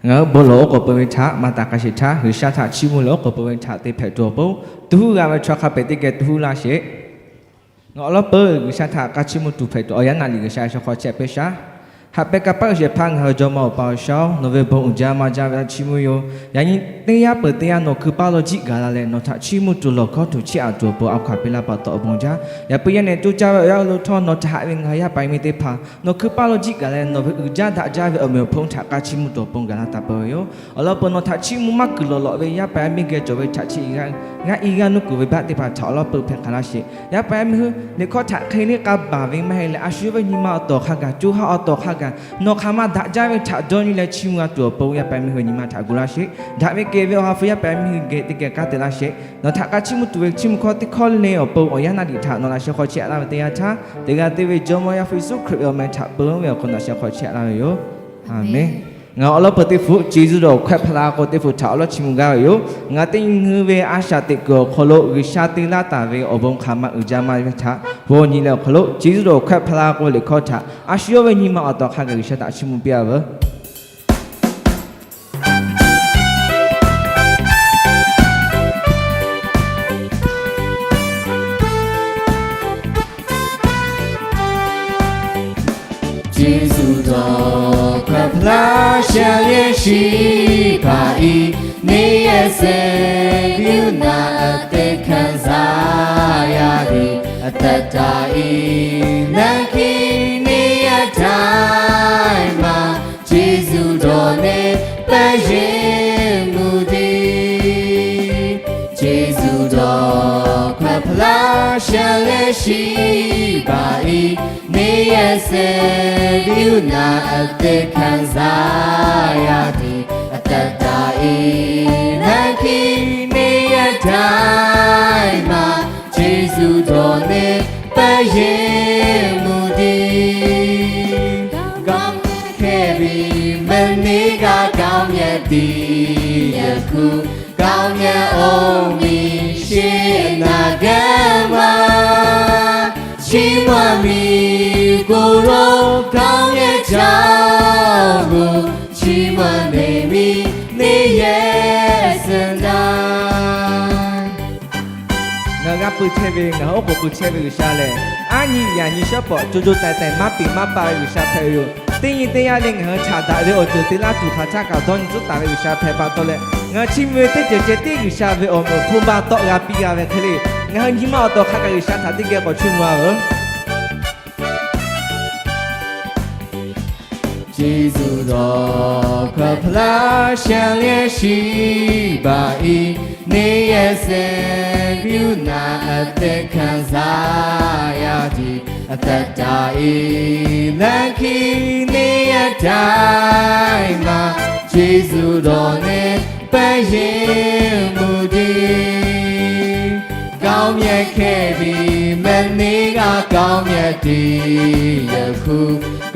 Ngaˬ hui bon lawˬ oˉ k'oˍ pui ve htaꞈ maˇ taˍ k'a sheˍ htaˇ, G'uiˬsha htaꞈ chiˇ mvuh leh oˉ k'oˍ pui ve htaꞈ te hpehꞈ tuˬ awˬ pon, tu huˉ g'a ve chaw hk'a peu-eˬ teˇ geh tu huˉ laˇ sheˍ. Ngaˬ awˬ lawˉ peuˬ G'uiˬsha htaꞈ ka chiˇ mvuh tuˬ hpehꞈ tuˬ awˬ yanˇ naˍ riˍ G'uiˬsha shaw hk'aw chehˇ piˇ shaˉ. Haꞈ pehˇ kaˇ paˆ shehˍ hpaˇ ngaˬ hui jawˇmawˇ Awˬ pa Awˬ shaˉ-oˬ, nawˬ ve bon uiˍ jaˇ maˇ jaˇ ve htaꞈ chiˇ mvuh yoˬ. Yaꞈ nyi teˇ yanˇ peuˬ teˇ yanˇ nawˬ hkui paˇ lo jiˆ gaˬ la leh nawˬ htaꞈ chiˇ mvuh tuˬ lawˬ hkawˇ tuˬ chiˇ aꞈ tuˬ awˬ pon a hkaw-anˬ piˇ laˇ pa taw awˬ bon jaˇ. Yaꞈ puiˉ yaˇ nehˬ coˇ caˇ ve awˬ yanˇ lo htawˇ nawˬ htaꞈ haꞈ ve ngaˬ hui yaˇ paˍ yaˇ miˇ teˇ hpaˍ nawˬ hkui paˇ lo jiˆ gaˬ leh nawˬ ve uiˍ jaˇ daꞈ jaˇ ve awˬ meꞈ awˬ hponˇ htaꞈ ka chiˇ mvuh tuˬ awˬ pon gaˬ la taˍ peuˬ ve yoˬ. Awˬ lawn peuˬ nawˬ htaꞈ chiˇ mvuh maˇ kuiˬ lawˬ lawꞈ ve yaˇ paˍ yaˇ miˇ geh cawˬ ve htaꞈ chi g'aˇ i g'aˇ nuˇ kuiˬ ve baˆ teˇ hpaˍ htaꞈ awˬ lawn peuˬ hpehꞈ hk'aˬ laˇ sheˍ. Yaˇ paˍ yaˇ miˇ hui liꞈ hkawˇ htaꞈ hk'e liˇ k'a baˬ ve maˇ heˆ leh, a shu yawˇ ve nyi ma awˬ tawˍ hk'a gaˬ, co ha awˬ tawˍ hk'a gaˬ, nawˬ hk'aˬ ma daꞈ jaˇ ve htaꞈ dawˇ nyi leh chiˇ mvuh g'a tuˬ awˬ pon yaˇ paˍ yaˇ miˇ hui nyi ma htaꞈ gu laˇ sheˍ. Daꞈ ve kehˬ ve Awˬ ha hpu yaˇ paˍ yaˇ miˇ hui geh teˇ geh kanˉ te laˇ sheˍ. Nawˬ htaꞈ ka chiˇ mvuh tuˬ ve chiˇ mvuh hkawˇ teˇ hkawˇ le awˬ pon awˬ yanˇ naˍ riˍ htaꞈ nawˬ laꞈ sheh hk'aw chehˇ laˇ ve teˇ yanˇ htaˇ, teˇ g'aˇ te ve Jawˇmawˇ Yaˇ hpu Yeˍsuˆ Hkriꞈ ve awˬ meh htaꞈ peu-eˬ ve awˬ hk'aw nawˬ laꞈ sheh hk'aw chehˇ laˇ ve yoˬ. Aˍmenˍ. Ngaˬ awˬ lawn peuˬ teˇ hpu Jeˍsuˆ dawˬ hkawehˇ hpaˇ la k'o teˇ hpu htaꞈ awˬ lawn chiˇ mvuh gaˇ ve yoˬ. Ngaˬ teˇ nyi hui ve a shaꞈ teꞈ kuiˬ awˬ hk'aw lo G'uiˬsha te laˇ taˍ ve awˬ bon hk'aˬ ma uiˍ jaˇ maˇ ve htaꞈ bon nyi leh awˬ hk'aw lo Jeˍsuˆ dawˬ hkawehˇ hpaˇ la k'o liꞈ hkawˇ htaꞈ a shu yawˇ ve nyi ma awˬ tawˍ hk'a gaˬ G'uiˬsha htaꞈ chiˇ mvuh piˇ a veuˬ. ကျေးဇူးတော်ခွက်ဖျါ ရှမ်းရဲ့ရှိပါ၏။ နေရဲ့ဆယ်ကရုဏာ အသက်ခံစားရသည်။ အသက်တာ၏လမ်းခရီး နေ့ရက်တိုင်းမှာ ကျေးဇူးတော်နဲ့ ပန်းရင်းမူသည်။ ကျေးဇူးတော်ခွက်ဖျါ ရှမ်းလည်းရှိပါ၏။ နေရဲ့ဆယ်ကရုဏာ အသက်ခံစားရသည်။ အသက်တာ၏လမ်းခရီး နေ့ရက်တိုင်းမှာ ကျေးဇူးတော်နဲ့ ပန်းရင်းမူသည်။ ကောင်းမြတ်ခဲ့ပြီ မနေ့က ကောင်းမြတ်သည် ယခု ကောင်းမြတ်အောင်မည် ရှေ့အနာဂတ်မှာ ချီးမွမ်းမည် ကိုယ်တော်ကောင်းမြတ်ကြောင်းကို ချီးမွမ်းနေမည် နေ့ရက်စဉ်တိုင်း။ Ngaˬ g'a pui chehˇ ve, ngaˬ hui oˉ k'oˍ pui chehˇ ve G'uiˬsha lehˬ, aˉ nyi yaꞈ nyi shawˉ pawˍ co co taiˍ taiˍ maˇ peꞈ maˇ pa ve G'uiˬsha hpehꞈ ve yoˬ. Teˇ nyi teˇ yanˇ leh ngaˬ hui htaꞈ daꞈ ve awˬ ceuˬ te laˇ tuˬ hk'aˬ htaˇ kaꞈ dawˇ nyi tcuhˉ taˍ ve G'uiˬsha hpehꞈ pa taw leh, ngaˬ hui chiˇ mvuh ve teˇ ceuˬ ceh tiˉ G'uiˬsha ve awˬ meꞈ awˬ hponˇ baˆ tawˆ g'a piˇ g'a ve hk'e le, ngaˬ hui nyi ma awˬ tawˍ hk'a gaˬ G'uiˬsha htaꞈ teˇ geh k'awꞈ chiˇ mvuh a veuˬ. ကျေးဇူးတော်ခွက်ဖျါ ရှမ်းလည်းရှိပါ၏။ နေရဲ့ဆယ်ကရုဏာ အသက်ခံစားရသည်။ အသက်တာ၏လမ်းခရီး နေ့ရက်တိုင်းမှာ ကျေးဇူးတော်နဲ့ ပန်းရင်းမူသည်။ ကောင်းမြတ်ခဲ့ပြီ မနေ့က ကောင်းမြတ်သည် ယခု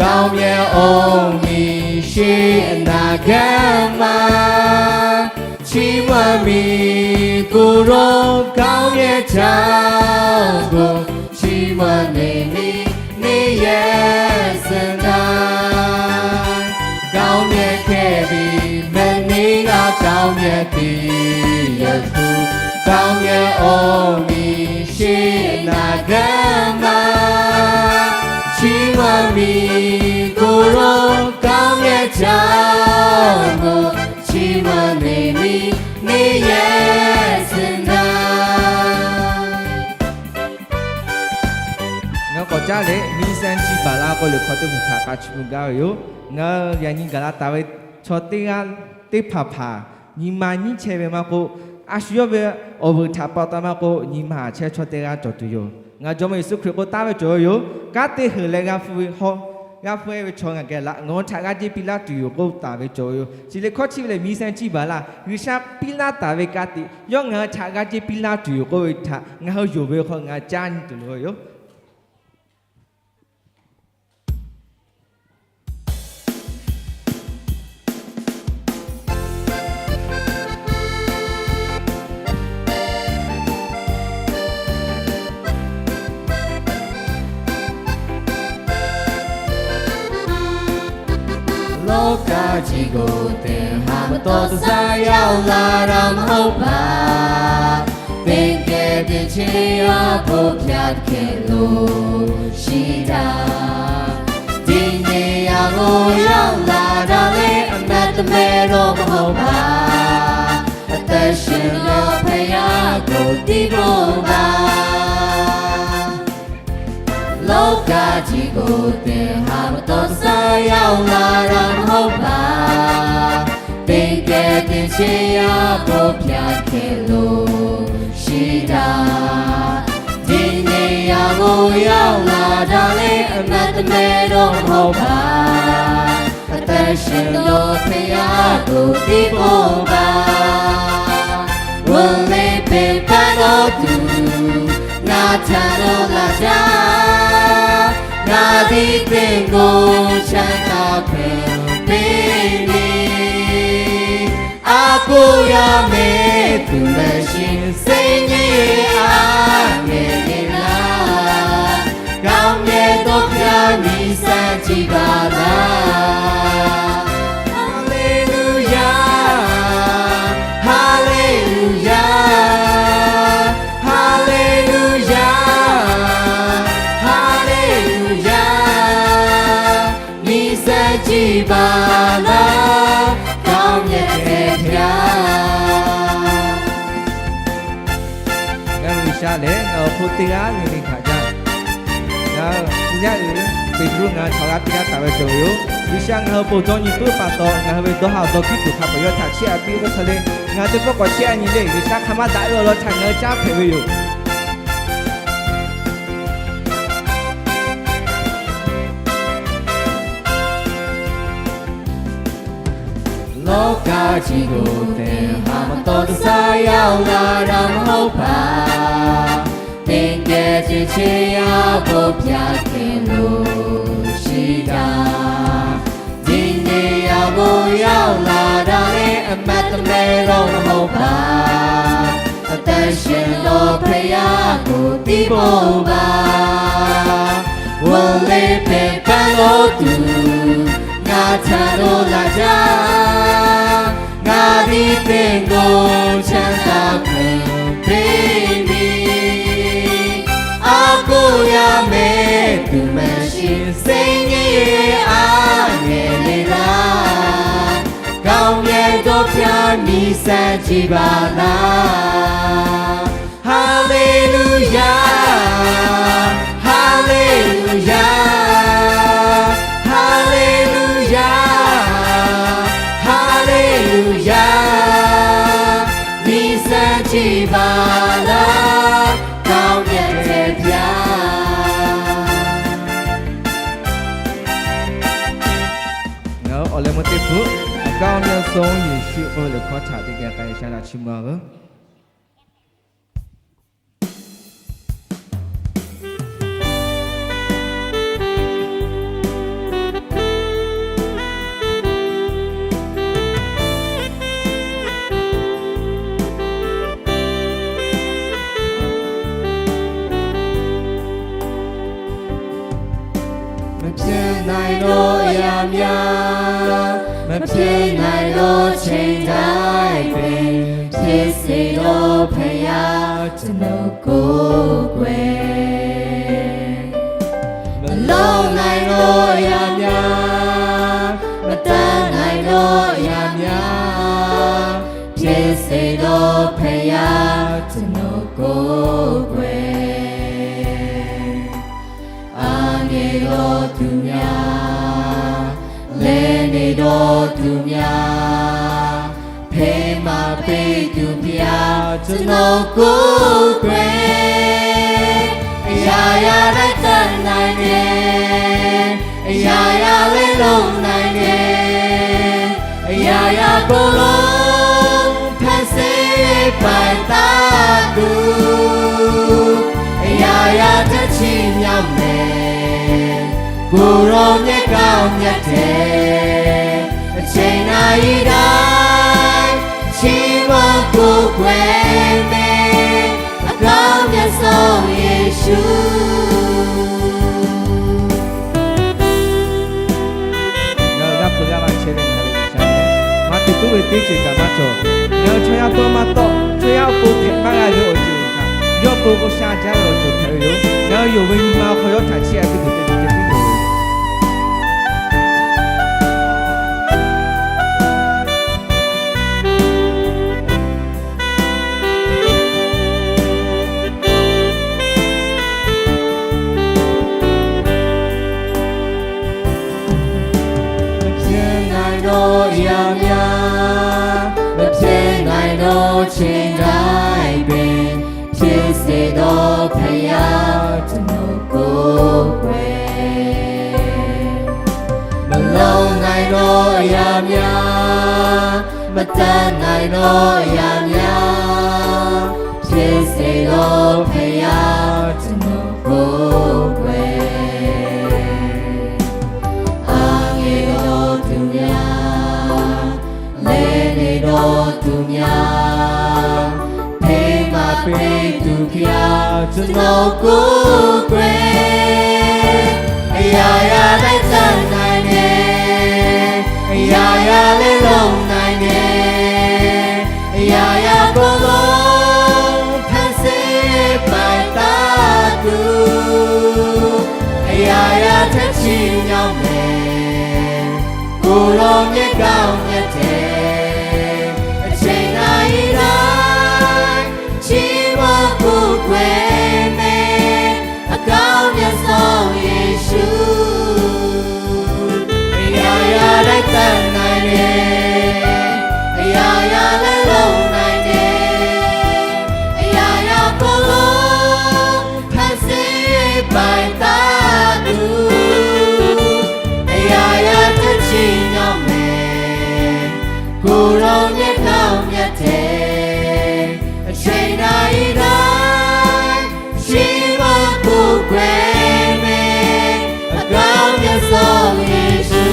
ကောင်းမြတ်အောင်မည် ရှေ့အနာဂတ်မှာ ချီးမွမ်းမည် ကိုယ်တော်ကောင်းမြတ်ကြောင်းကို ချီးမွမ်းနေမည် နေ့ရက်စဉ်တိုင်း။ ကောင်းမြတ်ခဲ့ပြီ မနေ့က ကောင်းမြတ်သည် ယခု ကောင်းမြတ်အောင်မည် ရှေ့အနာဂတ်မှာ ချီးမွမ်းမည် ကိုယ်တော်ကောင်းမြတ်ကြောင်းကို ချီးမွမ်းနေမည် နေ့ရက်စဉ်တိုင်း။ Ngaˬ hui k'awꞈ caˉ leh မီးစၢၢ်ကံၢ်ဘၣ်လၢ k'oˆ liꞈ hk'aw teˇ hpaˍ htaꞈ ka chiˇ mvuh gaˇ ve yoˬ. Ngaˬ hui yaꞈ nyi gaˬ la taˍ ve chaw teˇ g'aˇ teˇ hpaˍ hpaˍ nyi ma nyiˇ chehˇ ve maˇ k'oˆ, a shu yawˇ ve awˬ vuiˬ htaꞈ pa taw maˇ k'oˆ, nyi ma haꞈ chehˇ chaw teˇ g'aˇ cawˬ tuˬ yoˬ. Ngaˬ Jawˇmawˇ Yeˍsuˆ Hkriꞈ k'oˆ taˍ ve cawˬ ve yoˬ. Kanˉ te heuˬ leh g'a hpu ve hawˇ, g'a hpu-e ve chaw ngaˬ geh laꞈ ngawˬ htaꞈ g'aˇ jeˇ piˇ laˇ tuˬ yoˬ k'oˆ taˍ ve cawˬ ve yoˬ. Chi liꞈ hkawˇ chi ve lehˬ, mii sehˉ ciˇ baˬ laˇ, G'uiˬsha piˇ laˇ taˍ ve ka tiꞈ yawˇ ngaˬ hui htaꞈ g'aˇ jeˇ piˇ laˇ tuˬ yoˬ k'oˆ ve htaꞈ ngaˬ hui yonˍ ve hk'aw ngaˬ hui caˇ nyi tuˬ loˍ ve yoˬ. Awˬ kaˍ chi k'o teˇ haˍ ma tawˇ tcuh yaˇ-oˬ laˇ daꞈ maˇ hoˆ paˍ, teˇ geh teˇ cheˇ yaˇ bon hpyaꞈ hkehꞈ lo shiˍ daꞈ. Teˇ nyi yaˇ g'aw yaˇ-oˬ laˇ daꞈ leh, a meh te meh dawˇ maˇ hoˆ paˍ, a te sheˍ lawˬ hpehꞈ yaˇ k'o tiˉ bon baˬ. Lawˇ kaˍ chi k'o teˇ haˍ ma tawˇ tcuh yaˇ-oˬ laˇ daꞈ maˇ hoˆ paˍ, teˇ geh teˇ cheˇ yaˇ bon hpyaꞈ hkehꞈ lo shiˍ daꞈ. Teˇ nyi yaˇ g'aw yaˇ-oˬ laˇ daꞈ leh, a meh te meh dawˇ maˇ hoˆ paˍ, a te sheˍ lawˬ hpehꞈ yaˇ k'o tiˉ bon baˬ. G'uˇ leh hpehꞈ paˇ dawˇ tuˬ, ngaˬ htaꞈ dawˇ laˇ jaˇ. Ngaˬ tiˉ teˇ g'aw chehˇ taˍ hpehꞈ piˇ ve, a koˇ yaˇ mehˍ tuˬ mehˍ shiˍ, sehˉ nyiˇ a mehˍ le laˇ. Kaoˍ mehˍ dawˇ hpyaˇ miˬ sehˉ chi baˬ laˇ. Haˍleˍluˍyaˍ, haˍleˍluˍyaˍ, haˍleˍluˍyaˍ, haˍleˍluˍyaˍ. Miˬ sehˉ chi baˬ laˇ, kaoˍ mehˍ hpehꞈ hpyaˇ. Ngaˬ hui G'uiˬsha lehˬ, ngaˬ hui hk'oˆ teˇ g'aˇ le le hkanˍ jaˇ. Ngaˬ hui yaˇ uiˍ Peˍtruˆ ngaˬ hui chaw g'aˇ teˇ g'aˇ htaꞈ ve cawˬ ve yoˬ. G'uiˬsha ngaˬ hui ponˬ dawˇ nyi puiˉ pa taw, ngaˬ hui ve dawˇ haˍ awˬ dawˇ hkiˉ tuˬ hk'a peu-eˬ yawˇ htaꞈ chiˇ aꞈ piˇ k'oˆ hk'e le, ngaˬ hui teˇ pawˆ k'awꞈ chiˇ aꞈ nyi le. G'uiˬsha hk'aˬ ma daꞈ ve awˬ lawn htaꞈ ngaˬ hui caˉ hpehꞈ ve yoˬ. Lawˇ kaˍ chi k'o teˇ haˍ ma tawˇ tcuh yaˇ-oˬ laˇ daꞈ maˇ hoˆ paˍ, teˇ geh teˇ cheˇ yaˇ bon hpyaꞈ hkehꞈ lo shiˍ daꞈ. Teˇ nyi yaˇ g'aw yaˇ-oˬ laˇ daꞈ leh, a meh te meh dawˇ maˇ hoˆ paˍ, a te sheˍ lawˬ hpehꞈ yaˇ k'o tiˉ bon baˬ. G'uˇ leh hpehꞈ paˇ dawˇ tuˬ, ngaˬ htaꞈ dawˇ laˇ jaˇ. Ngaˬ tiˉ teˇ g'aw chehˇ taˍ hpehꞈ piˇ ve, a koˇ yaˇ mehˍ tuˬ mehˍ shiˍ, sehˉ nyiˇ a mehˍ le laˇ. Kaoˍ mehˍ dawˇ hpyaˇ miˬ sehˉ chi baˬ laˇ. Haˍleˍluˍyaˍ, haˍleˍluˍyaˍ, haˍleˍluˍyaˍ, haˍleˍluˍyaˍ. Miˬ sehˉ chi baˬ laˇ, kaoˍ mehˍ hpehꞈ hpyaˇ. Ngaˬ hui awˬ leh meuˇ teˇ hpu, အကောင်းမြတ်ဆုံးယေရှု k'oˆ ve lehˬ hkawˇ htaꞈ teˇ geh k'ai shaˉ daꞈ chiˇ mvuh-a veuˬ. မဖြစ်နိုင်သောအရာများ၊ မဖြစ်နိုင်သောချိန်တိုင်းပင်၊ ဖြစ်စေသောဘုရား ကျွန်တော်ကိုးကွယ်။ မလုပ်နိုင်သောအရာများ၊ မတတ်နိုင်သောအရာများ၊ ဖြစ်စေသောဘုရား ကျွန်တော်ကိုးကွယ်။ အားငယ်သောသူများ၊ လဲနေသောသူများ၊ ဖေးမပေးသူဘုရား ကျွန်တော်ကိုးကွယ်။ အရာရာလည်းတတ်နိုင်တယ်၊ အရာရာလည်းလုပ်နိုင်တယ်၊ အရာရာကိုယ်လုံး ဖန်ဆင်းပိုင်သားသူ၊ အရာရာထက်ချီးမြောက်မယ် ကိုယ်တော်မြတ်ကောင်းမြတ်တဲ့ အချိန်နာရီတိုင်း ချီးမွမ်းကိုးကွယ်မယ် အကောင်းမြတ်ဆုံးယေရှု။ Ngaˬ hui g'a peuˬ g'a maˍ chehˇ ve teˇ ceuˬ kaꞈ maˇ cawˬ. Ngaˬ hui chaw yaˇ dawˇ maˇ tawˆ, chaw yaˇ awˬ pon hpehꞈ maˇ g'a ve awˬ ceuˬ kaꞈ, yawˇ pon k'o sha jaˇ ve awˬ ceuˬ hpehꞈ ve yoˬ. Ngaˬ hui yonˍ ve nyi ma awˬ hk'aw yawˇ htaꞈ chiˇ aꞈ piˇ tuˬ teˇ ceuˬ ceh piˇ tuˬ yoˬ. Hpehꞈ na-e nawˬ yaˇ myaˇ, hpehꞈ na-e nawˬ ခြေတိုင်းပင်, ဖြစ်စေသောဘုရား ကျွန်တော်ကိုယ်ကွယ်. မလုံနိုင်သောအရာများ, မတတ်နိုင်သောအရာများ, ဖြစ်စေသောဘုရား ကျွန်တော်ကိုယ်ကွယ်. အားငယ်သောသူများ, လဲၤနေသောသူများ, ဖေးမပိတ်သူဘုရား ကျွန်တော်ကိုယ်ကွယ်. အရာရာတိုင်းတတ်နိုင်တယ်, အရာရာလည်းလုပ်နိုင်တယ်, အရာရာအကုန်လုံး ဖန်ဆင်းပိုင်တာသူ, အရာရာထက်ချီးမြှောက်မယ်, ကိုယ်တော်မြတ်ကောင်းမြတ်တဲ့အချိန်တိုင်း ချီးမွမ်းကိုးကွယ်မယ်, အကောင်းမြတ်ဆုံးယေရှု. အရာရာလည်းတတ်နိုင်တယ်, အရာရာလည်းလုပ်နိုင်တယ်, အရာရာအကုန်လုံး ဖန်ဆင်းပိုင်တာသူ, အရာရာထက်ချီးမြှောက်မယ်, ကိုယ်တော်မြတ်ကောင်းမြတ်တဲ့အချိန်တိုင်း ချီးမွမ်းကိုးကွယ်မယ်, အကောင်းမြတ်ဆုံးယေရှု.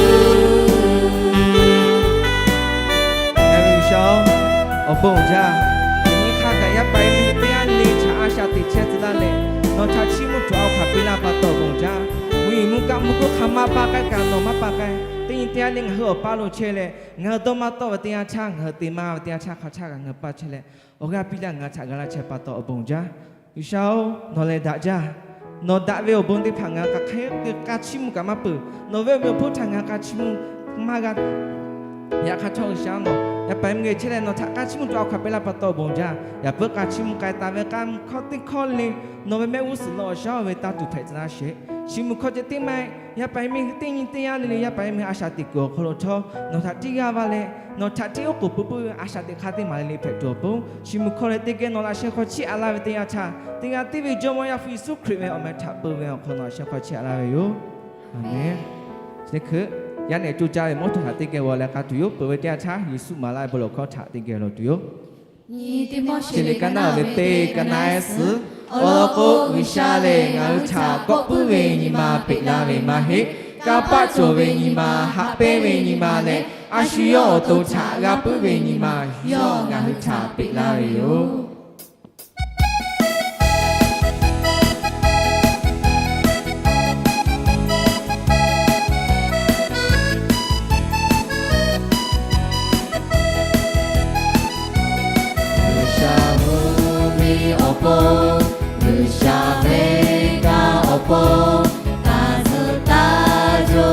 G'uiˬsha-oˬ, awˬ bon uiˍ jaˇ. Yaꞈ nyi hk'a gaˬ yaˇ paˍ yaˇ miˇ teˇ g'aˇ le le htaꞈ a shaꞈ teꞈ chehˇ tcuh laˇ leh, nawˬ htaꞈ chiˇ mvuh tuˬ a hk'aˬ piˇ laˇ pa taw awˬ bon uiˍ jaˇ. Mvuhˇ yeˬ mvuhˇ kaˆ mvuhˇ kuˉ hk'a maˇ paˇ k'ai kaꞈ nawˬ maˇ paˇ k'ai. Teˇ nyi teˇ g'aˇ le ngaˬ hui awˬ paˇ lo chehˇ leh, ngaˬ hui dawˇ maˇ tawˆ ve teˇ yanˇ htaˇ, ngaˬ hui te maˇ ve teˇ yanˇ htaˇ hk'a htaˇ kaꞈ ngaˬ hui paˇ chehˇ leh, awˬ g'aˇ piˇ laˇ ngaˬ hui htaꞈ g'a laˇ chehˇ pa taw awˬ bon uiˍ jaˇ. G'uiˬsha-oˬ, nawˬ lehˬ daꞈ jaˇ. Nawˬ daꞈ ve awˬ bon teˇ hpaˍ ngaˬ hui hk'aˬ hk'e k'a chiˇ mvuh kaꞈ maˇ peuˬ. Nawˬ ve awˬ meꞈ awˬ hponˇ htaꞈ ngaˬ hui k'a chiˇ mvuh maˇ g'a. Yaꞈ hk'aˇ htawˇ G'uiˬsha nawˬ yaˇ paˍ yaˇ miˇ g'aˇ chehˇ leh nawˬ htaꞈ k'a chiˇ mvuh tuˬ a hk'aˬ piˇ laˇ pa taw awˬ bon jaˇ. Yaꞈ puiˉ k'a chiˇ mvuh k'ai taˍ ve k'a hkawˇ teˇ hkawˇ le, nawˬ ve mehˆ g'uˇ suhˍ lo awˬ shaˉ oˇ ve taˇ tuˬ hpehꞈ tcuh laˇ sheˍ. Chiˇ mvuh hkawˇ ceh teˇ maˇ heˆ. Yaˇ paˍ yaˇ miˇ teˇ nyi teˇ yanˇ le le yaˇ paˍ yaˇ miˇ a shaꞈ teꞈ kuiˬ awˬ hk'aw lo htawˇ nawˬ htaꞈ tiˇ g'aˇ va leh, nawˬ htaꞈ tiˇ oˉ k'oˍ pui puiˉ ve a shaꞈ teꞈ hk'aˇ teˇ maˍ le le hpehꞈ tuˬ awˬ pon, chiˇ mvuh hkawˇ leh teˇ geh nawˬ laꞈ sheh hk'aw chiˇ aꞈ laˇ ve teˇ yanˇ htaˇ, teˇ g'aˇ tiˉ ve Jawˇmawˇ Yaˇ hpu Yeˍsuˆ Hkriꞈ ve awˬ meh htaꞈ peu ve awˬ hk'aw nawˬ laꞈ sheh hk'aw chiˇ aꞈ laˇ ve yoˬ. Aˍmenˍ. Chi hkui yaˇ nehˬ co caˇ ve mawˇ htawˇ htaꞈ teˇ geh g'aw leh k'a tuˬ yoˬ. Peuˬ ve teˇ yanˇ htaˇ Yeˍsuˆ maˍ laˇ ve bon lawˬ hkawˇ htaꞈ teˇ geh lawˬ tuˬ yoˬ. Nyi Tiˆmoˉseˍ liꞈ ka naˉ ve teˇ ka naˉ ehˉ suhˍ, awˬ lawn k'o, G'uiˬsha lehˬ ngaˬ hui htaꞈ kawˆ puiˉ ve nyi ma peꞈ laˇ ve maˇ heˆ. Kanˇ paˆ cawˬ ve nyi ma, haꞈ pehnˇ ve nyi ma leh, a shu yawˇ awˬ to htaꞈ g'a puiˉ ve nyi ma yawˇ ngaˬ hui htaꞈ peꞈ laˇ ve yoˬ. G'uiˬsha mvuhˇmiˬ awˬ pon, G'uiˬsha venˇ kaˆ awˬ pon, taˇ zuhꞈ taˇ co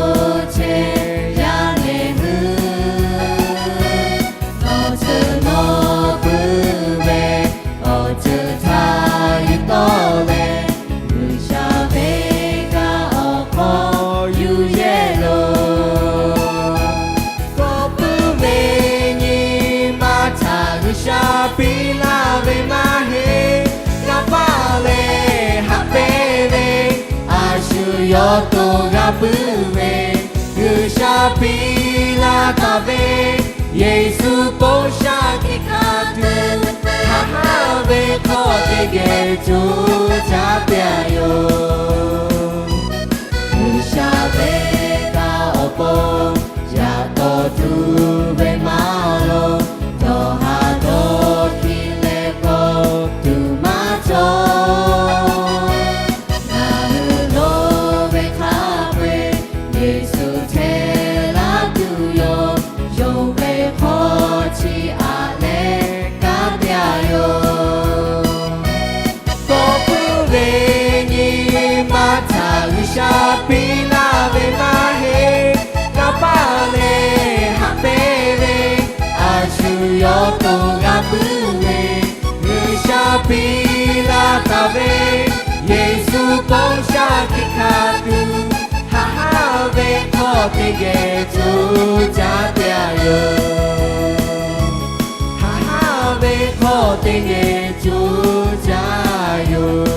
chehˇ yaˇ nehˬ hui, nawˬ ceuˬ nawˬ puiˉ ve awˬ ceuˬ htaꞈ yuˬ tawˆ leh, G'uiˬsha venˇ kaˆ awˬ hk'aw yuˬ yehˇ loˬ. Kawˆ puiˉ ve nyi ma htaꞈ G'uiˬsha piˇ laˇ ve maˇ heˆ. Kanˇ paˆ leh haꞈ pehnˇ ve, a shu yawˇ to g'a puiˉ ve, G'uiˬsha piˇ laˇ taˍ ve, Yeˍsuˆ bon sha hkiˆ hkanˇ tuˬ, haꞈ haˉ ve hkawˇ teˇ geh co caˇ pehˇ a yoˬ. G'uiˬsha venˇ kaˆ awˬ pon, yaꞈ taw tuˬ ve maˇ loˍ, dawˬ haˍ dawˬ hkiˇ leh kawˆ tuˬ maˇ cawˬ. Ngaˬ hui loˍ ve hk'a peu-eˬ, Yeˍsuˆ hteˇ laˇ tuˬ yoˬ. Yonˍ ve hk'aw Nyi ma htaꞈ G'uiˬsha piˇ laˇ ve maˇ heˆ. Kanˇ paˆ leh haꞈ pehnˇ ve a shu yawˇ to g'a puiˉ ve, G'uiˬsha piˇ laˇ taˍ ve Yeˍsuˆ bon shaˉ hkiˆ hkanˍ tuˬ, haꞈ haˉ ve hk'aw teˇ geh co caˇ te a yoˬ. Haꞈ haˉ ve hk'aw teˇ geh co caˇ yoˬ.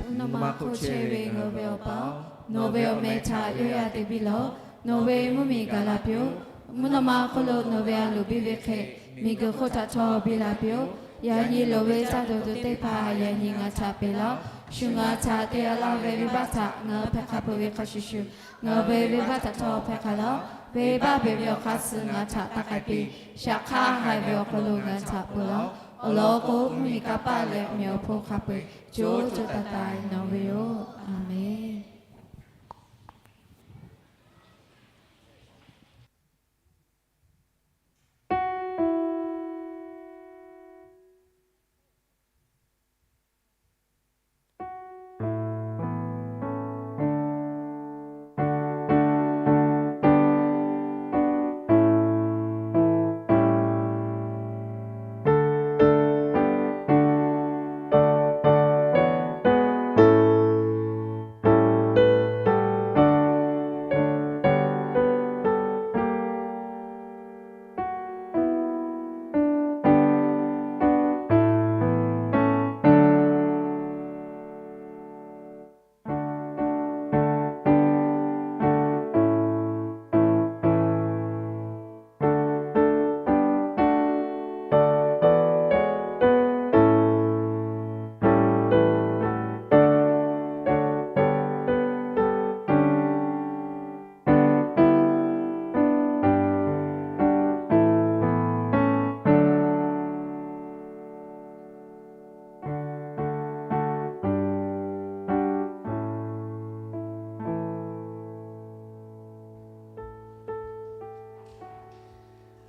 Mvuhˇ naw ma hk'oˆ chehˇ ve ngaˬ hui ve Awˬ pa-oˬ, nawˬ ve awˬ meh htaꞈ yawˇ yaˇ te piˇ lawˬ. Nawˬ ve mvuhˇmiˬ gaˬ la piˇ-oˆ. Mvuhˇ naw ma hk'oˆ lo nawˬ ve a loˍ biˇ ve hk'e, miˬguiˬ hk'oˆ htaꞈ htawˇ biˇ la piˇ-oˆ. Yaꞈ nyi loˍ ve caˇ tuˬ teˇ hpaˍ yaꞈ nyi ngaˬ htaꞈ peꞈ laˇ-oˆ. Shu ngaˬ htaꞈ te a laˇ ve venˇbaˆ htaꞈ ngaˬ hui hpehˇ hk'a peuˬ ve hk'a shuˍ shuˍ, ngaˬ hui ve venˇbaˆ htaꞈ htawˇ hpehˇ hk'a laˇ-oˆ. Venˇbaˆ beˬ ve awˬ hk'aˇ suh ngaˬ htaꞈ taˇ k'ai piˇ. Shaꞈ hk'aˇ haiˬ ve awˬ hk'aw lo ngaˬ htaꞈ peuˬ laˇ-oˆ. Awˬ lawn k'o, mvuhˇmiˬ, kanˇ paˆ leh awˬ meh awˬ hponˇ hk'a peu-eˬ co co taiˍ taiˍ nawˬ ve yoˬ. Aˬ menˍ.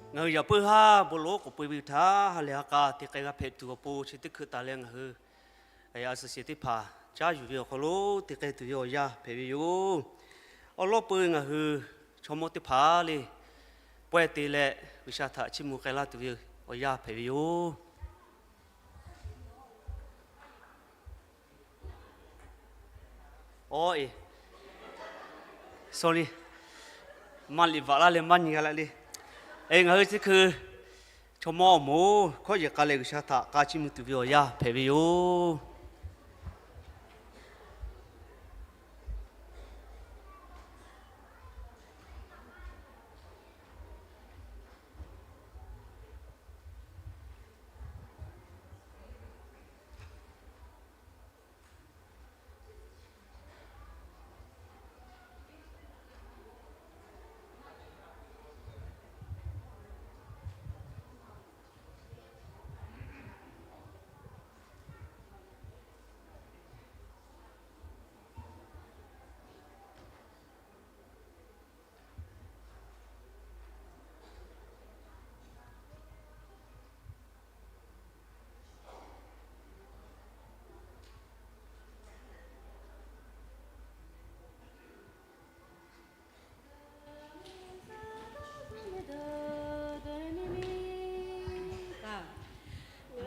Ngaˬ hui yaꞈ puiˉ haˉ bon lawˬ k'awꞈ peu ve htaˇ, ha lehˬ ha k'a te k'ai g'a hpehꞈ tuˬ awˬ pon chi teˇ hkui taˍ leh ngaˬ hui a suhˍ shehˍ teˇ hpaˍ caˉ yuˬ ve awˬ hk'aw lo te k'ai tuˬ ve awˬ yanˇ hpehꞈ ve yoˬ. Awˬ lawn peuˬ ngaˬ hui chaw mawˇ teˇ hpaˍ le pawehˇ te leh G'uiˬsha htaꞈ chiˇ mvuh k'ai laˇ tuˬ ve awˬ yanˇ hpehꞈ ve yoˬ. Aw e, sorry, maˇ liꞈ vaꞈ laˇ leh maˇ nyi g'a la le. E, ngaˬ hui chi hkui chaw mawˇ awˬ moˍ hkawˇ yehˬ k'a leh G'uiˬsha htaꞈ k'a chiˇ mvuh tuˬ ve awˬ yanˇ hpehꞈ ve yoˬ.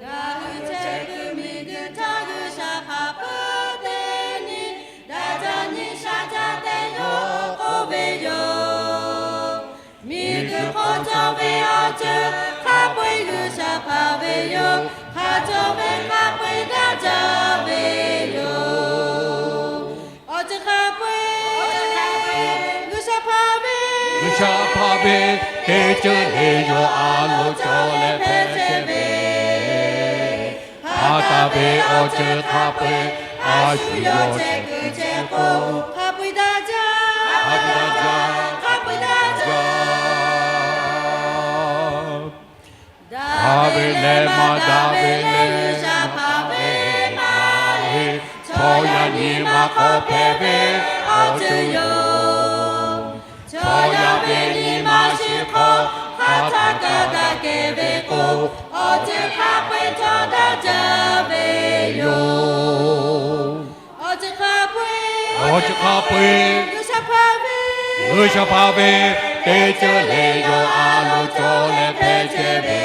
Ngaˬ hui chehˇ kuiˬ miˬguiˬ htaˇ G'uiˬsha hpaˍ peuˬ teˇ nyi, daꞈ jaˇ nyi shaˉ jaˇ tehꞈ yawˇ k'oˆ ve yoˬ. Miˬguiˬ hk'oˆ cawˬ ve awˬ ceuˬ hk'a peu-eˬ G'uiˬsha hpaˍ ve yoˬ. Hk'a cawˬ ve hk'a peu-eˬ daꞈ jaˇ ve yoˬ. Awˬ ceuˬ hk'a peu-eˬ G'uiˬsha hpaˍ ve, G'uiˬsha hpaˍ ve teˇ ceuˬ le yawˇ a loˍ cawˬ leh hpehꞈ chehˇ ve. Hk'a taˍ ve awˬ ceuˬ hk'a peu-eˬ a shu yawˇ chehˇ kuiˬ chehˇ k'o, hk'a peu-eˬ daꞈ jaˇ, hk'a peu-eˬ daꞈ jaˇ. Daꞈ ve leh maˇ daꞈ ve leh G'uiˬsha hpaˍ ve maˇ heˆ. Chaw yaˇ nyi ma hk'aw hpehꞈ ve awˬ ceuˬ yoˬ. Chaw yaˇ ve nyi ma shiˍ hk'aw hk'a hk'aˇ htaꞈ kaˇ daꞈ kehˬ ve k'o, awˬ ceuˬ hk'a peu-eˬ cawˬ daꞈ jaˇ ve yoˬ. Awˬ ceuˬ hk'a peu-eˬ, awˬ ceuˬ hk'a peu-eˬ, G'uiˬsha hpaˇ ve, G'uiˬsha hpaˇ ve teˇ ceuˬ leh yawˇ a loˍ cawˬ leh hpehꞈ chehˇ ve,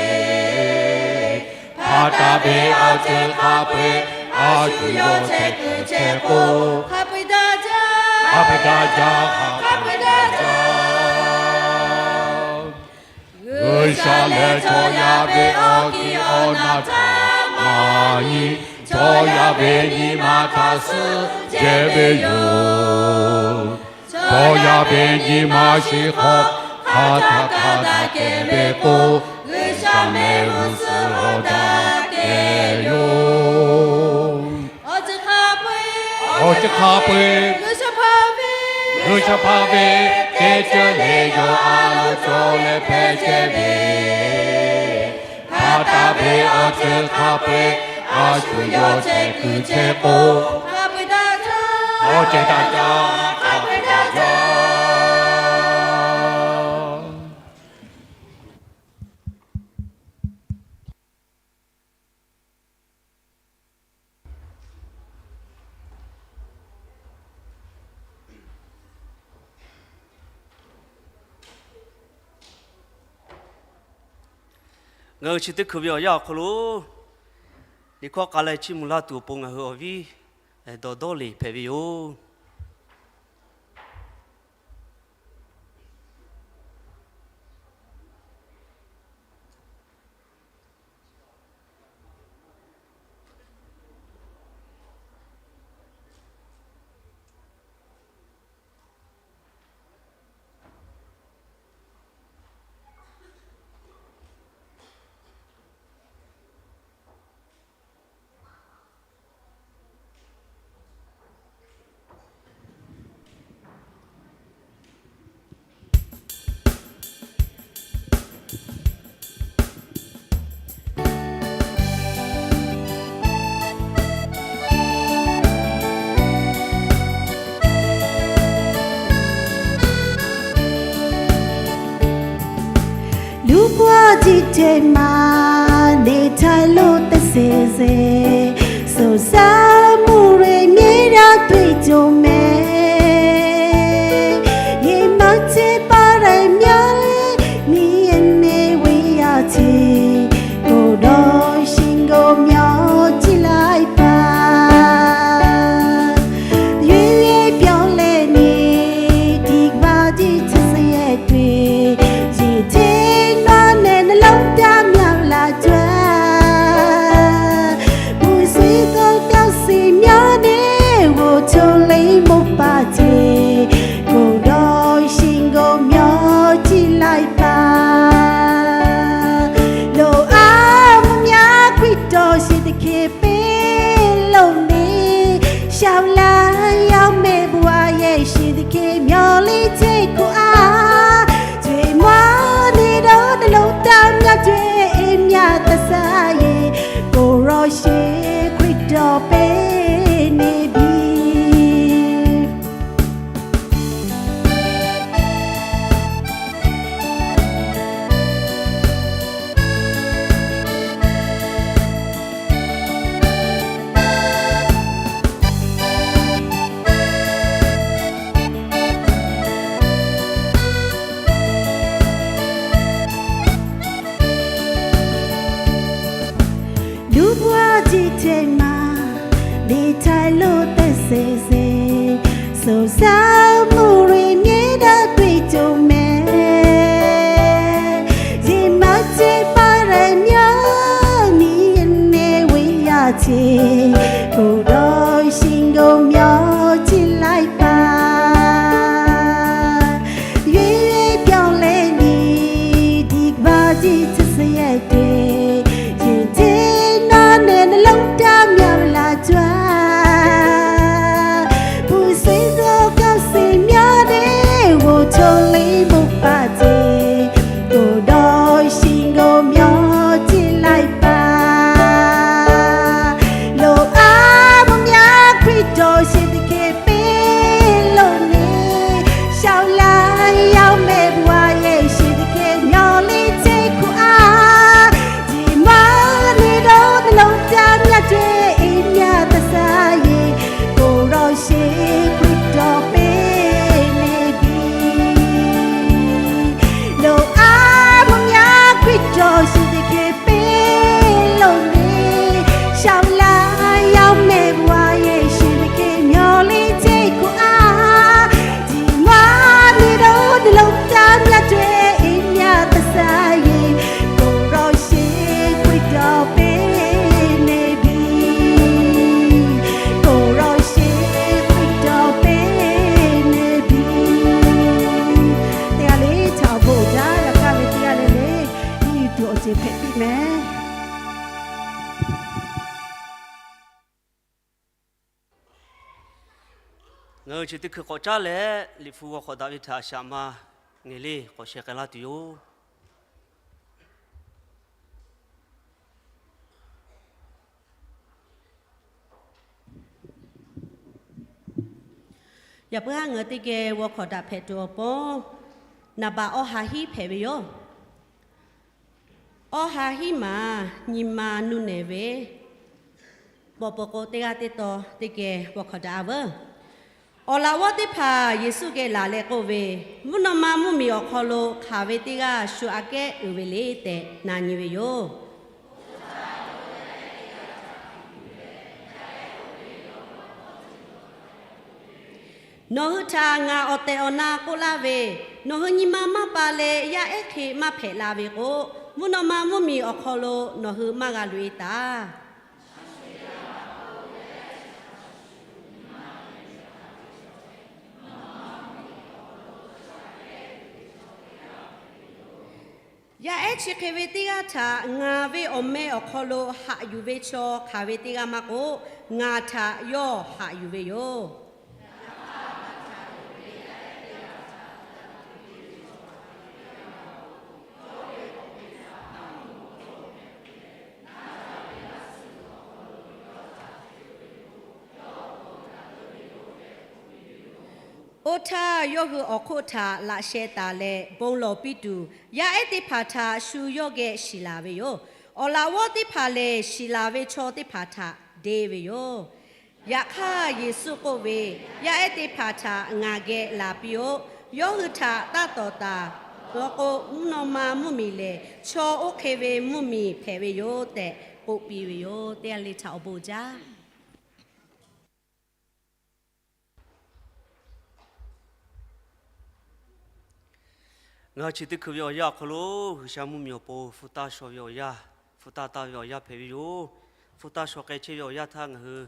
hk'a taˍ ve awˬ ceuˬ hk'a peu-eˬ a shu yawˇ chehˇ kuiˬ chehˇ k'o, hk'a peu-eˬ daꞈ jaˇ, hk'a peu-eˬ daꞈ jaˇ, hk'a peu-eˬ daꞈ jaˇ. G'uiˬsha lehˬ chaw yaˇ ve awˬ kiˇ awˬ na htaꞈ maˇ nyi, chaw yaˇ ve nyi ma htaꞈ suh jehˬ ve yoˬ. Chaw yaˇ ve nyi ma shiˍ hk'awꞈ hk'aˇ htaꞈ kaˇ daꞈ kehˬ ve k'o, G'uiˬsha mehˆ g'uˇ suhˍ awˬ daꞈ kehˬ yoˬ. Awˬ ceuˬ hk'a peu-eˬ, G'uiˬsha hpaˇ ve, G'uiˬsha hpaˇ ve teˇ ceuˬ leh yawˇ a loˍ cawˬ leh hpehꞈ chehˇ ve, hk'a taˍ ve awˬ ceuˬ hk'a peu-eˬ a shu yawˇ chehˇ kuiˬ chehˇ k'o, hk'a peu-eˬ daꞈ jaˇ, hk'a peu-eˬ daꞈ jaˇ, hk'a peu-eˬ daꞈ jaˇ. Ngaˬ hui chi teˇ hkui ve awˬ yanˇ awˬ hk'aw lo, liꞈ hkawˇ k'ai leh chiˇ mvuh laˇ tuˬ awˬ pon ngaˬ hui awˬ viˉ dawˬ dawˇ leˬ hpehꞈ ve yoˬ. Luˇ paˍ jiˇ hteˇ maˬ neˇ htaˇ lo teˇ sehˍ sehˍ, suhˍ shaˉ mvuhˇ re mehˉ daꞈ tuˬ cawˬ mehˍ. Yehˬ maˇ chehˇ paˍ leh myaˇ leh miˬ neˇ ve yaˇ chi, k'oˍ dawˇ shiˍ g'aw myaw chi laiˉ paˍ, yehˬ yehˬ pyawˬ leh neˇ tiˍ g'aˇ tiˇ chi suhˍ yehˬ tuˬ, yehˬ hteˇ maˬ leh naˍ lonˉ taˇ myaꞈ la jaˇ. Pui suhˍ k'o kaˇ shiˍ myaˇ neˇ g'aw cawˬ leh mawˇ paˍ ce, k'oˍ dawˇ shiˍ g'aw myaw chi laiˉ paˍ, loꞈ a mvuhˇ myaˇ Hkriꞈ dawˇ shiˍ teˇ hkeh peˇ loˍ neˇ, shaˍ laˇ yaˇ mehˆ bon a yehˬ shiˍ teˇ hkeh myaw liˇ ce k'oˆ a, ce maˇ neˇ dawˇ naˍ lonˉ taˇ myaꞈ ce, eˬ myaꞈ taˇ shaˍ yehˬ, k'oˍ dawˇ shiˍ Hkriꞈ dawˇ peˇ neˇ biˇ. Luˇ paˍ jiˇ hteˇ maˬ neˇ htaˇ lo teˇ sehˍ sehˍ, suhˍ shaˉ mvuhˇ re mehˉ daꞈ tuˬ cawˬ mehˍ. Yehˬ maˇ chehˇ paˍ leh myaˇ miˬ neˇ ve yaˇ ce, k'oˍ dawˇ shiˍ g'aw myaw chi laiˉ paˍ, yehˬ yehˬ pyawˬ leh neˇ tiˍ g'aˇ tiˇ chi suhˍ yehˬ tuˬ, yehˬ hteˇ maˬ leh naˍ lonˉ taˇ myaꞈ la jaˇ. Pui suhˍ k'o kaˇ shiˍ Ngaˬ hui chi teˇ hkui k'awꞈ caˉ leh, Liꞈ hpu g'aw hk'awꞈ daꞈ ve htaꞈ shaꞈ ma ngeh le k'awꞈ sheh k'ai laˇ tuˬ yoˬ. Yaꞈ puiˉ haˉ ngaˬ hui teˇ geh g'aw hk'awꞈ daꞈ hpehꞈ tuˬ awˬ pon, naˍ baꞈ awˬ ha hiˉ hpehꞈ ve yoˬ. Awˬ ha hiˉ maˬ nyi ma nuˇ nehˬ ve, bawˬ peuˬ k'o teˇ g'aˇ teˇ taw teˇ geh g'aw hk'awꞈ daꞈ-a veuˬ. Awˬ laꞈ g'awˇ teˇ hpaˍ Yeˍsuˆ geh laˬ leh k'oˆ ve, Mvuhˇ naw ma mvuhˇmiˬ awˬ hk'aw lo hk'aˬ ve teˇ g'aˇ shu aꞈ kehˉ uiˍ ve le tehꞈ na nyi ve yoˬ. Nawˬ hui htaꞈ ngaˬ awˬ tehˬ awˬ na k'oˆ laˇ ve, nawˬ hui nyi ma maˇ pa leh yaˇ ehˉ hk'e maˇ hpehꞈ la ve k'o, mvuhˇ naw ma mvuhˇmiˬ awˬ hk'aw lo nawˬ hui maˇ g'a loꞈ-e taˍ. Yaˇ ehˉ chi hk'e ve teˇ g'aˇ htaꞈ ngaˬ ve awˬ meh awˬ hk'aw lo haꞈ yuˬ ve chaw hk'aˬ ve teˇ g'aˇ maˇ k'oˆ, ngaˬ htaꞈ yawˇ haꞈ yuˬ ve yoˬ. Oˇ htaˇ, yawˇ hui awˬ hk'oˆ htaꞈ laꞈ sheh taˍ leh bon lawˬ piˇ tuˬ, yaˇ ehˉ teˇ hpaˍ htaꞈ shu yawˇ geh shiˍ laˬ ve yoˬ. Awˬ laꞈ g'awˇ teˇ hpaˍ lehˬ, shiˍ laˬ ve chaw teˇ hpaˍ htaꞈ deˇ ve yoˬ. Yaꞈ hk'aˇ, Yeˍsuˆ k'oˆ ve, Yaˇ ehˉ teˇ hpaˍ htaꞈ ngaˬ geh laˬ piˇ-oˆ. Yawˇ hui htaꞈ taˇ tawˍ taˍ. Law k'o, mvuhˇ naw ma mvuhˇmiˬ lehˬ, chaw oˇ hk'e ve mvuhˇmiˬ hpehꞈ ve yoˬ tehꞈ k'oˆ piˇ ve yoˬ. Teˇ g'aˇ le htaꞈ awˬ bon jaˇ. Ngaˬ hui chi teˇ hkui ve awˬ yanˇ awˬ hk'aw lo G'uiˬsha mvuhˇmiˬ awˬ pon hpu taˇ shaw ve awˬ yanˇ, hpu taˇ taˇ ve awˬ yanˇ hpehꞈ ve yoˬ. Hpu taˇ shaw k'ai chehˇ ve awˬ yanˇ htaˇ ngaˬ hui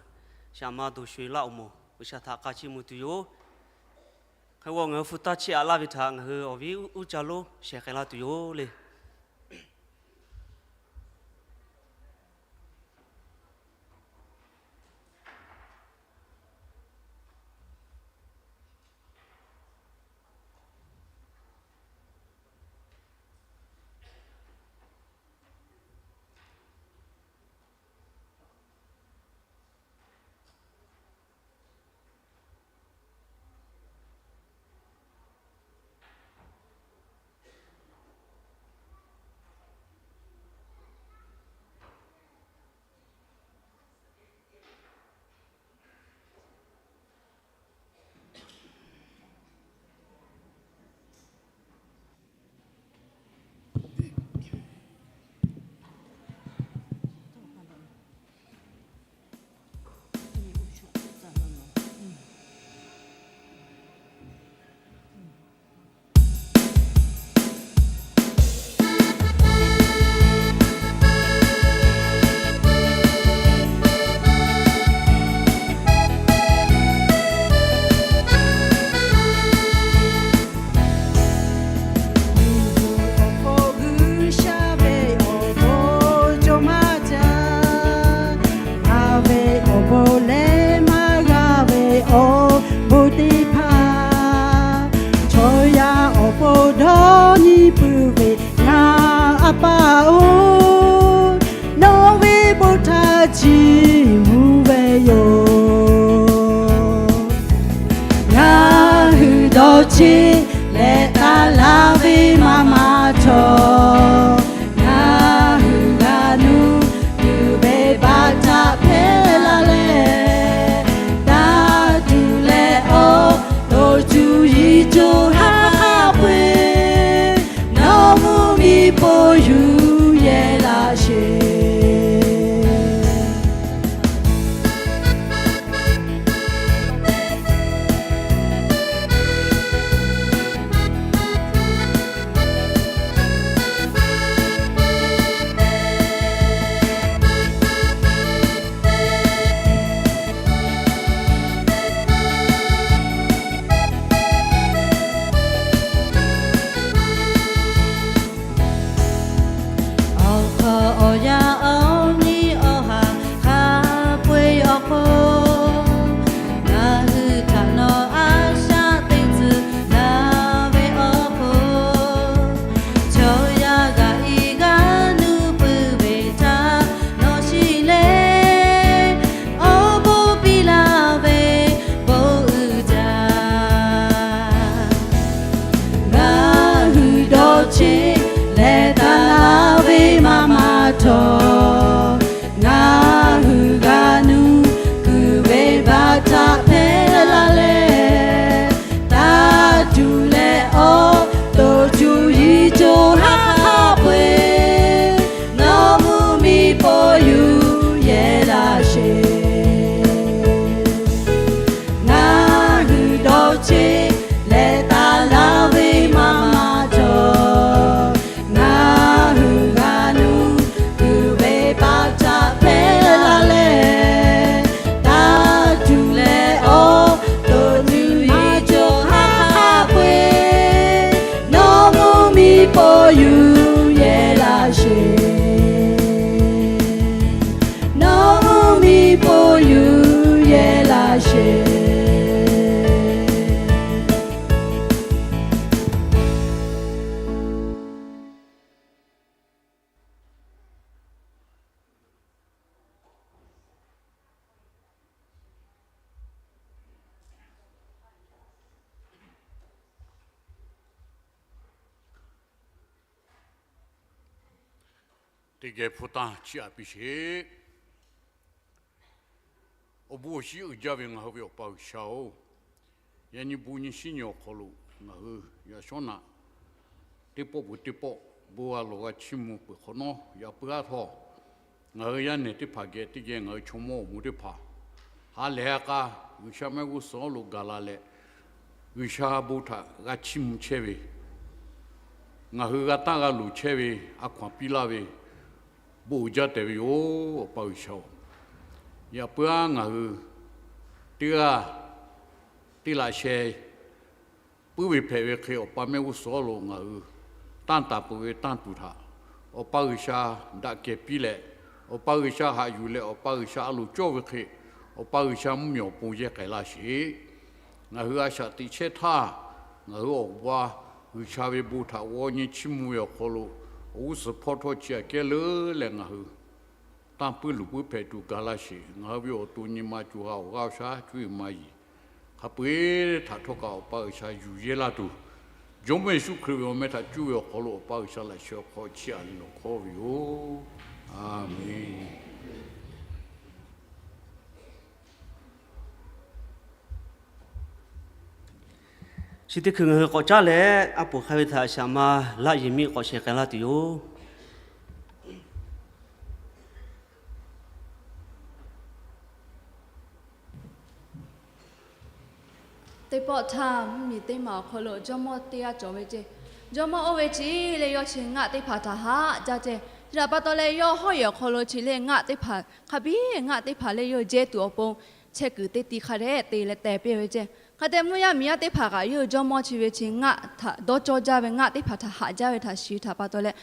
shaꞈ ma dawˬ sho-eˬ laˇ awˬ moˍ G'uiˬsha htaꞈ k'a chiˇ mvuh tuˬ yoˬ. Hk'e g'a ngaˬ hui hpu taˇ chiˇ aꞈ laˇ ve htaꞈ ngaˬ hui awˬ viˉ uˉ caˇ lonˉ shehˍ k'ai laˇ tuˬ yoˬ le. Awˬ bon G'uiˬsha ve awˬ bon cawˬ maˇ caˇ. G'a ve awˬ bon leh maˇ g'a ve awˬ bon teˇ hpaˍ, chaw yaˇ awˬ pon dawˇ nyi puiˉ ve ngaˬ a pa-oˬ, nawˬ ve bon htaꞈ chiˇ mvuh ve yoˬ. Ngaˬ hui dawˇ cheˆ leh taˍ laˇ ve maˇ maˇ htawˇ, ngaˬ hui g'a nuˇ tuˬ ve baˆ htaꞈ hpehˇ laˇ leh, taˇ tuˬ leh awˬ to cuˇ yiˍ co ha hk'a peu-eˬ, nawˬ mvuhˇmiˬ po yuˬ yehˬ. Teˇ geh hpu tanˇ chiˇ aꞈ piˇ sheˍ. Awˬ bon awˬ shinˉ uiˍ jaˇ ve ngaˬ hui ve Awˬ pa G'uiˬsha-oˬ, yaꞈ nyi bon nyi shinˉ nyi awˬ hk'aw lo ngaˬ hui yaꞈ shawˉ naꞈ teˇ pawˆ peuˬ teˇ pawˆ bon g'a lawˬ g'a chiˇ mvuh peuˬ hk'awꞈ nawˉ, yaꞈ puiˉ aˉ htawˇ ngaˬ hui yaˇ nehˬ teˇ hpaˍ geh teˇ geh ngaˬ hui chaw mawˇ awˬ mo teˇ hpaˍ ha lehˬ ha k'a G'uiˬsha mehˆ g'uˇ suhˍ awˉ lo gaˬ la leh, G'uiˬsha bon htaꞈ g'a chiˇ mvuh chehˇ ve, ngaˬ hui g'a taˇ g'a loˍ chehˇ ve, a hkaw anˬ piˇ laˇ ve bon uiˍ jaˇ tehꞈ ve yoˬ. Awˬ pa G'uiˬsha-oˬ, yaꞈ puiˉ aˉ ngaˬ hui teˇ g'aˇ teˇ laꞈ sheh puiˉ ve hpehꞈ ve hk'e, Awˬ pa mehˆ g'uˇ suhˍ awˉ lo ngaˬ hui tanˇ taˍ peuˬ ve tanˇ tuˬ htaꞈ Awˬ pa G'uiˬsha daꞈ kehˬ piˇ leh, Awˬ pa G'uiˬsha haꞈ yuˬ leh Awˬ pa G'uiˬsha a loˍ cawˇ ve hk'e, Awˬ pa G'uiˬsha mvuhˇmiˬ awˬ pon yehˇ k'ai laˇ sheˍ. Ngaˬ hui a shaꞈ teꞈ chehˇ htaˇ, ngaˬ hui awˬ g'aˇ G'uiˬsha ve bon htaꞈ g'aw nyi chiˇ mvuh ve awˬ hk'aw lo awˬ g'uˇ suhˍ hpawˇ htawˇ chi aꞈ kehˉ leuˉ leh ngaˬ hui tanˇ puiˉ luˬ puiˉ hpehꞈ tuˬ gaˬ laˇ sheˍ. Ngaˬ hui ve awˬ to nyi ma co ha awˬ g'aˇ awˬ shaˉ cuˇ yiˍ ma yiˍ hk'a peu-eˬ htaꞈ htawˇ kaꞈ Awˬ pa G'uiˬsha yuˬ yehˇ laˇ tuˬ, Jawˇmawˇ Yeˍsuˆ Hkriꞈ ve awˬ meh htaꞈ cuˇ ve awˬ hk'aw lo Awˬ pa G'uiˬsha laꞈ sheh awˬ hk'aw chiˇ aꞈ leh lawˬ hkawˇ ve yoˬ. Aˬmenˍ. Chi teˇ hkui ngaˬ hui k'awꞈ caˉ leh, a poˍ hk'a ve htaꞈ shaꞈ ma laˆ yehˬ miˆ k'awꞈ shehˍ k'ai laˇ tuˬ yoˬ. Teˇ pawˆ htaˇ, mvuhˇmiˬ teˇ maˬ awˬ hk'aw lo jawˇmawˇ teˇ g'aˇ cawˬ ve ceˇ. Jawˇmawˇ oˇ ve chi leh yawˇ chi ngaˆ teˇ hpaˍ htaꞈ haꞈ jaˇ ceˇ. Chi htaꞈ pa taw leh, yawˇ hawˉ yehˬ awˬ hk'aw lo chi leh ngaˆ teˇ hpaˍ hk'a biˇ ngaˆ teˇ hpaˍ leh yawˇ jehˇ tuˬ awˬ pon chehˇ kuiˬ teˇ ti hk'a dehꞈ te leh teh piˇ ve ceˇ. Hk'a te mvuhˇ yaˇ miˬ yaˇ teˇ hpaˍ kaꞈ yawˇ hui jawˇmawˇ chi ve chi ngaˆ htaꞈ dawˇ cawˇ jaˇ ve, ngaˆ teˇ hpaˍ htaꞈ haꞈ jaˇ ve htaꞈ shiˍ htaꞈ pa taw leh,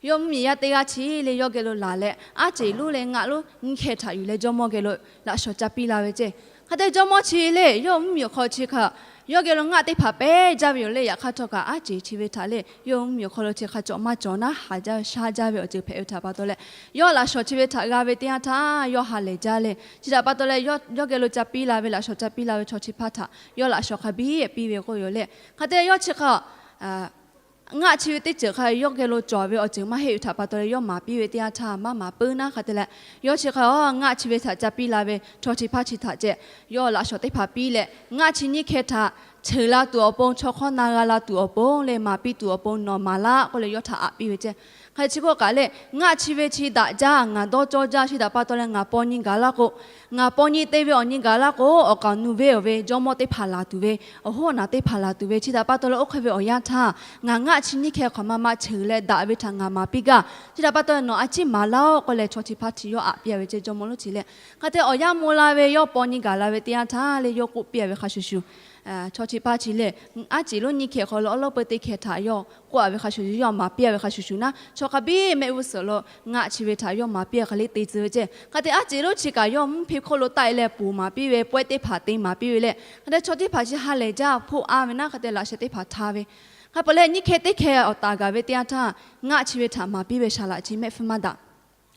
yawˇ mvuhˇmiˬ yaˇ teˇ g'aˇ chi leh yawˇ geh lo laˬ leh, aˉ ceˍ lonˉ leh ngaˆ lonˉ nyiˇ hkeh htaꞈ yuˬ leh jawˇmawˇ geh lo laꞈ shawnˍ ca piˇ la ve ceˇ. Hk'a te jawˇmawˇ chi leh yawˇ mvuhˇmiˬ awˬ hk'aw chi hk'a, yawˇ geh lo ngaˆ teˇ hpaˍ pehˇ jaˇ ve yoˬ leh, yaꞈ hk'aˇ htawˇ kaꞈ aˉ ceˍ chi ve htaꞈ leh yawˇ mvuhˇmiˬ awˬ hk'aw lo chi hk'a cawꞈ maˇ cawˬ naˉ haˍ jaˇ ve shaˉ jaˇ ve awˬ ceuˬ hpehꞈ ve htaꞈ pa taw leh, yawˇ laꞈ shawnˍ chi ve htaꞈ g'a ve teˇ yanˇ htaˇ yawˇ ha lehˬ jaˇ leh, chi htaꞈ pa taw leh yawˇ yawˇ geh lo ca piˇ la ve, laꞈ shawnˍ ca piˇ la ve chaw chi hpaˇ htaꞈ yawˇ laꞈ shawnˍ hk'a biˇ piˇ ve k'oˆ yoˬ leh, hk'a te yawˇ chi hk'a ngaˆ chi ve teˇ ceuˬ hk'a yawˇ geh lo cawˬ ve awˬ ceuˬ maˇ heˆ ve htaꞈ pa taw leh yawˇ maˍ piˇ ve teˇ yanˇ htaˇ maˇ maˍ puiˉ naˉ hk'a te leh, yawˇ chi hk'a ngaˆ chi ve htaꞈ ca piˇ la ve chaw chi hpaˇ chi htaꞈ ceh, yawˇ laꞈ shawnˍ teˇ hpaˍ piˇ leh, ngaˆ chi nyiˇ hkeh htaꞈ cheuˬ la tuˬ awˬ pon, chaw hk'awˇ na g'a la tuˬ awˬ pon leh maˍ piˇ tuˬ awˬ pon nawˬ maˍ laˇ k'oˆ leh yawˇ htaꞈ aꞈ piˇ ve ceˇ. Hk'e chi k'oˆ kaꞈ leh, ngaˆ chi ve chi daꞈ jaˇ, ngaˬ dawˇ cawˇ jaˇ, chi htaꞈ pa taw leh ngaˬ paw nyi gaˬ laˇ k'o, ngaˬ paw nyi te ve awˬ nyi gaˬ laˇ k'o, awˬ kaˍ awˬ nu venˇ awˬ ve jawˇmawˇ teˇ hpaˍ laˬ tuˬ ve, awˬ hoˉ awˬ naˍ teˇ hpaˍ laˬ tuˬ ve, chi htaꞈ pa taw leh oˇ hk'e ve awˬ yanˇ htaˇ ngaˬ ngaˆ chi nyiˇ hkeh hk'awꞈ ma ma cheuˬ leh daꞈ ve htaꞈ ngaˬ maˍ piˇ gaˇ. Chi htaꞈ pa taw leh nawˬ a ciˉ maˍ laˇ-oˆ k'oˆ leh chaw chi hpaˇ chi yawˇ aꞈ piˇ ve ceˇ, jawˇmawˇ lonˉ chi leh. Hk'a te awˬ yanˇ mvuh la ve yawˇ paw nyi gaˬ la ve teˇ yanˇ htaˇ leh yawˇ k'oˆ piˇ ve hk'a shuˍ shuˍ, chaw chi hpaˇ chi leh, aˉ ceˍ lonˉ nyiˇ hkeh hk'aw lo awˉ lawˉ peu teˇ hkeh htaꞈ yawˇ k'oˆ a ve hk'a shuˍ shuˍ, yawˇ maˍ piˇ ve hk'a shuˍ shuˍ naˉ, chaw hk'a biˇ mehˆ g'uˇ suhˍ lo ngaˆ chi ve htaꞈ yawˇ maˍ piˇ hk'e le te tcuh ve ceˇ. Hk'a te aˉ ceˍ lonˉ chi kaꞈ yawˇ mvuhˇ hpe hk'oˆ lo taˆ e leh poˬ maˍ piˇ ve, pawehˇ teˇ hpaˍ te maˍ piˇ ve leh, hk'a te chaw teˇ hpaˍ chi ha lehˬ jaˇ hpoˆ a ve naˉ, hk'a te laꞈ sheh teˇ hpaˍ hta ve. Hk'a peu leh nyiˇ hkeh teˇ hkeh awˬ taˍ gaˬ ve teˇ yanˇ htaˇ, ngaˆ chi ve htaꞈ maˍ piˇ ve saˍ laꞈ chi mehˆ hpfuhˇ maˇ daꞈ.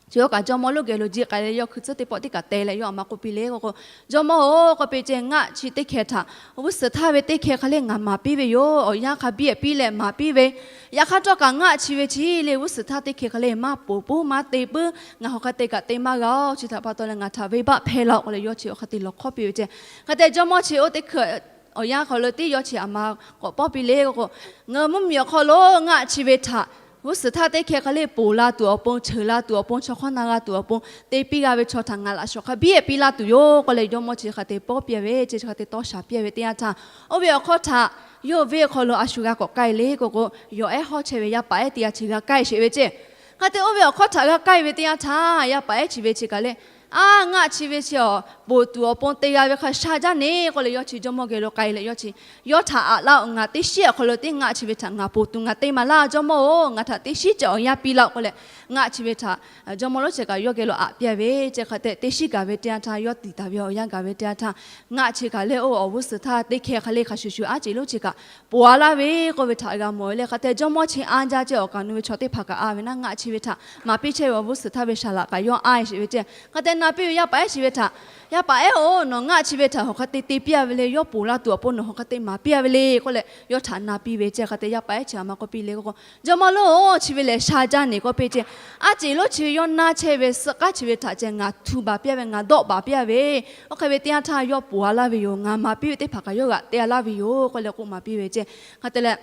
Chi yawˇ kaꞈ jawˇmawˇ lonˉ geh lo jiˆ k'ai leh yawˇ hkui tcuhˉ teˇ pawˆ tiˉ kaꞈ te leh yawˇ aˬ ma k'oˆ piˇ le k'o k'o, Jawˇmawˇ-oˬ, k'oˆ piˇ ceˇ, ngaˆ chi teˇ hkeh htaꞈ g'uˇ suhˍ htaˇ ve teˇ hkeh hk'e le ngaˬ maˍ piˇ ve yoˬ. Awˬ yanˇ hk'a biˇ piˇ leh maˍ piˇ ve, yaꞈ hk'aˇ htawˇ kaꞈ ngaˆ chi ve chi leh g'uˇ suhˍ htaˇ teˇ hkeh hk'e le maˇ poˬ puiˉ maˇ te puiˉ, ngaˬ hk'aˬ hk'e te kaꞈ te maˇ g'a-oˬ. Chi htaꞈ pa taw leh ngaˬ htaꞈ venˇbaˆ hpehˇ laˇ-oˆ k'oˆ leh yawˇ chi awˬ hk'e te lawˬ hkawˇ piˇ ve ceˇ. Hk'a te jawˇmawˇ chi oˇ teˇ hkui awˬ yanˇ hk'aw lo tiˉ yawˇ chi aˬ ma k'awꞈ pawˆ piˇ le k'o k'o, ngaˬ hui mvuhˇmiˬ awˬ hk'aw lo ngaˆ chi ve htaꞈ g'uˇ suhˍ htaˇ teˇ hkeh hk'e le poˬ la tuˬ awˬ pon, cheuˬ la tuˬ awˬ pon, chaw hk'awˇ na g'a tuˬ awˬ pon te piˇ g'a ve chaw htaꞈ ngaˬ laꞈ shawnˍ hk'a biˇ piˇ laˇ tuˬ yoˬ k'oˆ leh, jawˇmawˇ chi hk'a te pawˆ piˇ ve ceˇ, chi hk'a te tawˇ shaˍ piˇ ve teˇ yanˇ htaˇ, oˇ ve awˬ hkawˇ htaꞈ yawˇ venˇ awˬ hk'aw lo a shu g'a k'awꞈ k'ai le k'o k'o, yawˬ ehˉ hawˉ chehˇ ve yaˇ paˍ ehˉ teˇ g'aˇ chi g'a k'ai sheˍ ve ceˇ. Hk'a te oˇ ve awˬ hkawˇ htaꞈ g'a k'ai ve teˇ yanˇ htaˇ, yaˇ paˍ ehˉ chi ve chi kaꞈ le, aˉ, ngaˆ chi ve chi awˬ poˬ tuˬ awˬ pon te g'a ve hk'a sha jaˇ neˇ k'oˆ leh, yawˇ chi jawˇmawˇ geh lo k'ai leh yawˇ chi yawˇ htaꞈ aꞈ laˇ-oˬ, ngaˬ teˇ shiˉ awˬ hk'aw lo tiˉ ngaˆ chi ve htaꞈ ngaˬ poˬ tuˬ ngaˬ te maˍ laˇ, jawˇmawˇ-oˬ, ngaˬ htaꞈ teˇ shiˉ cawˬ awˬ yanˇ piˇ laˇ-oˆ k'oˆ leh, ngaˆ chi ve htaꞈ jawˇmawˇ lonˉ chi kaꞈ yawˇ geh lo aꞈ piˇ ve ceˇ. Hk'a te teˇ shiˉ gaˬ ve teˇ yanˇ htaˇ, yawˇ tiˍ taˍ ve awˬ yanˇ gaˬ ve teˇ yanˇ htaˇ, ngaˆ chi kaꞈ le oˇ awˬ g'uˇ suhˍ htaˇ teˇ hkeh hk'e le hk'a shuˍ shuˍ aˉ ceˍ lonˉ chi kaꞈ poˬ a laˇ ve k'oˆ ve htaꞈ g'a mawˬ ve le. Hk'a te jawˇmawˇ chi anˇ jaˇ ceˇ, awˬ kaˍ nu ve chaw teˇ hpaˍ kaꞈ a ve naˉ, ngaˆ chi ve htaꞈ maˍ piˇ chehˇ ve awˬ g'uˇ suhˍ htaˇ ve saˍ laꞈ kaꞈ yawˇ anˇ sheˍ ve ceˇ. Hk'a te Na piˇ ve yaˇ paˍ ehˉ chi ve htaꞈ, yaˇ paˍ ehˉ-oˬ, nawˬ ngaˆ chi ve htaꞈ hawˬ hk'a te te piˇ a ve le. Yawˇ ponˬ laˇ tuˬ awˬ pon nawˬ hawˬ hk'a te maˍ piˇ a ve le k'oˆ leh, yawˇ htaꞈ na piˇ ve ceˇ. Hk'a te yaˇ paˍ ehˉ chi a ma k'oˆ piˇ le k'o, Jawˇmawˇ lonˉ-oˬ, chi ve lehˬ sha jaˇ neˬ k'oˆ piˇ ceˇ. Aˉ ceˍ lonˉ chi ve yawˇ naˇ chehˇ ve suhˆ k'aˉ chi ve htaꞈ ceh ngaˬ htu baˬ piˇ a ve, ngaˬ dawˆ baˬ piˇ a ve. Oˇ hk'e ve teˇ yanˇ htaˇ yawˇ ponˬ a laˇ ve yoˬ. Ngaˬ maˍ piˇ ve teˇ hpaˍ kaꞈ yawˇ g'aꞈ te a laˇ ve yoˬ k'oˆ leh k'oˆ maˍ piˇ ve ceˇ. Hk'a te leh,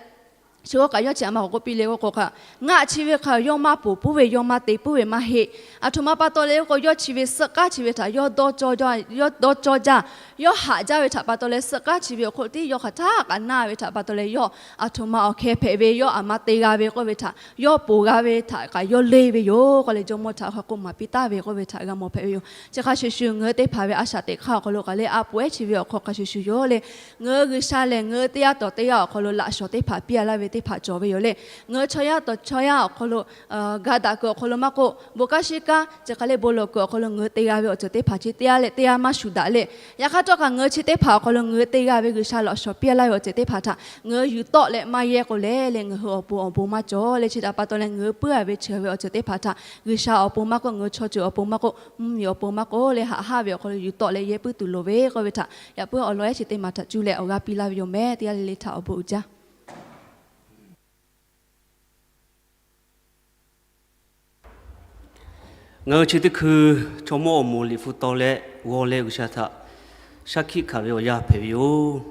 chi k'oˆ kaꞈ yawˇ chi a ma k'awꞈ k'oˆ piˇ le k'o k'o hk'a, ngaˆ chi ve hk'a yawˇ maˇ ponˬ puiˉ ve, yawˇ maˇ te puiˉ ve maˇ heˆ. Aˬ htoꞈ ma pa taw le k'o, yawˇ chi ve suhˆ k'aˉ chi ve htaꞈ yawˇ dawˇ cawˇ jaˇ, yawˇ dawˇ cawˇ jaˇ, yawˇ haꞈ jaˇ ve htaꞈ pa taw leh, suhˆ k'aˉ chi ve awˬ hk'oˆ lo tiˉ yawˇ hk'aˬ htaˇ kaꞈ naˇ ve htaꞈ pa taw leh, yawˇ aˬ htoꞈ ma awˬ hkeh hpehꞈ ve, yawˇ aˬ ma te g'a ve k'oˆ ve htaꞈ, yawˇ ponˬ g'a ve htaꞈ kaꞈ yawˇ leˇ ve yoˬ k'oˆ leh, Jawˇmawˇ htaꞈ hk'a k'oˆ maˍ piˇ taˍ ve k'oˆ ve htaꞈ g'a mawˬ hpehꞈ ve yoˬ. Chi hk'a shuˍ shuˍ, ngaˬ hui teˇ hpaˍ ve a shaꞈ teꞈ hk'aˇ awˬ hk'aw lo kaꞈ le, a poˍ ehˉ chi ve awˬ hk'aw hk'a shuˍ shuˍ yoˬ le. Ngaˬ hui G'uiˬsha lehˬ, ngaˬ hui teˇ g'aˇ tawˬ teˇ g'aˇ awˬ hk'aw lo laꞈ shawˍ teˇ hpaˍ piˇ a laˇ ve teˇ hpaˍ cawˬ ve yoˬ le. Ngaˬ hui chaw yaˇ tawˬ chaw yaˇ awˬ hk'aw lo ga daꞈ kuiˬ awˬ hk'aw lo maˇ k'oˆ, bon kanˉ shiˉ kanˉ chi hk'e le bon lawˬ kuiˬ awˬ hk'aw lo ngaˬ hui te g'a ve awˬ ceuˬ teˇ hpaˍ chi teˇ g'aˇ leh teˇ g'aˇ maˇ shuˍ daꞈ le. Yaꞈ hk'aˇ htawˇ kaꞈ ngaˬ hui chi teˇ hpaˍ awˬ hk'aw lo ngaˬ hui te g'a ve G'uiˬsha laꞈ shawˍ piˇ a laˇ ve awˬ ceuˬ teˇ hpaˍ htaꞈ ngaˬ hui yuˬ tawˆ leh maˇ yehˇ k'o leh le, ngaˬ hui awˬ pon awˬ bon maˇ cawˬ le. Chi htaꞈ pa taw leh ngaˬ hui puiˉ a ve chi ve awˬ ceuˬ teˇ hpaˍ htaꞈ G'uiˬsha awˬ pon maˇ k'oˆ, ngaˬ hui chaw ceuˬ awˬ pon maˇ k'oˆ, mvuhˇmiˬ awˬ pon maˇ k'oˆ le, haꞈ haˉ ve awˬ hk'aw lo yuˬ tawˆ leh yehˇ puiˉ tuˬ loˍ ve k'oˆ ve htaꞈ yaꞈ puiˉ awˬ lawn ehˉ chi teˇ maˬ htaꞈ cuˇ leh awˬ g'aˇ piˇ laˇ ve yoˬ mehˍ. Teˇ g'aˇ le le htaꞈ awˬ bon uiˍ jaˇ. Ngaˬ hui chi teˇ hkui chaw mawˇ awˬ moˍ liꞈ hpu taw leh g'aw leh G'uiˬsha htaꞈ shaˉ hkiˆ hkanˍ ve awˬ yanˇ hpehꞈ ve yoˬ.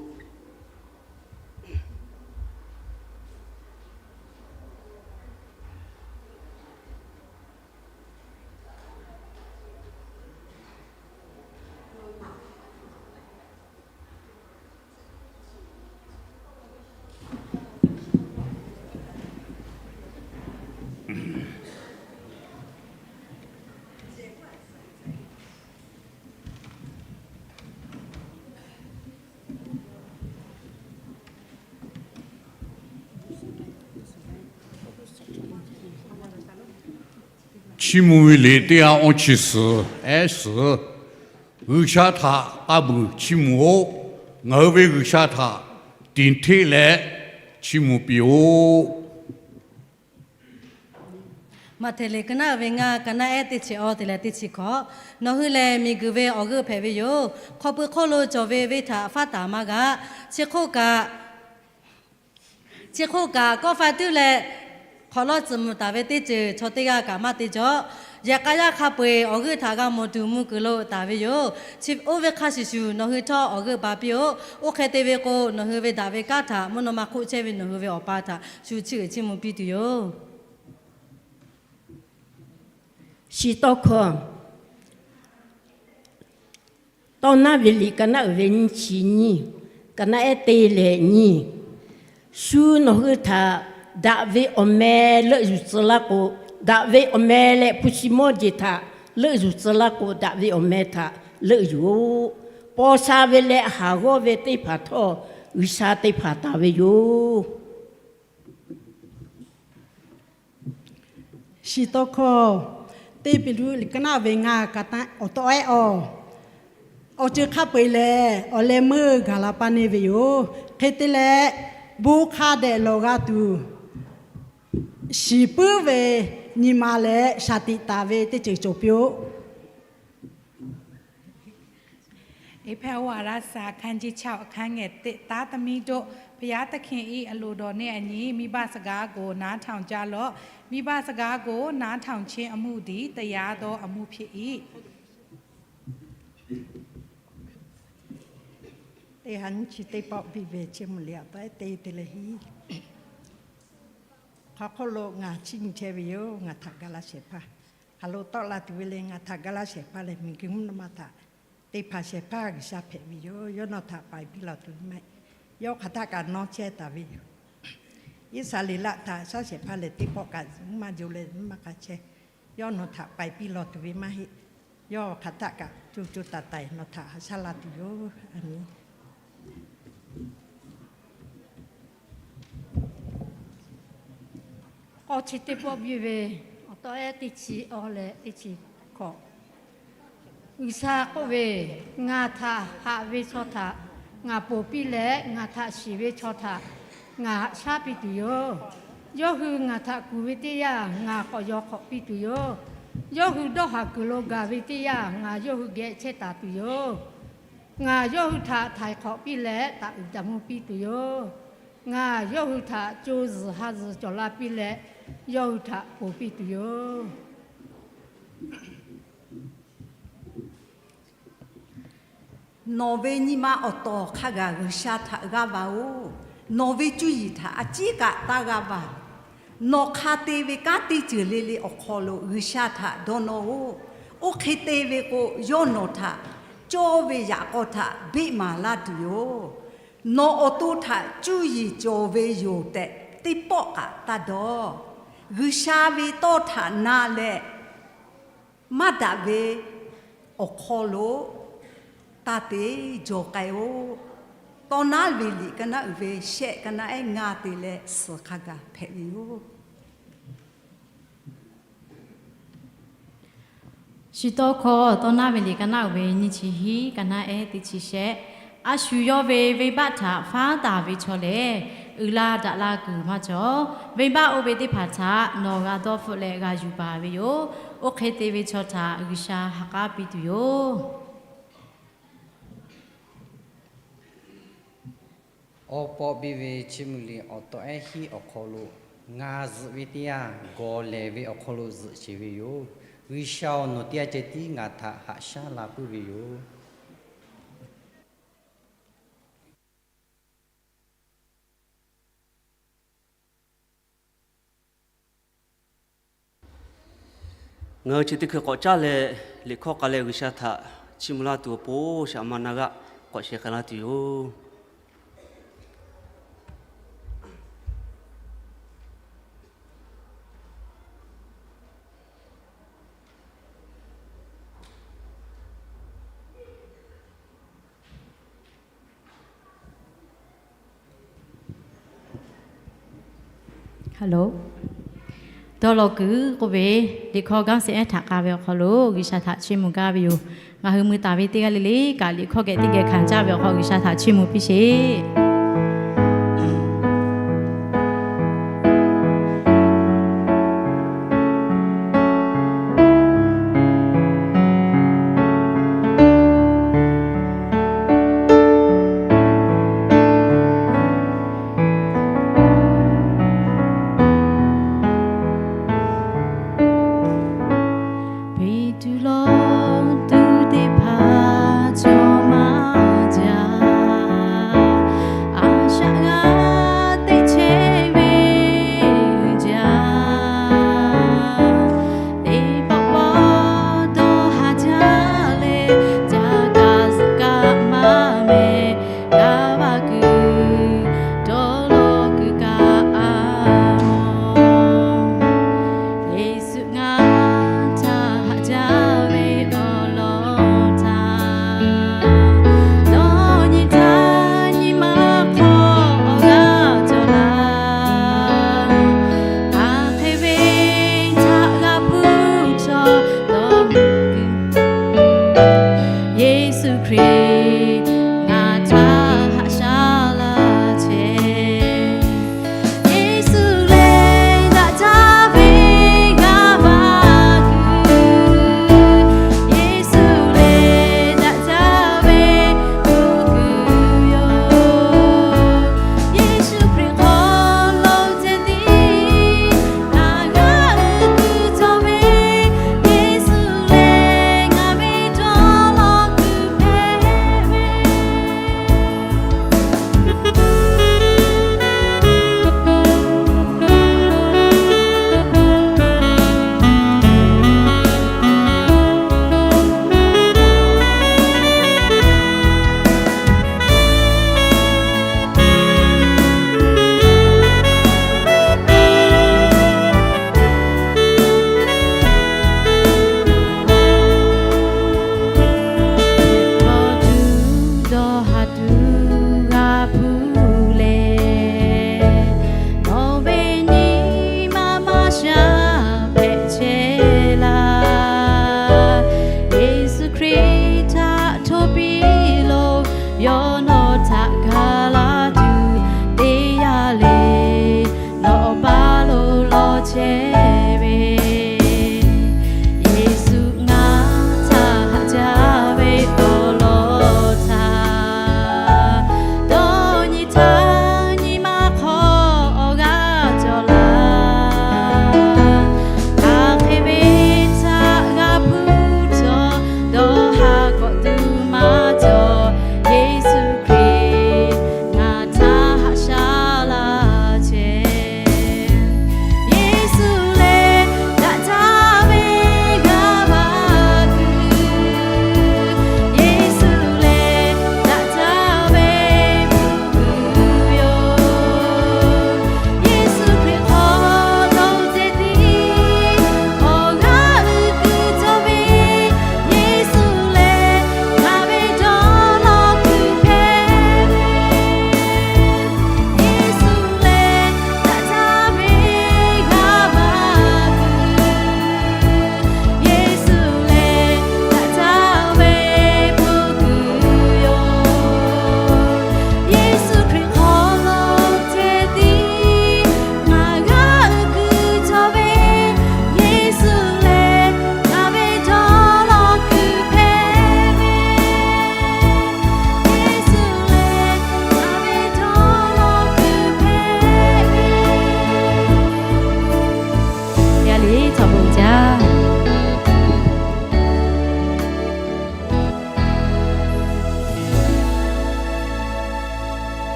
Chiˇ mvuh ve liꞈ teˇ g'aˇ awˇ chi suhˍ ehˉ suhˍ, G'uiˬsha htaꞈ k'a buiˬ chiˇ mvuh-oˬ. Ngaˬ hui ve G'uiˬsha htaꞈ tiˍ hteˆ leh chiˇ mvuh piˇ-oˆ. Maꞈhtehˍ liꞈ ka naˆ ve ngaˇ, ka naˆ ehˉ teˇ chi awˇ te leh teˇ chi hkawꞈ. Nawˬ hui lehˬ miˬguiˬ ve awˬ g'euˆ hpehꞈ ve yoˬ. Hk'aw pui hk'oˆ lo cawˬ ve venˇ htaꞈ faˉ taˍ maˇ g'a. Chi hk'oˆ kaꞈ, chi hk'oˆ kaꞈ kawˆ fa tuˉ leh hk'awꞈ lawˇ tcuhˍ muˬ taˍ ve teˇ ceuˬ chaw teˇ g'aˇ kaꞈ maˇ te jaw. Yehˬ k'a yaˇ hk'a peu-eˬ awˬ g'euˆ htaꞈ g'a mawˬ tuˬ mvuh kuiˬ lo taˍ ve yoˬ. Chi oˇ ve hk'a shuˍ shuˍ nawˬ hui htawˇ awˬ g'euˆ ba piˇ-oˆ. Oˇ hk'e te ve k'o, nawˬ hui ve daꞈ ve kanˉ htaꞈ mvuhˇ naw ma hk'oˆ chehˇ ve nawˬ hui ve Awˬ pa htaꞈ shu chiˇ uiˍ chiˇ mvuh piˇ tuˬ yoˬ. Shiˍ tawˇ hkawˇ, Tawˇ naˉ ve liꞈ ka naˆ uiˍ ve nyiˇ chi nyiˇ, ka naˆ ehˉ teˇ leh nyiˇ. Shu nawˬ hui htaꞈ daꞈ ve awˬ meh leuˆ yuˬ tcuh laˇ k'o, daꞈ ve awˬ meh leh hpu shi mawˇ jeˬ htaꞈ leuˆ yuˬ tcuh laˇ k'o, daꞈ ve awˬ meh htaꞈ leuˆ yuˬ-oˆ. Paw sha ve leh haˍ g'awˇ ve teˇ hpaˍ htawˇ, G'uiˬsha teˇ hpaˍ taˍ ve yoˬ. Shiˍ tawˇ hkawˇ, teˇ Peˍtruˆ liꞈ ka naˆ ve ngaˇ, awˬ tawˆ ehˉ awˬ, awˬ ceuˬ hk'a peu-eˬ lehˬ awˬ leh meuˇ gaˬ la paˇ neˇ ve yoˬ. Hk'e te leh, bon hk'a dehꞈ lawˬ g'a tuˬ, shiˍ puiˉ ve nyi ma leh shaˍ tiꞈ taˍ ve teˇ ceuˬ cawˬ piˇ-oˆ. เอเฟซัส บทที่สาม ข้อเจ็ด ตั้งแต่มีดก พระยาตะเคียนอีกอโลดอในอันนี้ มีบาสกาโกนาทาวจาลอ มีบาสกาโกนาทาวเชนอมูดี ตยาดออมูเพอี Teˇ ha nyiˇ chi teˇ pawˆ biˇ ve chehˇ mvuh liꞈ a tawˆ ehˉ te te leh hiˉ. Hk'aw hk'oˆ lo ngaˬ chiˇ nyi chehˇ ve yoˬ. Ngaˬ htaꞈ ga laˇ shehˍ hpaˇ, hk'aˬ lo tawˆ la tuˬ ve le. Ngaˬ htaꞈ ga laˇ shehˍ hpaˇ lehˬ, miˬguiˬ mvuhˇ naw ma htaꞈ teˇ hpaˍ shehˍ hpaˇ G'uiˬsha hpehꞈ ve yoˬ. Yawˇ nawˬ htaꞈ paiˍ piˇ lawˬ tuˬ ve maˇ heˆ. Yawˇ hk'aˬ htaˆ kaꞈ nawˇ chehˇ taˍ ve yoˬ. Iˉsaˍreˍlaˆ htaꞈ shaˉ shehˍ hpaˇ lehˬ, teˇ pawˆ kaꞈ mvuhˇ maˇ jo leh mvuhˇ maˇ k'a chehˇ. Yawˇ nawˬ htaꞈ paiˍ piˇ lawˬ tuˬ ve maˇ heˆ. Yawˇ hk'aˬ htaˆ kaꞈ co co taiˍ taiˍ nawˬ htaꞈ haꞈ shaˉ la tuˬ yoˬ. A menˍ. K'awˇ chi teˇ pawˆ biˇ ve, awˬ tawˆ ehˉ teˇ chi awˇ leh teˇ chi hkawꞈ. G'uiˬsha k'oˆ ve, Ngaˬ htaꞈ haꞈ ve chaw htaꞈ ngaˬ ponˬ piˇ leh, ngaˬ htaꞈ shiˍ ve chaw htaꞈ ngaˬ haꞈ shaˉ piˇ tuˬ yoˬ. Yawˇ hui ngaˬ htaꞈ kuˬ ve teˇ yanˇ, ngaˬ k'awꞈ yaw hk'awꞈ piˇ tuˬ yoˬ. Yawˇ hui dawˇ haˍ kuiˬ lo gaˬ ve teˇ yanˇ, ngaˬ yawˇ hui geh chehˇ taˍ tuˬ yoˬ. Ngaˬ yawˇ hui htaꞈ htaiˍ hk'awꞈ piˇ leh taꞈ uiˍ taˍ mvuh piˇ tuˬ yoˬ. Ngaˬ yawˇ hui htaꞈ co zuhˬ ha zuhˬ cawˬ la piˇ leh, yawˇ hui htaꞈ ponˬ piˇ tuˬ yoˬ. Nawˬ ve nyi ma awˬ tawˍ hk'a gaˬ G'uiˬsha htaꞈ g'aˇ va-oˬ. Nawˬ ve cuˇ yiˍ htaꞈ a ciˉ kaꞈ taˇ g'aˇ va. Nawˬ hk'a te ve kanˉ teˇ ceuˬ le le awˬ hk'aw lo G'uiˬsha htaꞈ dawˇ nawˇ-oˆ. Oˇ hk'e te ve k'o, yawˇ nawˬ htaꞈ cawˇ ve yaꞈ k'aw htaꞈ beˆ maˍ laˇ tuˬ yoˬ. Nawˬ awˬ to htaꞈ cuˇ yiˍ cawˬ ve yoˬ tehꞈ, teˇ pawˆ kaꞈ taˇ dawˇ. G'uiˬsha ve tawˇ htaꞈ na leh, maˇ daꞈ ve awˬ hk'aw lo taˇ te jaw k'ai-oˆ. Tawˇ naˉ ve liꞈ ka naˉ uiˍ ve shehˆ ka naˉ ehˉ ngaˇ te leh suhˍ hk'a gaˬ hpehꞈ ve yoˬ. Shiˍ tawˇ hkawˇ tawˇ naˉ ve liꞈ ka naˉ uiˍ ve nyiˇ chi hiˉ ka naˉ ehˉ teˇ chi shehˆ. A shu yawˇ ve venˇbaˆ htaꞈ faˉ taˍ ve chaw lehˬ, uiˍ la daꞈ la kuiˬ maˇ cawˬ. Venˇbaˆ oˇ ve teˇ hpaˍ htaꞈ nawˬ g'a dawˇ hpfuhˆ leh g'a yuˬ baˬ ve yoˬ. Oˇ hk'e te ve chaw htaꞈ G'uiˬsha ha k'aˉ piˇ tuˬ yoˬ. Awˬ pawˆ biˇ ve Chiˇ mvuh liꞈ awˬ tawꞈ ehˉ hiˉ awˬ hk'aw lo, ngaˬ zuhꞈ ve teˇ yanˇ gawˬ lehˬ ve awˬ hk'aw lo zuhꞈ sheˍ ve yoˬ. G'uiˬsha-oˬ, nawˬ teˇ g'aˇ ceh tiˉ ngaˬ htaꞈ haꞈ shaˉ la puiˉ ve yoˬ. Ngaˬ hui chi teˇ hkui k'awꞈ caˉ leh, liꞈ hkawˇ k'ai leh G'uiˬsha htaꞈ chiˇ mvuh laˇ tuˬ awˬ pon shaꞈ ma na g'aˆ k'awꞈ sheh k'ai laˇ tuˬ yoˬ. Dawˇ law kuiˬ k'oˆ ve, liꞈ hkawˇ gaˇ seˍ ehˉ htaꞈ k'a ve awˬ hk'aw lo G'uiˬsha htaꞈ chiˇ mvuh gaˇ ve yoˬ. Ngaˬ hui mui taˍ ve teˇ g'aˇ le le kaꞈ, liꞈ hkawˇ geh teˇ geh hkanˍ caˇ ve awˬ hk'aw G'uiˬsha htaꞈ chiˇ mvuh piˇ sheˍ. Peˍtruˆ lawˬ tuˬ teˇ hpaˍ cawˬ maˇ jaˇ.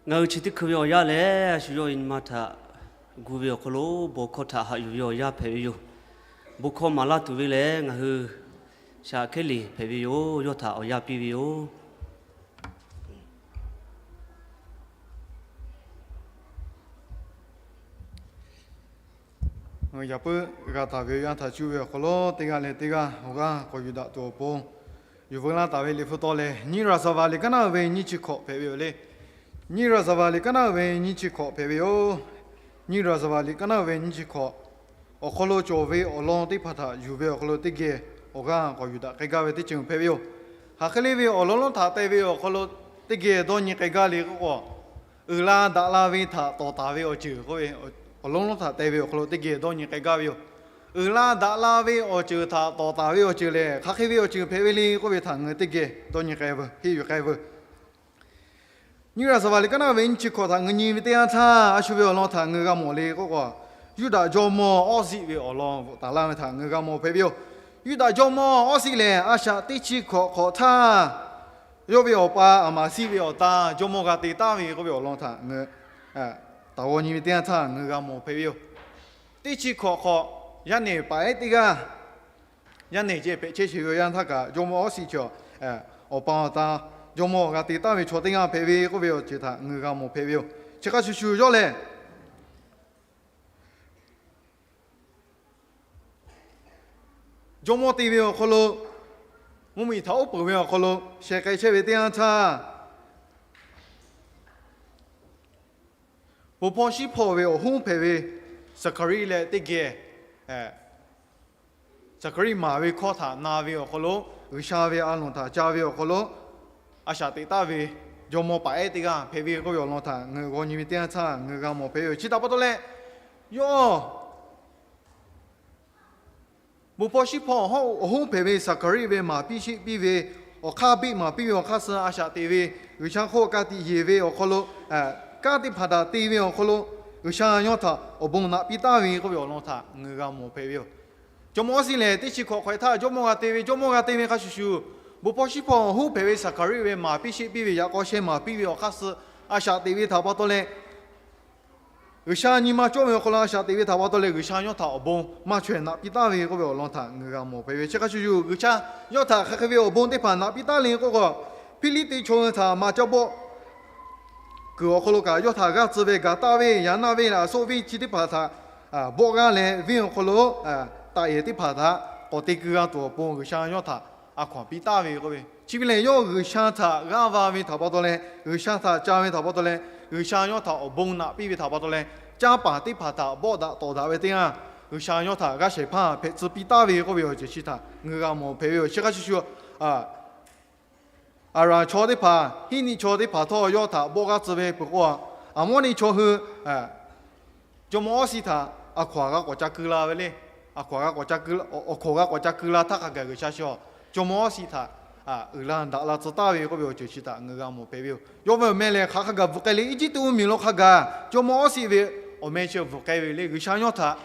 Ngaˬ hui chi teˇ hkui ve awˬ yanˇ lehˬ, a shu yawˇ ve nyi ma htaꞈ gu ve awˬ hk'aw lo bon hkawˇ htaꞈ haꞈ yuˬ ve awˬ yanˇ hpehꞈ ve yoˬ. Bon hkawˇ maˍ laˇ tuˬ ve lehˬ, ngaˬ hui shaꞈ hkehˉ liꞈ hpehꞈ ve yoˬ. Yawˇ htaꞈ awˬ yanˇ piˇ ve yoˬ. Ngaˬ hui yaꞈ puiˉ g'a taˍ ve awˬ yanˇ htaꞈ cuˇ ve awˬ hk'aw lo, teˇ g'aˇ leh teˇ g'aˇ awˬ g'aˇ k'awꞈ yuˬ daꞈ tuˬ awˬ pon, yuˬ veu laˇ taˍ ve liꞈ hpu taw lehˬ, nyiˇ Raˍzaˍvaˍ liꞈ kaˉ naˉ uiˍ ve nyiˇ chi hkawꞈ hpehꞈ ve yoˬ le. Nyiˇ Raˍzaˍvaˍ liꞈ kaˉ naˉ uiˍ ve nyiˇ chi hkawꞈ hpehꞈ ve yoˬ. Nyiˇ Raˍzaˍvaˍ liꞈ kaˉ naˉ uiˍ ve nyiˇ chi hkawꞈ awˬ hk'aw lo cawˬ ve awˬ lawn teˇ hpaˍ htaꞈ yuˬ ve awˬ hk'aw lo teˇ geh awˬ g'aˇ k'awꞈ yuˬ daꞈ k'ai gaˇ ve teˇ ceuˬ hpehꞈ ve yoˬ. Hk'aˬ hk'e le ve awˬ lawn lonˉ htaꞈ te ve awˬ hk'aw lo teˇ geh dawˇ nyi k'ai gaˇ le k'oˆ k'o, uiˍ la daꞈ la ve htaꞈ tawˍ taˍ ve awˬ ceuˬ k'oˆ ve, awˬ lawn lonˉ htaꞈ te ve awˬ hk'aw lo teˇ geh dawˇ nyi k'ai gaˇ ve yoˬ. Uiˍ la daꞈ la ve awˬ ceuˬ htaꞈ tawˍ taˍ ve awˬ ceuˬ lehˬ, hk'aˬ hk'e ve awˬ ceuˬ hpehꞈ ve le k'oˆ ve htaꞈ ngaˬ hui teˇ geh dawˇ nyi k'ai veuˬ, henˇ yuˬ k'ai veuˬ. Nyiˇ Raˍzaˍvaˍ liꞈ kaˉ naˉ uiˍ ve nyiˇ chi hkawꞈ htaꞈ ngaˬ hui nyi ve teˇ yanˇ htaˇ, a shu ve awˬ lawn htaꞈ ngaˬ hui g'a mawˬ le k'oˆ k'o, Yuˇdaꞈ jawˇmawˇ Awˇsiˆ ve awˬ lawn bvuhꞈ taˍ laˇ ve htaꞈ ngaˬ hui g'a mawˬ hpehꞈ ve yoˬ. Yuˇdaꞈ jawˇmawˇ Awˇsiˆ lehˬ, a shaꞈ teˇ chi hkawꞈ hk'awꞈ htaˇ, yawˇ ve awˬ pa Aˍmaˍsiˆ ve awˬ ta jawˇmawˇ g'a te taˍ ve k'oˆ ve awˬ lawn htaꞈ ngaˬ hui taˍ g'aw nyi ve teˇ yanˇ htaˇ ngaˬ hui g'a mawˬ hpehꞈ ve yoˬ. Teˇ chi hkawꞈ hk'awꞈ, yaˇ nehˬ paˍ ehˉ teˇ g'aˇ, yaˇ nehˬ ceh hpehꞈ chehˇ sheˍ ve awˬ yanˇ htaˇ kaꞈ, jawˇmawˇ Awˇsiˆ chi awˬ pa awˬ ta jawˇmawˇ g'a te taˍ ve chaw teˇ g'aˇ hpehꞈ ve k'oˆ ve awˬ ceuˬ htaꞈ ngaˬ hui g'a mawˬ hpehꞈ ve yoˬ. Chi hk'a shuˍ shuˍ yawˇ lehˬ, jawˇmawˇ te ve awˬ hk'aw lo mvuhˇmiˬ htaꞈ oˉ peunˍ ve awˬ hk'aw lo sheh k'ai chehˇ ve teˇ yanˇ htaˇ, bon hpawˇ shiˉ hpawˇ ve awˬ hoˉ hpehꞈ ve Saˍhkaˍriˆ leh teˇ geh, Saˍhkaˍriˆ maˍ ve hkawˇ htaꞈ na ve awˬ hk'aw lo, G'uiˬsha ve a loˍ htaꞈ ca ve awˬ hk'aw lo, a shaꞈ teꞈ taˍ ve jawˇmawˇ paˍ ehˉ teˇ g'aˇ hpehꞈ ve k'oˆ ve awˬ lawn htaꞈ ngaˬ hui g'aw nyi ve teˇ yanˇ htaˇ ngaˬ hui g'a mawˬ hpehꞈ ve yoˬ. Chi htaꞈ pa taw leh, yawˇ bon hpawˇ shiˉ hpawˇ awˬ hoˉ hpehꞈ ve Saˍhkaˍriˆ ve maˍ piˇ sheˆ piˇ ve, awˬ hk'aˇ beˆ maˍ piˇ ve awˬ hk'aˇ suh a shaꞈ teꞈ ve, G'uiˬsha hk'oˆ ka tiꞈ yeˬ ve awˬ hk'aw lo, kanˉ teˇ hpaˍ htaꞈ te ve awˬ hk'aw lo, G'uiˬsha yawˇ htaꞈ awˬ bon naꞈ piˇ taˍ ve k'oˆ ve awˬ lawn htaꞈ ngaˬ hui g'a mawˬ hpehꞈ ve yoˬ. Jawˇmawˇ Awˇsiˆ lehˬ, teˇ chi hkawꞈ hk'awꞈ htaˇ jawˇmawˇ g'a te ve, jawˇmawˇ g'a te ve hk'a shuˍ shuˍ, bon hpawˇ shiˉ hpawˇ awˬ hoˉ hpehꞈ ve Saˍhkaˍriˆ ve maˍ piˇ sheˆ piˇ ve yaꞈ k'aw sheh maˍ piˇ ve awˬ hk'aˇ suh a shaꞈ teꞈ ve htaꞈ pa taw leh, G'uiˬsha nyi ma cawˇ ve awˬ hk'aw lo a shaꞈ teꞈ ve htaꞈ pa taw leh, G'uiˬsha yawˇ htaꞈ awˬ bon maˇ chaweh naꞈ piˇ taˍ ve k'oˆ ve awˬ lawn htaꞈ ngaˬ hui g'a mawˬ hpehꞈ ve. Chi hk'a shuˍ shuˍ, G'uiˬsha yawˇ htaꞈ hk'aˬ hk'e ve awˬ bon teˇ hpaˍ naꞈ piˇ taˍ le k'oˆ k'o, Hpiˇliˇtiˆ chaw hui htaꞈ maˇ caˇ bawˆ kuiˬ awˬ hk'aw lo kaꞈ yawˇ htaꞈ g'aˇ tcuh ve gaˬ taˍ ve, yaꞈ naˆ ve leh aˬ soˆ ve chi teˇ hpaˍ htaꞈ bawˆ g'aˇ leh, venˇ awˬ hk'aw lo taꞈ yehˬ teˇ hpaˍ htaꞈ k'awꞈ te keu g'a tuˬ awˬ pon G'uiˬsha yawˇ htaꞈ a hkaw anˬ piˇ taˍ ve k'oˆ ve. Chi ve lehˬ, yawˇ G'uiˬsha htaꞈ g'aˇ va ve htaꞈ pa taw leh, G'uiˬsha htaꞈ ca ve htaꞈ pa taw leh, G'uiˬsha yawˇ htaꞈ awˬ bon naꞈ piˇ ve htaꞈ pa taw leh, canˇ paˍ teˇ hpaˍ htaꞈ bawˆ daꞈ tawˍ daꞈ ve teˇ yanˇ, G'uiˬsha yawˇ htaꞈ g'aˇ shehˍ hpaˇ hpehꞈ tcuh piˇ taˍ ve k'oˆ ve awˬ ceuˬ chi htaꞈ ngaˬ hui g'a mawˬ hpehꞈ ve yoˬ. Chi hk'a shuˍ shuˍ, Aˍraˍ chaw teˇ hpaˍ, Hiˉniˆ chaw teˇ hpaˍ htawˇ yawˇ htaꞈ bawˆ g'aˇ tcuh ve peuˬ k'o, Aˍmawˇniˆ chaw hui jawˇmawˇ Awˇsiˆ htaꞈ a hkaw aˬ g'a k'awꞈ ca keu la ve le. A hkaw aˬ g'a k'awꞈ ca keu, awˬ hkaw aˬ g'a k'awꞈ ca keu la htaˇ hk'a gaˬ G'uiˬsha chi awˬ jawˇmawˇ Awˇsiˆ htaꞈ uiˍ la daꞈ la tcuh taˍ ve k'oˆ ve awˬ ceuˬ chi htaꞈ ngaˬ hui g'a mawˬ hpehꞈ ve yoˬ. Yawˇ ve awˬ meh lehˬ, hk'aˬ hk'a gaˬ bvuhꞈ k'ai le. Eˇjiˇtuꞈ mvuhˇmiˬ lo hk'a gaˬ jawˇmawˇ Awˇsiˆ ve awˬ meh chi bvuhꞈ k'ai ve le. G'uiˬsha yawˇ htaꞈ,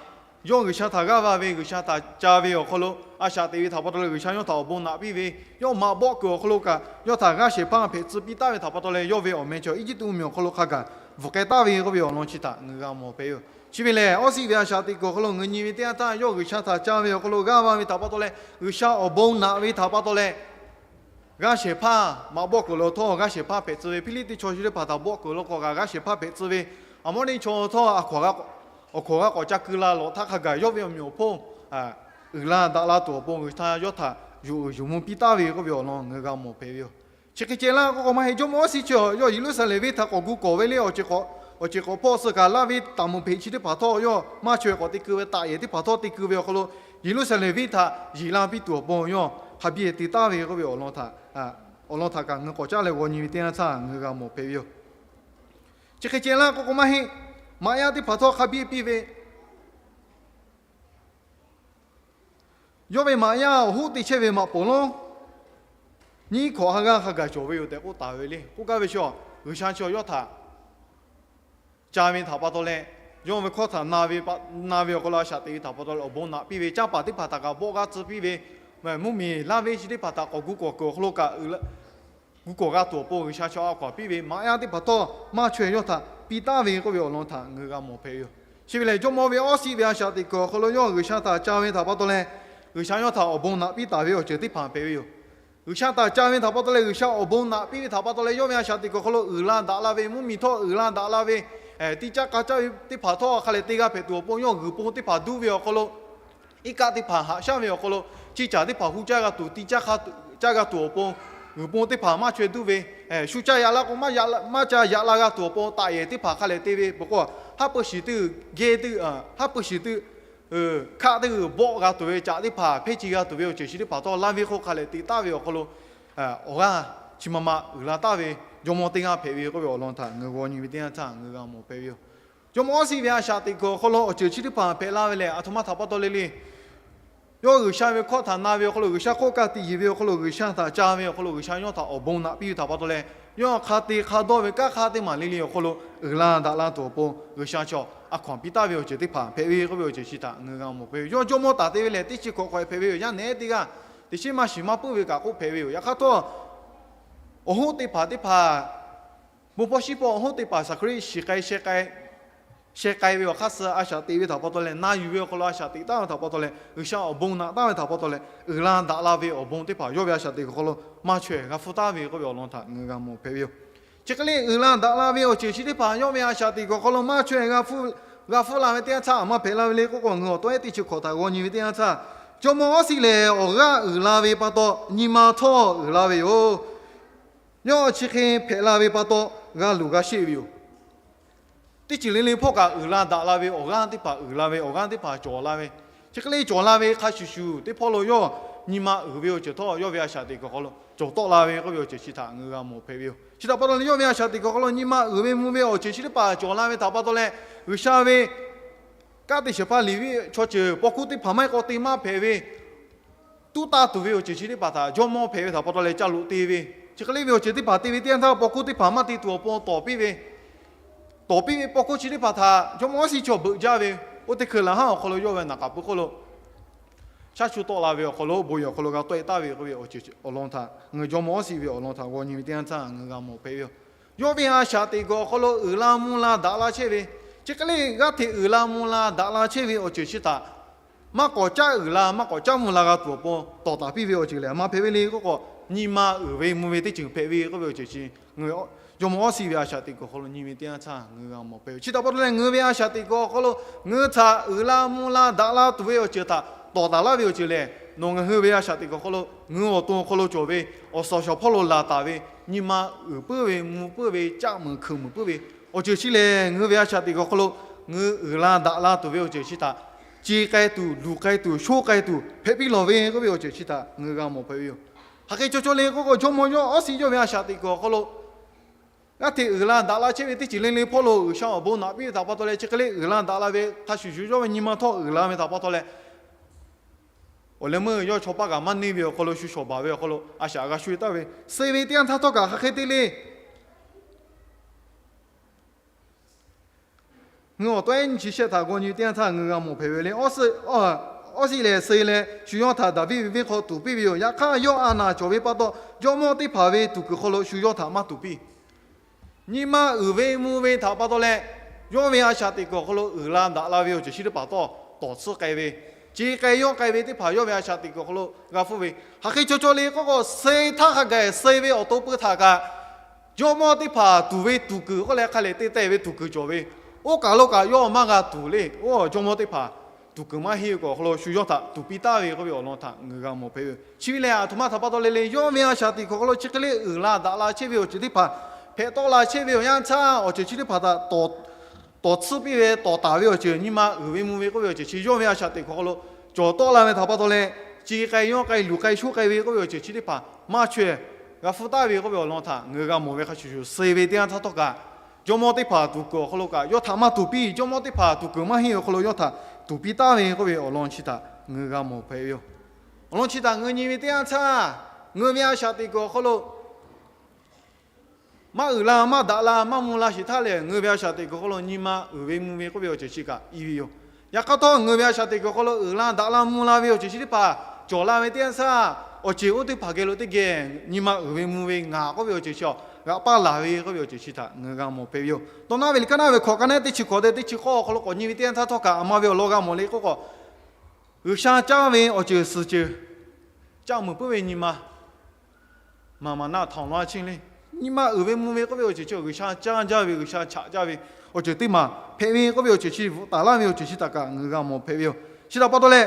yawˇ G'uiˬsha htaꞈ g'aˇ va ve, G'uiˬsha htaꞈ ca ve awˬ hk'aw lo a shaꞈ teꞈ ve htaꞈ pa taw leh, G'uiˬsha yawˇ htaꞈ awˬ bon naꞈ piˇ ve, yawˇ maꞈ bawˆ kuiˬ awˬ hk'aw lo kaꞈ yawˇ htaꞈ g'aˇ shehˍ hpaˇ hpehꞈ tcuh piˇ taˍ ve htaꞈ pa taw leh, yawˇ ve awˬ meh chi Eˇjiˇtuꞈ mvuhˇmiˬ awˬ hk'aw lo hk'a gaˬ bvuhꞈ k'ai taˍ ve k'oˆ ve awˬ lawn chi htaꞈ ngaˬ hui g'a mawˬ hpehꞈ ve yoˬ. Chi ve lehˬ, Awˇsiˆ ve a shaꞈ teꞈ kuiˬ awˬ hk'aw lo ngaˬ hui nyi ve teˇ yanˇ htaˇ, yawˇ G'uiˬsha htaꞈ ca ve awˬ hk'aw lo g'aˇ va ve htaꞈ pa taw leh, G'uiˬsha awˬ bon naꞈ ve htaꞈ pa taw leh, g'aˇ shehˍ hpaˇ maꞈ bawˆ kuiˬ lo htawˇ g'aˇ shehˍ hpaˇ hpehꞈ tcuh ve, Hpiˇliˇtiˆ chaw chi teˇ hpaˍ htaꞈ bawˆ kuiˬ lo k'awꞈ kaꞈ g'aˇ shehˍ hpaˇ hpehꞈ tcuh ve, Aˍmawˇniˆ chaw htawˇ a hkaw aˬ g'a k'awꞈ ca keu la lawˬ htaˇ hk'a gaˬ yawˇ ve awˬ meꞈ awˬ hponˇ uiˍ la daꞈ la tuˬ awˬ pon G'uiˬsha yawˇ htaꞈ yuˬ uiˍ yuˬ mvuh piˇ taˍ ve k'oˆ ve awˬ lawn ngaˬ hui g'a mawˬ hpehꞈ ve yoˬ. Chi hk'e ceh laˇ k'oˆ k'o, maˇ heˆ, jawˇmawˇ Awˇsiˆ chi yawˇ Yeˍruˆsaˍlehnˍ venˇ htaꞈ k'awꞈ gu kawˍ ve le. Awˬ ceuˬ k'awꞈ hpawˇ suh kaꞈ laˇ ve taˍ muˍ hpeꞈ chi teˇ hpaˍ htawˇ yawˇ maˇ chaweh k'awꞈ te keu ve, taꞈ yehˬ teˇ hpaˍ htawˇ te keu ve awˬ hk'aw lo Yeˍruˆsaˍlehnˍ venˇ htaꞈ yeˬ la piˇ tuˬ awˬ pon yawˇ hk'a biˇ te taˍ ve k'oˆ ve awˬ lawn htaꞈ, awˬ lawn htaꞈ kaꞈ ngaˬ hui k'awꞈ caˉ leh g'aw nyi ve teˇ yanˇ htaˇ ngaˬ hui g'a mawˬ hpehꞈ ve yoˬ. Chi hk'e ceh laˇ k'oˆ k'o, maˇ heˆ, maꞈ yaˇ teˇ hpaˍ htawˇ hk'a biˇ piˇ ve, yawˇ ve maꞈ yaˇ awˬ hoˉ te chehˇ ve maꞈ poˍ lonˉ nyiˇ hkawꞈ ha g'aˇ hk'a gaˬ cawˬ ve yoˬ tehꞈ k'oˆ taˍ ve le. K'oˆ gaˇ ve chi, G'uiˬsha chi yawˇ htaꞈ ca ve htaꞈ pa taw leh, yawˇ ve hkawˇ htaꞈ na ve awˬ hk'aw lo a shaꞈ teꞈ ve htaꞈ pa taw leh awˬ bon naꞈ piˇ ve, canˇ paˍ teˇ hpaˍ htaꞈ kaꞈ bawˆ g'aˇ tcuh piˇ ve, mvuhˇmiˬ laˇ ve chi teˇ hpaˍ htaꞈ k'awꞈ gu kawˍ kuiˬ awˬ hk'aw lo kaꞈ uiˍ la gu kawˬ g'a tuˬ awˬ pon G'uiˬsha chaw a hkaw anˬ piˇ ve maꞈ yaˇ teˇ hpaˍ htawˇ maˇ chaweh yawˇ htaꞈ piˇ taˍ ve k'oˆ ve awˬ lawn htaꞈ ngaˬ hui g'a mawˬ hpehꞈ ve yoˬ. Chi ve lehˬ, jawˇmawˇ ve awˉ siˆ ve a shaꞈ teꞈ kuiˬ awˬ hk'aw lo yawˇ G'uiˬsha htaꞈ ca ve htaꞈ pa taw leh, G'uiˬsha yawˇ htaꞈ awˬ bon naꞈ piˇ taˍ ve awˬ ceuˬ teˇ hpaˍ hpehꞈ ve yoˬ. G'uiˬsha htaꞈ ca ve htaꞈ pa taw leh G'uiˬsha awˬ bon naꞈ piˇ ve htaꞈ pa taw leh yawˇ ve a shaꞈ teꞈ kuiˬ awˬ hk'aw lo uiˍ la daꞈ la ve, mvuhˇmiˬ htawˇ uiˍ la daꞈ la ve, tiˇ caˇ k'a caˇ ve teˇ hpaˍ htawˇ hk'a lehˬ te g'a hpehꞈ tuˬ awˬ pon yawˇ g'uiˬ pon teˇ hpaˍ duˇ ve awˬ hk'aw lo, iˉ kaˆ teˇ hpaˍ haꞈ shaˉ ve awˬ hk'aw lo, chi caˬ teˇ hpaˍ hu caˇ g'a tuˬ, tiˇ caˇ k'a caˇ g'a tuˬ awˬ pon, g'uiˬ pon teˇ hpaˍ maˇ chaweh duˇ ve, shu caˇ yaꞈ la k'o maˇ caˇ yaꞈ la g'a tuˬ awˬ pon taꞈ yehˬ teˇ hpaˍ hk'a lehˬ te ve peuˬ k'o, haˉ pui shiˍ teˇ geh teˇ, haˉ pui shiˍ teˇ hkaˆ teˇ g'uiˬ bawˆ g'a tuˬ ve, caꞈ teˇ hpaˍ hpehˇ ce g'a tuˬ ve awˬ ceuˬ chi teˇ hpaˍ htawˇ laˇ venˇ hk'oˆ hk'a lehˬ te taˍ ve awˬ hk'aw lo, awˬ g'aˇ chi ma ma uiˍ la taˍ ve jawˇmawˇ teˇ g'aˇ hpehꞈ ve k'oˆ ve awˬ lawn htaꞈ ngaˬ hui g'aw nyi ve teˇ yanˇ htaˇ ngaˬ hui g'a mawˬ hpehꞈ ve yoˬ. Jawˇmawˇ awˉ siˆ ve a shaꞈ teꞈ kuiˬ awˬ hk'aw lo awˬ ceuˬ chi teˇ hpaˍ hpehꞈ la ve lehˬ, aˬ htoꞈ ma htaꞈ pa taw le le, yawˇ G'uiˬsha ve hkawˇ htaꞈ na ve awˬ hk'aw lo, G'uiˬsha hk'oˆ ka tiꞈ yeˬ ve awˬ hk'aw lo, G'uiˬsha htaꞈ ca ve awˬ hk'aw lo, G'uiˬsha yawˇ htaꞈ awˬ bon naꞈ piˇ ve htaꞈ pa taw leh, yawˇ hk'a te hk'a dawˇ ve kanˉ hk'aˇ teˇ maˬ le le awˬ hk'aw lo uiˍ la daꞈ la tuˬ awˬ pon G'uiˬsha chaw a hkaw anˬ piˇ taˍ ve awˬ ceuˬ teˇ hpaˍ hpehꞈ ve k'oˆ ve awˬ ceuˬ chi htaꞈ ngaˬ hui g'a mawˬ hpehꞈ ve yoˬ. Jawˇmawˇ taˍ te ve lehˬ, teˇ chi hkawꞈ hk'awꞈ hpehꞈ ve yoˬ. Yaˇ nehˉ teˇ g'aˇ teꞈ chiˉ maˇ shiˍ maˇ puiˉ ve kaꞈ k'oˆ hpehꞈ ve yoˬ. Yaꞈ hk'aˇ htawˇ, awˬ hoˉ teˇ hpaˍ teˇ hpaˍ, bon hpawˇ shiˉ hpawˇ awˬ hoˉ teˇ hpaˍ saˍ hkriˆ shiˍ k'ai sheh k'ai sheh k'ai ve awˬ hk'aˇ suh a shaꞈ teꞈ ve htaꞈ pa taw leh, na yuˬ ve awˬ hk'aw lo a shaꞈ teꞈ taˍ ve htaꞈ pa taw leh, G'uiˬsha awˬ bon naꞈ taˍ ve htaꞈ pa taw leh, uiˍ la daꞈ la ve awˬ bon teˇ hpaˍ yawˇ ve a shaꞈ teꞈ kuiˬ awˬ hk'aw lo maˇ chaweh g'a hpfuhˇ taˍ ve k'oˆ ve awˬ lawn htaꞈ ngaˬ hui g'a mawˬ hpehꞈ ve yoˬ. Chi hk'e le uiˍ la daꞈ la ve awˬ ceuˬ chi teˇ hpaˍ yawˇ ve a shaꞈ teꞈ kuiˬ awˬ hk'aw lo maˇ chaweh g'a hpfuhˇ la ve teˇ yanˇ htaˇ, aˬ ma hpehꞈ la ve le k'oˆ k'o, ngaˬ hui awˬ to ehˉ teˇ chi hkawꞈ htaꞈ g'aw nyi ve teˇ yanˇ htaˇ, jawˇmawˇ awˉ siˆ lehˬ awˬ g'aˇ uiˍ la ve pa taw nyi ma htawˇ uiˍ la ve yoˬ. Yawˇ chi hk'e hpehꞈ la ve pa taw g'a luˬ g'a sheˆ ve yoˬ. Teˇ ceuˬ le le hpawˇ kaꞈ uiˍ la daꞈ la ve awˬ g'aˇ teˇ hpaˍ uiˍ la ve, awˬ g'aˇ teˇ hpaˍ cawˬ la ve, chi hk'e le cawˬ la ve hk'a shuˍ shuˍ teˇ hpawˇ lo yawˇ nyi ma uiˍ ve awˬ ceuˬ htawˇ yawˇ ve a shaꞈ teꞈ kuiˬ awˬ hk'aw lo cawˬ tawˆ la ve k'oˆ ve awˬ ceuˬ chi htaꞈ ngaˬ hui g'a mawˬ hpehꞈ ve yoˬ. Chi htaꞈ pa taw leh yawˇ ve a shaꞈ teꞈ kuiˬ awˬ hk'aw lo nyi ma uiˍ ve mvuh ve awˬ ceuˬ chi teˇ hpaˍ cawˬ la ve htaꞈ pa taw leh, G'uiˬsha ve kanˉ te shehˍ hpaˇ Leˍviˆ chaw ceuˬ paw hkuˇ teˇ hpaˍ maˇ heˆ k'o te maˇ hpehꞈ ve, tuˉ taˇ tuˬ ve awˬ ceuˬ chi teˇ hpaˍ htaꞈ jawˇmawˇ hpehꞈ ve htaꞈ pa taw leh ca loꞈ te ve, chi hk'e le ve awˬ ceuˬ teˇ hpaˍ te ve teˇ yanˇ htaˇ paw hkuˇ teˇ hpaˍ maˇ te tuˬ awˬ pon tawˍ piˇ ve, tawˍ piˇ ve paw hkuˇ chi teˇ hpaˍ htaꞈ jawˇmawˇ awˉ siˆ chaw beuꞈ jaˇ ve, oˇ teˇ hkui laˬ haˉ awˬ hk'aw lo yawˇ ve naˍ k'aˍ pui hk'oˆ lo shaˉ shu tawˆ la ve awˬ hk'aw lo bon yehˬ awˬ hk'aw lo g'a tawˆ e taˍ ve k'oˆ ve awˬ ceuˬ awˬ lawn htaꞈ ngaˬ hui jawˇmawˇ awˉ siˆ ve awˬ lawn htaꞈ g'aw nyi ve teˇ yanˇ htaˇ ngaˬ hui g'a mawˬ hpehꞈ ve yoˬ. Yawˇ ve a shaꞈ teꞈ kuiˬ awˬ hk'aw lo uiˍ la mvuh la daꞈ la chehˇ ve, chi hk'e le g'aˇ hteꞈ uiˍ la mvuh la daꞈ la chehˇ ve awˬ ceuˬ chi htaꞈ maˇ k'awꞈ caˉ uiˍ la maˇ k'awꞈ caˉ mvuh la g'a tuˬ awˬ pon tawˍ taˍ piˇ ve awˬ ceuˬ lehˬ, aˬ ma hpehꞈ ve le k'oˆ k'o, nyi ma uiˍ ve mvuh ve teˇ ceuˬ hpehꞈ ve k'oˆ ve awˬ ceuˬ chi jawˇmawˇ awˉ siˆ ve a shaꞈ teꞈ kuiˬ awˬ hk'aw lo nyi ve teˇ yanˇ htaˇ ngaˬ hui g'a mawˬ hpehꞈ ve. Chi htaꞈ pa taw leh ngaˬ hui ve a shaꞈ teꞈ kuiˬ awˬ hk'aw lo ngaˬ hui htaꞈ uiˍ la mvuh la daꞈ la tuˬ ve awˬ ceuˬ htaꞈ tawˍ taˍ laˇ ve awˬ ceuˬ lehˬ, nawˬ ngaˬ hui ve a shaꞈ teꞈ kuiˬ awˬ hk'aw lo ngaˬ hui awˬ to awˬ hk'aw lo cawˬ ve awˬ suhˍ awˬ shaˍ hpawˇ lo laˬ taˍ ve nyi ma uiˍ puiˉ ve mvuh puiˉ ve caˆ muiˬ hkeuꞈ muiˬ puiˉ ve awˬ ceuˬ chi lehˬ, ngaˬ hui ve a shaꞈ teꞈ kuiˬ awˬ hk'aw lo ngaˬ hui uiˍ la daꞈ la tuˬ ve awˬ ceuˬ chi htaꞈ ce k'ai tuˬ, luˬ k'ai tuˬ, shoˆ k'ai tuˬ hpehꞈ piˇ lawˬ ve k'oˆ ve awˬ ceuˬ chi htaꞈ ngaˬ hui g'a mawˬ hpehꞈ ve yoˬ. Hk'aˬ hk'e cawˬ cawˬ le k'oˆ k'o, jawˇmawˇ yawˇ awˉ siˆ yawˇ ve a shaꞈ teꞈ kuiˬ awˬ hk'aw lo g'aˇ hteꞈ uiˍ la daꞈ la chehˇ ve teˇ ceuˬ le le hpawˇ lo G'uiˬsha awˬ bon naꞈ piˇ ve htaꞈ pa taw leh, chi hk'e le uiˍ la daꞈ la ve hk'a shuˍ shuˍ yawˇ ve nyi ma htawˇ uiˍ la ve htaꞈ pa taw leh, awˬ leh meuˇ yawˇ chaw paˇ kaꞈ maˇ neˇ ve awˬ hk'aw lo shu shawˍ baˬ ve awˬ hk'aw lo a shaꞈ g'a shu e taˍ ve, suh ve teˇ yanˇ htaˇ htawˇ kaꞈ hk'aˬ hk'e te le. Ngaˬ hui awˬ to ehˉ nyi chi shehˆ htaꞈ g'aw nyi teˇ yanˇ htaˇ ngaˬ hui g'a mawˬ hpehꞈ ve le. Awˉ siˆ lehˬ suh e leh shu yawˇ htaꞈ Daˍviˆ ve venˇ hk'aw tuˍ piˇ ve yoˬ. Yaꞈ hk'aˇ, yawˇ a naˍ cawˬ ve pa taw, jawˇmawˇ teˇ hpaˍ ve tuˍ kuiˬ hk'aw lo shu yawˇ htaꞈ maˇ tuˍ piˇ. Nyi ma uiˍ ve mvuh ve htaꞈ pa taw leh, yawˇ ve a shaꞈ teꞈ kuiˬ awˬ hk'aw lo uiˍ la daꞈ la ve awˬ ceuˬ chi teˇ hpaˍ htawˇ tawˍ tsuhˇ k'ai ve, ce k'ai yawˇ k'ai ve teˇ hpaˍ yawˇ ve a shaꞈ teꞈ kuiˬ awˬ hk'aw lo g'a hpfuhˇ ve, hk'aˬ hk'e cawˬ cawˬ le k'oˆ k'o, suh e htaˇ hk'a gaˬ suh e ve awˬ to pui htaꞈ kaꞈ jawˇmawˇ teˇ hpaˍ tuˍ ve tuˍ kuiˬ k'oˆ leh hk'a lehˬ te teh ve tuˍ kuiˬ cawˬ ve, oˇ kaˬ lo kaꞈ yawˇ maˇ g'a tuˍ le. Oˇ jawˇmawˇ teˇ hpaˍ tuˍ kuiˬ maˇ heˆ ve k'o awˬ hk'aw lo shu yawˇ htaꞈ tuˍ piˇ taˍ ve k'oˆ ve awˬ lawn htaꞈ ngaˬ hui g'a mawˬ hpehꞈ ve yoˬ. Chi ve lehˬ, aˬ htoꞈ ma htaꞈ pa taw le le, yawˇ ve a shaꞈ teꞈ kuiˬ awˬ hk'aw lo chi hk'e le uiˍ la daꞈ la chehˇ ve awˬ ceuˬ teˇ hpaˍ hpehꞈ tawˆ la chehˇ ve awˬ yanˇ htaˇ, awˬ ceuˬ chi teˇ hpaˍ htaꞈ tawˍ tsuhˇ piˇ ve tawˍ taˍ ve awˬ ceuˬ, nyi ma uiˍ ve mvuh ve k'oˆ ve awˬ ceuˬ chi yawˇ ve a shaꞈ teꞈ kuiˬ awˬ hk'aw lo cawˬ tawˆ la ve htaꞈ pa taw leh, ce k'ai yawˇ k'ai luˬ k'ai shoˆ k'ai ve k'oˆ ve awˬ ceuˬ chi teˇ hpaˍ maˇ chaweh g'a hpfuhˇ taˍ ve k'oˆ ve awˬ lawn htaꞈ ngaˬ hui g'a mawˬ ve hk'a shuˍ shuˍ, suh e ve teˇ yanˇ htaˇ htawˇ kaꞈ jawˇmawˇ teˇ hpaˍ tuˍ kuiˬ awˬ hk'aw lo kaꞈ yawˇ htaꞈ maˇ tuˍ piˇ. Jawˇmawˇ teˇ hpaˍ tuˍ kuiˬ maˇ heˆ ve awˬ hk'aw lo yawˇ htaꞈ tuˍ piˇ taˍ ve k'oˆ ve awˬ lawn chi htaꞈ ngaˬ hui g'a mawˬ hpehꞈ ve yoˬ. Awˬ lawn chi htaꞈ ngaˬ hui nyi ve teˇ yanˇ htaˇ, ngaˬ hui ve a shaꞈ teꞈ kuiˬ awˬ hk'aw lo maˇ uiˍ la maˇ daꞈ la maˇ mvuh la sheˍ htaˇ lehˬ, ngaˬ hui ve a shaꞈ teꞈ kuiˬ awˬ hk'aw lo nyi ma uiˍ ve mvuh ve k'oˆ ve awˬ ceuˬ chi kaꞈ i ve yoˬ. Yaꞈ hk'aˇ htawˇ, ngaˬ hui ve a shaꞈ teꞈ kuiˬ awˬ hk'aw lo uiˍ la daꞈ la mvuh la ve awˬ ceuˬ chi teˇ hpaˍ cawˬ la ve teˇ yanˇ htaˇ, Awˬ ceuˬ oˇ teˇ hpaˍ geh lo teˇ geh nyi ma uiˍ ve mvuh ve ngaˬ k'oˆ ve awˬ ceuˬ chi a g'aꞈ paˇ laˬ ve k'oˆ ve awˬ ceuˬ chi htaꞈ ngaˬ hui g'a mawˬ hpehꞈ ve yoˬ. Dawˇ naˉ ve liꞈ kaˉ naˉ ve hkawꞈ ka naˉ teˇ chi hkawꞈ te teˇ chi k'awˇ awˬ hk'aw lo k'awꞈ nyi ve teˇ yanˇ htaˇ htawˇ kaꞈ aˬ ma ve awˬ lawn g'a mawˬ le k'oˆ k'o, G'uiˬsha caˇ ve awˬ ceuˬ suhˍ ceuˬ caˇ meuˍ puiˉ ve nyi ma maˍ maˍ naˆ htawnˍ laˇ chehˇ le. Nyi ma uiˍ ve mvuh ve k'oˆ ve awˬ ceuˬ chi G'uiˬsha caˇ jaˇ ve, G'uiˬsha chaꞈ jaˇ ve awˬ ceuˬ teˇ maˬ hpehꞈ ve k'oˆ ve awˬ ceuˬ chi bvuhꞈ taˍ laˇ ve awˬ ceuˬ chi htaꞈ kaꞈ ngaˬ hui g'a mawˬ hpehꞈ ve yoˬ. Chi htaꞈ pa taw leh,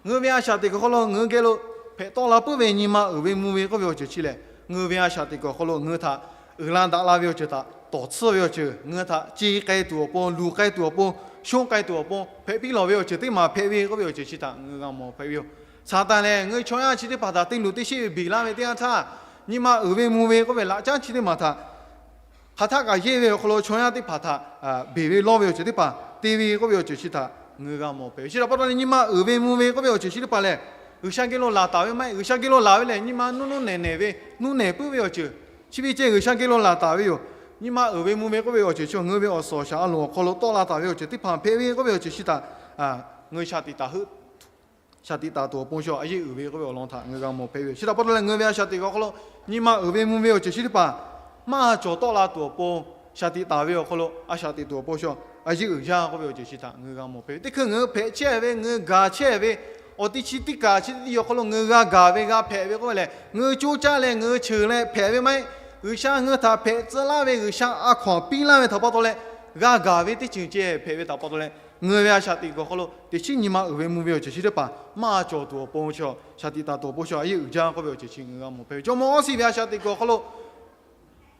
ngaˬ hui ve a shaꞈ teꞈ kuiˬ awˬ hk'aw lo ngaˬ hui geh lo hpehꞈ tawˆ la puiˉ ve nyi ma uiˍ ve mvuh ve k'oˆ ve awˬ ceuˬ chi lehˬ, ngaˬ hui ve a shaꞈ teꞈ kuiˬ awˬ hk'aw lo ngaˬ hui htaꞈ uiˍ la daꞈ la ve awˬ ceuˬ htaꞈ tawˍ tsuhˇ ve awˬ ceuˬ, ngaˬ hui htaꞈ ce k'ai tuˬ awˬ pon, luˬ k'ai tuˬ awˬ pon, shonˇ k'ai tuˬ awˬ pon hpehꞈ piˇ lawˬ ve awˬ ceuˬ teˇ maˬ hpehꞈ ve k'oˆ ve awˬ ceuˬ chi htaꞈ ngaˬ hui g'a mawˬ hpehꞈ ve yoˬ. Saˍtanˍ lehˬ ngaˬ hui chaw yaˇ chi teˇ hpaˍ htaꞈ te luˬ te sheˆ ve beˬ laˇ ve teˇ yanˇ htaˇ, nyi ma uiˍ ve mvuh ve k'oˆ ve laꞈ caˉ chi teˇ maˬ htaꞈ hk'aˬ htaˆ kaꞈ yehˇ ve awˬ hk'aw lo chaw yaˇ teˇ hpaˍ htaꞈ beˬ ve lawˇ ve awˬ ceuˬ teˇ hpaˍ te ve k'oˆ ve awˬ ceuˬ chi htaꞈ ngaˬ hui g'a mawˬ hpehꞈ ve. Chi htaꞈ pa taw leh nyi ma uiˍ ve mvuh ve k'oˆ ve awˬ ceuˬ chi teˇ hpaˍ lehˬ, G'uiˬsha geh lo laˬ taˍ ve maˇ heˆ. G'uiˬsha geh lo laˬ ve lehˬ, nyi ma nuˇ nuˇ nehˬ nehˬ ve, nuˇ nehˬ puiˉ ve awˬ ceuˬ chi ve ceh G'uiˬsha geh lo laˬ taˍ ve yoˬ. Nyi ma uiˍ ve mvuh ve k'oˆ ve awˬ ceuˬ chi ngaˬ hui ve awˬ suhˍ awˬ shaˍ a loˍ awˬ hk'aw lo tawˆ la taˍ ve awˬ ceuˬ teˇ hpaˍ hpehꞈ ve k'oˆ ve awˬ ceuˬ chi htaꞈ ngaˬ hui shaˍ tiꞈ taˍ heuˆ shaˍ tiꞈ taˍ tuˬ awˬ pon chi a yeˇ uiˍ ve k'oˆ ve awˬ lawn htaꞈ ngaˬ hui g'a mawˬ hpehꞈ ve yoˬ. Chi htaꞈ pa taw leh ngaˬ hui ve a shaꞈ teꞈ kuiˬ awˬ hk'aw lo nyi ma uiˍ ve mvuh ve awˬ ceuˬ chi teˇ hpaˍ maˇ cawˬ tawˆ la tuˬ awˬ pon, shaˍ tiꞈ taˍ ve awˬ hk'aw lo a shaꞈ teꞈ tuˬ awˬ pon chi a yeˇ uiˍ jaˇ k'oˆ ve awˬ ceuˬ chi htaꞈ ngaˬ hui g'a mawˬ hpehꞈ ve. Teˇ hkui ngaˬ hui hpehꞈ chehˇ ve, ngaˬ hui gaˬ chehˇ ve awˬ ti chi teˇ kaˬ chi teˇ ti awˬ hk'aw lo ngaˬ hui g'a gaˬ ve g'a hpehꞈ ve k'oˆ ve lehˬ, ngaˬ hui coˇ caˇ leh ngaˬ hui cheuˬ leh hpehꞈ ve maˇ heˆ. G'uiˬsha ngaˬ hui htaꞈ hpehꞈ tcuh laˇ ve, G'uiˬsha a hkaw anˬ piˇ laˇ ve htaꞈ pa taw leh g'a gaˬ ve teˇ ceuˬ ceh hpehꞈ ve htaꞈ pa taw leh, ngaˬ hui ve a shaꞈ teꞈ kuiˬ awˬ hk'aw lo teꞈ chiˉ nyi ma uiˍ ve mvuh ve awˬ ceuˬ chi teˇ hpaˍ maˇ cawˬ tuˬ awˬ pon chi shaˍ tiꞈ taˍ tuˬ awˬ pon chi a yeˇ uiˍ jaˇ k'oˆ ve awˬ ceuˬ chi ngaˬ hui g'a mawˬ hpehꞈ ve. Jawˇmawˇ Awˇsiˆ ve a shaꞈ teꞈ kuiˬ awˬ hk'aw lo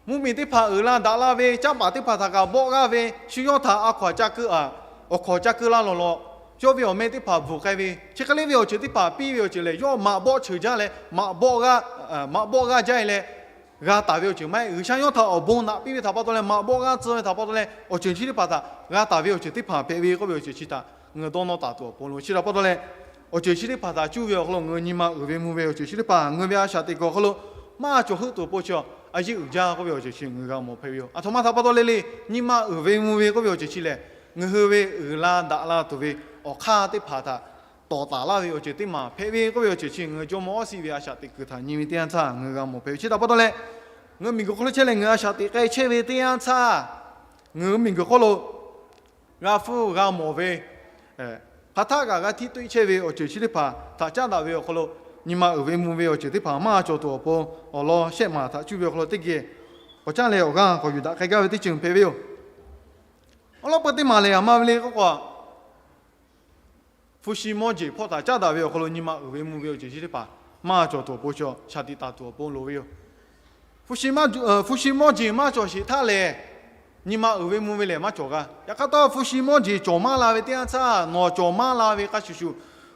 mvuhˇmiˬ teˇ hpaˍ uiˍ la daꞈ la ve, caˇ paˍ teˇ hpaˍ htaꞈ kaꞈ bawˆ g'aˇ ve, shu yawˇ htaꞈ a hkaw anˬ ca keu a, awˬ hkaw anˬ ca keu la lawˬ lawˬ, yawˇ ve awˬ meh teˇ hpaˍ bvuhˬ k'ai ve, chi hk'e le ve awˬ ceuˬ teˇ hpaˍ piˇ ve awˬ ceuˬ lehˬ, yawˇ maꞈ bawˆ cheuˬ jaˇ leh maꞈ bawˆ g'aˇ, maꞈ bawˆ g'aˇ jaˇ e leh g'a taˍ ve awˬ ceuˬ maˇ heˆ. G'uiˬsha yawˇ htaꞈ awˬ bon naꞈ piˇ ve htaꞈ pa taw leh maꞈ bawˆ g'aˇ tcuh ve htaꞈ pa taw leh awˬ ceuˬ chi teˇ hpaˍ htaꞈ g'a taˍ ve awˬ ceuˬ teˇ hpaˍ hpehꞈ ve k'oˆ ve awˬ ceuˬ chi htaꞈ ngaˬ hui dawˇ nawˇ taˍ tuˬ awˬ pon lo. Chi htaꞈ pa taw leh, awˬ ceuˬ chi teˇ hpaˍ htaꞈ cuˇ ve awˬ hk'aw lo ngaˬ hui nyi ma uiˍ ve mvuh ve awˬ ceuˬ chi teˇ hpaˍ ngaˬ hui ve a shaꞈ teꞈ kuiˬ awˬ hk'aw lo maˇ cawˬ heuˆ tuˬ awˬ pon chi a yeˇ uiˍ jaˇ k'oˆ ve awˬ ceuˬ chi ngaˬ hui g'a mawˬ hpehꞈ ve yoˬ. Aˬ htoꞈ ma htaꞈ pa taw le le, nyi ma uiˍ ve mvuh ve k'oˆ ve awˬ ceuˬ chi lehˬ, ngaˬ hui ve uiˍ la daꞈ la tuˬ ve awˬ hk'aˇ teˇ hpaˍ htaꞈ tawˍ taˍ laˇ ve awˬ ceuˬ teˇ maˬ hpehꞈ ve k'oˆ ve awˬ ceuˬ chi ngaˬ hui Jawˇmawˇ Awˇsiˆ ve a shaꞈ teꞈ kuiˬ htaꞈ nyi ve teˇ yanˇ htaˇ ngaˬ hui g'a mawˬ hpehꞈ ve. Chi htaꞈ pa taw leh, ngaˬ hui miˬguiˬ hk'oˆ lo chehˇ leh ngaˬ hui a shaꞈ teꞈ k'ai chehˇ ve teˇ yanˇ htaˇ, ngaˬ hui miˬguiˬ hk'oˆ lo g'a hpuˇ g'a mawˬ ve, hk'aˬ htaˆ kaꞈ g'a htiˇ tuˆ chehˇ ve awˬ ceuˬ chi teˇ hpaˍ htaꞈ caˉ daꞈ ve awˬ hk'aw lo, nyi ma uiˍ ve mvuh ve awˬ ceuˬ teˇ hpaˍ maˇ cawˬ tuˬ awˬ pon awˬ lawn shehˆ maˬ htaꞈ cuˇ ve awˬ hk'aw lo teˇ geh k'awꞈ caˉ leh awˬ g'aˇ k'awꞈ yuˬ daꞈ k'ai gaˇ ve teˇ ceuˬ hpehꞈ ve yoˬ. Awˬ lawn peu teˇ maˬ lehˬ, aˬ ma ve le k'oˆ k'o, hpu shi mawˇ jeˬ hpawˇ htaꞈ caˉ daꞈ ve awˬ hk'aw lo nyi ma uiˍ ve mvuh ve awˬ ceuˬ chi teˇ hpaˍ maˇ cawˬ tuˬ awˬ pon shaˍ tiꞈ taˍ tuˬ awˬ pon loˍ ve yoˬ. Hpu shi mawˇ jeˬ maˇ cawˬ sheˍ htaˇ lehˬ, nyi ma uiˍ ve mvuh ve lehˬ maˇ cawˬ g'a. Yaꞈ hk'aˇ htawˇ, hpu shi mawˇ jeˬ cawˬ maˇ la ve teˇ yanˇ htaˇ, nawˬ cawˬ maˇ la ve hk'a shuˍ shuˍ,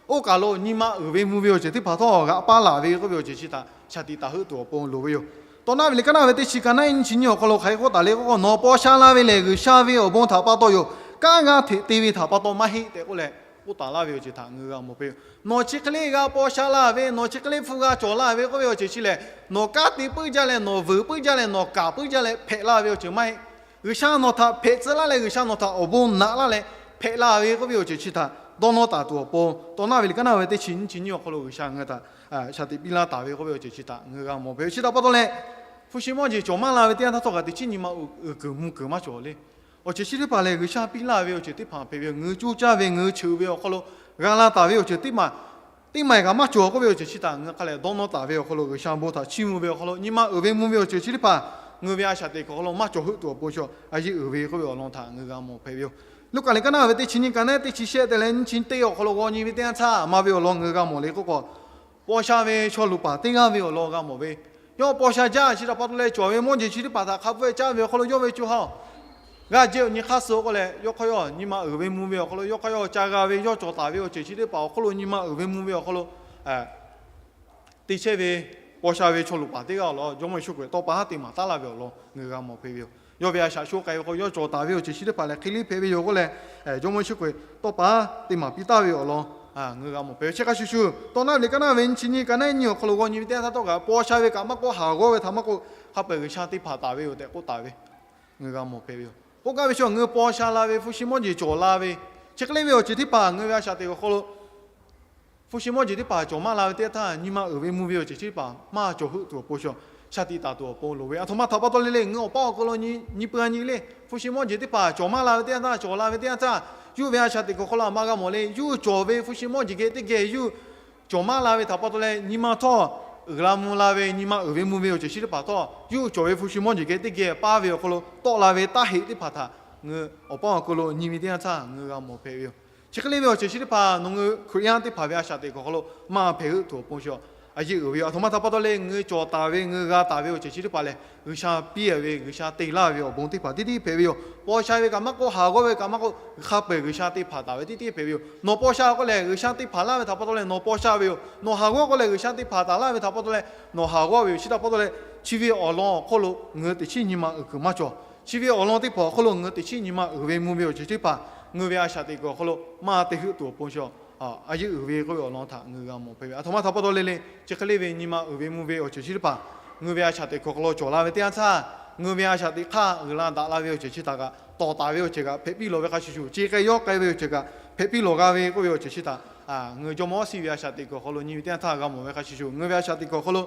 oˇ kaˬ lo nyi ma uiˍ ve mvuh ve awˬ ceuˬ teˇ hpaˍ htawˇ g'aꞈ paˇ laˬ ve k'oˆ ve awˬ ceuˬ chi htaꞈ shaˍ tiꞈ taˍ heuˆ tuˬ awˬ pon loˍ ve yoˬ. Tawˇ naˉ ve liꞈ kaˉ naˉ ve teˇ chi ka naˉ nyiˇ chi nyiˇ awˬ hk'aw lo hk'aˬ hk'e k'oˆ taˍ le k'oˆ k'o, nawˬ paw sha la ve lehˬ G'uiˬsha ve awˬ bon htaꞈ pa taw yoˬ. Kanˉ g'aˇ hteꞈ te ve htaꞈ pa taw maˇ heˆ tehꞈ k'oˆ leh k'oˆ taˍ laˇ ve awˬ ceuˬ htaꞈ ngaˬ hui g'a mawˬ hpehꞈ ve yoˬ. Nawˬ chi hk'e le g'a paw sha la ve, nawˬ chi hk'e le hpu g'a cawˬ la ve k'oˆ ve awˬ ceuˬ chi lehˬ, nawˬ kanˉ te puiˉ jaˇ leh, nawˬ vuiˬ puiˉ jaˇ leh, nawˬ kaˍ puiˉ jaˇ leh hpehꞈ la ve awˬ ceuˬ maˇ heˆ. G'uiˬsha nawˬ htaꞈ hpehꞈ tcuh laˇ leh, G'uiˬsha nawˬ htaꞈ awˬ bon naꞈ laˇ leh hpehꞈ la ve k'oˆ ve awˬ ceuˬ chi htaꞈ dawˇ nawˇ taˍ tuˬ awˬ pon, tawˇ naˉ ve liꞈ kaˉ naˉ ve teˇ chi nyiˇ chi nyiˇ awˬ hk'aw lo G'uiˬsha ngaˬ hui htaꞈ shaˍ tiꞈ piˇ laˇ taˍ ve k'oˆ ve awˬ ceuˬ chi htaꞈ ngaˬ hui g'a mawˬ hpehꞈ ve. Chi htaꞈ pa taw leh, hpu shi mawˇ jeˬ cawˬ maˇ la ve teˇ yanˇ htaˇ htawˇ kaꞈ teꞈ chiˉ nyi ma uiˍ kuiˬ mvuh kuiˬ maˇ cawˬ le. Awˬ ceuˬ chi teˇ hpaˍ lehˬ, G'uiˬsha piˇ laˇ ve awˬ ceuˬ teˇ hpaˍ hpehꞈ ve yoˬ. Ngaˬ hui coˇ caˇ ve, ngaˬ hui cheuˬ ve awˬ hk'aw lo g'a la taˍ ve awˬ ceuˬ teˇ maˬ teˇ maˬ kaꞈ maˇ cawˬ k'oˆ ve awˬ ceuˬ chi htaꞈ ngaˬ hui hk'a lehˬ dawˇ nawˇ taˍ ve awˬ hk'aw lo, G'uiˬsha bon htaꞈ chiˇ mvuh ve awˬ hk'aw lo, nyi ma uiˍ ve mvuh ve awˬ ceuˬ chi teˇ hpaˍ ngaˬ hui ve a shaꞈ teꞈ kuiˬ awˬ hk'aw lo maˇ cawˬ heuˆ tuˬ awˬ pon chi a yeˇ uiˍ ve k'oˆ ve awˬ lawn htaꞈ ngaˬ hui g'a mawˬ hpehꞈ ve yoˬ. Luˉkaꞈ liꞈ kaˉ naˉ ve teˇ chi nyiˇ ka naˉ teˇ chi shehˆ te leh nyiˇ chi teˇ awˬ hk'aw lo g'aw nyi ve teˇ yanˇ htaˇ, aˬ ma ve awˬ lawn ngaˬ hui g'a mawˬ le k'oˆ k'o, paw sha ve chaw luˬ paˍ teˇ g'aˇ ve awˬ lawn g'a mawˬ ve. Yawˇ paw sha jaˇ chi htaꞈ pa taw leh, cawˬ ve mawˇ jeˬ chi teˇ hpaˍ htaꞈ hk'a pfuhˇ ve caˇ ve awˬ hk'aw lo yawˇ ve co ha g'aˇ jehˇ nyi hk'aˇ suh k'oˆ leh, yawˇ hk'aˇ yawˇ nyi ma uiˍ ve mvuh ve awˬ hk'aw lo yawˇ hk'aˇ yawˇ ca g'a ve, yawˇ cawˬ taˍ ve awˬ ceuˬ chi teˇ hpaˍ awˬ hk'oˆ lo nyi ma uiˍ ve mvuh ve awˬ hk'aw lo te chehˇ ve paw sha ve chaw luˬ paˍ teˇ g'aˇ awˬ lawn Jawˇmawˇ Yeˍsuˆ Hkriꞈ tawˇ pa haˉ te maˍ taˉ laˇ ve awˬ lawn ngaˬ hui g'a mawˬ hpehꞈ ve yoˬ. Yawˇ ve a shaꞈ sho k'ai ve k'o, yawˇ cawˬ taˍ ve awˬ ceuˬ chi teˇ hpaˍ lehˬ hk'e le hpehꞈ ve yoˬ k'oˆ leh, Jawˇmawˇ Yeˍsuˆ Hkriꞈ tawˇ pa haˉ te maˍ piˇ taˍ ve awˬ lawn ngaˬ hui g'a mawˬ hpehꞈ ve. Chi hk'a shuˍ shuˍ, tawˇ naˉ ve liꞈ kaˉ naˉ ve nyiˇ chi nyiˇ ka naˉ nyiˇ awˬ hk'aw lo g'aw nyi ve teˇ yanˇ htaˇ htawˇ kaꞈ, paw sha ve kaꞈ maˇ k'oˆ, haˍ g'awˇ ve htaꞈ maˇ k'oˆ, hk'a peu-eˬ G'uiˬsha te hpanˍ taˍ ve yoˬ tehꞈ k'oˆ taˍ ve ngaˬ hui g'a mawˬ hpehꞈ ve yoˬ. K'oˆ gaˇ ve chi, ngaˬ hui paw sha la ve, hpu shi mawˇ jeˬ cawˬ la ve, chi hk'e le ve awˬ ceuˬ teˇ hpaˍ ngaˬ hui ve a shaꞈ teꞈ awˬ hk'aw lo Hpu shi mawˇ jeˬ teˇ hpaˍ cawˬ maˇ la ve teˇ yanˇ htaˇ, nyi ma uiˍ ve mvuh ve awˬ ceuˬ chi teˇ hpaˍ maˇ cawˬ heuˆ tuˬ awˬ pon shaˍ tiꞈ taˍ tuˬ awˬ pon loˍ ve. Aˬ htoꞈ ma htaꞈ pa taw le le, ngaˬ hui awˬ paˇ awˬ hk'aw lo nyi nyi peuˬ a nyi le, hpu shi mawˇ jeˬ teˇ hpaˍ cawˬ maˇ la ve teˇ yanˇ htaˇ, cawˬ la ve teˇ yanˇ htaˇ, yawˇ ve a shaꞈ teꞈ kuiˬ awˬ hk'aw lo aˬ ma g'a mawˬ le, yawˇ hui cawˬ ve hpu shi mawˇ jeˬ geh teˇ geh yawˇ hui cawˬ maˇ la ve htaꞈ pa taw leh, nyi ma htawˇ uiˍ la mvuh la ve, nyi ma uiˍ ve mvuh ve awˬ ceuˬ chi teˇ hpaˍ htawˇ, yawˇ hui cawˬ ve hpu shi mawˇ jeˬ geh teˇ geh paˇ ve awˬ hk'aw lo tawˆ la ve taˇ heˆ teˇ hpaˍ htaꞈ ngaˬ hui awˬ paˇ awˬ hk'aw lo nyi ve teˇ yanˇ htaˇ ngaˬ hui g'a mawˬ hpehꞈ ve yoˬ. Chi hk'e le ve awˬ ceuˬ chi teˇ hpaˍ nawˬ ngaˬ hui Hkriꞈ yaˇ teˇ hpaˍ ve a shaꞈ teꞈ kuiˬ awˬ hk'aw lo maˇ hpehꞈ heuˆ tuˬ awˬ pon chi a yeˇ uiˍ ve yoˬ. Aˬ htoꞈ ma htaꞈ pa taw leh, ngaˬ hui cawˬ taˍ ve, ngaˬ hui g'a taˍ ve awˬ ceuˬ chi teˇ hpaˍ lehˬ, G'uiˬsha piˇ ve, G'uiˬsha te laˇ ve awˬ bon teˇ hpaˍ tiˉ tiˉ hpehꞈ ve yoˬ. Paw sha ve kaꞈ maˇ k'oˆ, haˍ g'awˇ ve kaꞈ maˇ k'oˆ, hk'a peu-eˬ G'uiˬsha te hpanˍ taˍ ve tiˉ tiˉ hpehꞈ ve yoˬ. Nawˬ paw sha k'o lehˬ, G'uiˬsha te hpanˍ laˇ ve htaꞈ pa taw leh nawˬ paw sha ve yoˬ. Nawˬ haˍ g'awˇ k'o lehˬ, G'uiˬsha te hpanˍ taˍ laˇ ve htaꞈ pa taw leh nawˬ haˍ g'awˇ ve yoˬ. Chi htaꞈ pa taw leh, chi ve awˬ lawn awˬ hk'oˆ lo ngaˬ hui teꞈ chiˉ nyi ma uiˍ kuiˬ maˇ cawˬ. Chi ve awˬ lawn teˇ hpaˍ awˬ hk'oˆ lo ngaˬ hui teꞈ chiˉ nyi ma uiˍ ve mvuh ve awˬ ceuˬ chi teˇ hpaˍ ngaˬ hui ve a shaꞈ teꞈ kuiˬ awˬ hk'aw lo maˇ te heuˆ tuˬ awˬ pon chi a yeˇ uiˍ ve k'oˆ ve awˬ lawn htaꞈ ngaˬ hui g'a mawˬ hpehꞈ ve. Aˬ htoꞈ ma htaꞈ pa taw le le, chi hk'e le ve nyi ma uiˍ ve mvuh ve awˬ ceuˬ chi teˇ hpaˍ ngaˬ hui ve a shaꞈ teꞈ kuiˬ awˬ hk'aw lo cawˬ la ve teˇ yanˇ htaˇ, ngaˬ hui ve a shaꞈ teꞈ hk'aˇ uiˍ la daꞈ la ve awˬ ceuˬ chi htaꞈ kaꞈ tawˍ taˍ ve awˬ ceuˬ kaꞈ hpehꞈ piˇ lawˬ ve hk'a shuˍ shuˍ, ce k'ai yawˇ k'ai ve awˬ ceuˬ kaꞈ hpehꞈ piˇ lawˬ g'a ve k'oˆ ve awˬ ceuˬ chi htaꞈ ngaˬ hui Jawˇmawˇ Siˉ ve a shaꞈ teꞈ kuiˬ awˬ hk'aw lo nyi ve teˇ yanˇ htaˇ g'a mawˬ ve hk'a shuˍ shuˍ, ngaˬ hui ve a shaꞈ teꞈ kuiˬ awˬ hk'aw lo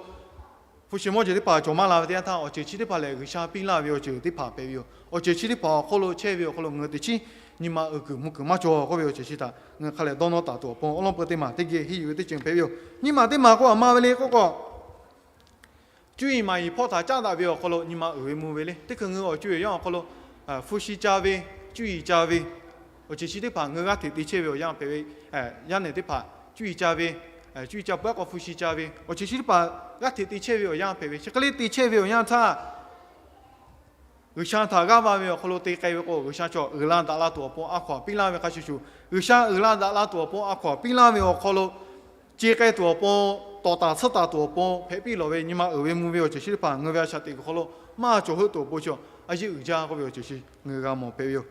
hpu shi mawˇ jeˬ teˇ hpaˍ cawˬ maˇ la ve teˇ yanˇ htaˇ, awˬ ceuˬ chi teˇ hpaˍ lehˬ G'uiˬsha piˇ laˇ ve awˬ ceuˬ teˇ hpaˍ hpehꞈ ve yoˬ. Awˬ ceuˬ chi teˇ hpaˍ awˬ hk'oˆ lo chehˇ ve awˬ hk'aw lo ngaˬ hui teꞈ chiˉ nyi ma uiˍ kuiˬ mvuh kuiˬ maˇ cawˬ k'oˆ ve awˬ ceuˬ chi htaꞈ ngaˬ hui hk'a lehˬ dawˇ nawˇ taˍ tuˬ awˬ pon awˉ lawˉ peu teˇ maˬ teˇ geh henˇ yuˬ ve teˇ ceuˬ hpehꞈ ve yoˬ. Nyiˇ maˬ teˇ maˬ k'o aˬ ma ve le k'oˆ k'o, cuˇ yiˍ maˍ yiˍ hpawˇ htaꞈ caˉ daꞈ ve awˬ hk'aw lo nyi ma uiˍ ve mvuh ve le. Teˇ hkui ngaˬ hui awˬ co awˬ yanˇ awˬ hk'aw lo hpu shi ca ve, cuˇ yiˍ ca ve, awˬ ceuˬ chi teˇ hpaˍ ngaˬ hui g'aˇ hteꞈ te chehˇ ve awˬ yanˇ hpehꞈ ve. Yaˇ nehˬ teˇ hpaˍ cuˇ yiˍ ca ve, cuˇ yiˍ ca peuˬ k'o hpu shi ca ve, awˬ ceuˬ chi teˇ hpaˍ g'aˇ hteꞈ te chehˇ ve awˬ yanˇ hpehꞈ ve. Chi hk'e le te chehˇ ve awˬ yanˇ htaˇ, G'uiˬsha htaꞈ g'aˇ va ve awˬ hk'aw lo te k'ai ve k'o, G'uiˬsha chaw uiˍ la daꞈ la tuˬ awˬ pon a hkaw-anˬ piˇ laˇ ve hk'a shuˍ shuˍ, G'uiˬsha uiˍ la daꞈ la tuˬ awˬ pon a hkaw-anˬ piˇ laˇ ve awˬ hk'aw lo ce k'ai tuˬ awˬ pon, tawˍ taˍ tsuhˇ taˍ tuˬ awˬ pon hpehꞈ piˇ lawˬ ve nyi ma uiˍ ve mvuh ve awˬ ceuˬ chi teˇ hpaˍ ngaˬ hui ve a shaꞈ teꞈ kuiˬ hk'aw lo maˇ cawˬ heuˆ tuˬ awˬ pon chi a yeˇ uiˍ jaˇ k'oˆ ve awˬ ceuˬ chi ngaˬ hui g'a mawˬ hpehꞈ ve yoˬ.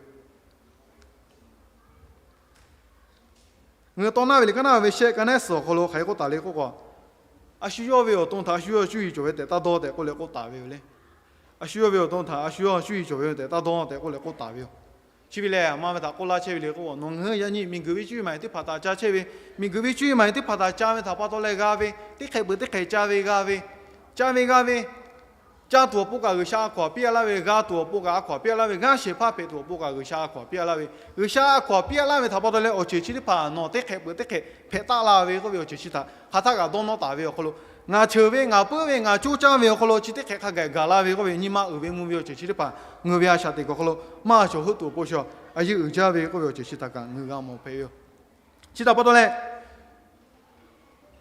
Ngaˬ hui tawˇ naˉ ve liꞈ kaˉ naˉ ve shehˆ ka nehˉ suhˍ awˬ hk'aw lo hk'aˬ hk'e k'oˆ taˍ le k'oˆ k'o, a shu yawˇ ve awˬ to htaꞈ a shu yawˇ cuˇ yiˍ cawˬ ve tehꞈ taˇ dawˇ tehꞈ k'oˆ leh k'oˆ taˍ ve yoˬ le. A shu yawˇ ve awˬ to htaꞈ a shu yawˇ cuˇ yiˍ cawˬ ve tehꞈ taˇ dawˇ tehꞈ k'oˆ leh k'oˆ taˍ ve yoˬ. Chi ve lehˬ, aˬ ma ve htaꞈ k'oˆ laˇ chehˇ ve le k'o, nawˬ ngaˬ hui yaꞈ nyi miˬguiˬ ve cuˇ yiˍ maˍ yiˍ teˇ hpaˍ htaꞈ ca chehˇ ve, miˬguiˬ ve cuˇ yiˍ maˍ yiˍ teˇ hpaˍ htaꞈ ca ve htaꞈ pa taw leh g'a ve, teˇ hk'ehꞈ peuˬ teˇ hk'ehꞈ ca ve g'a ve, ca ve g'a ve, ca tuˬ awˬ pon kaꞈ G'uiˬsha a hkaw-anˬ piˇ laˇ ve, g'a tuˬ awˬ pon kaꞈ a hkaw-anˬ piˇ laˇ ve, g'aˇ shehˍ hpaˇ hpehꞈ tuˬ awˬ pon kaꞈ G'uiˬsha a hkaw-anˬ piˇ laˇ ve, G'uiˬsha a hkaw-anˬ piˇ laˇ ve htaꞈ pa taw leh awˬ ceuˬ chi teˇ hpaˍ nawˬ teˇ hk'ehꞈ peuˬ teˇ hk'ehꞈ hpehꞈ taˆ la ve k'oˆ ve awˬ ceuˬ chi htaꞈ hk'aˬ htaˆ kaꞈ dawˇ nawˇ taˍ ve awˬ hk'aw lo, ngaˬ cheuˬ ve, ngaˬ puiˉ ve, ngaˬ coˇ caˇ ve awˬ hk'aw lo chi teˇ hk'ehꞈ hk'a gaˬ gaˬ la ve k'oˆ ve nyi ma uiˍ ve mvuh ve awˬ ceuˬ chi teˇ hpaˍ ngaˬ hui ve a shaꞈ teꞈ kuiˬ awˬ hk'aw lo maˇ cawˬ heuˆ tuˬ awˬ pon chi a yeˇ uiˍ jaˇ ve k'oˆ ve awˬ ceuˬ chi htaꞈ kaꞈ ngaˬ hui g'a mawˬ hpehꞈ ve yoˬ. Chi htaꞈ pa taw leh,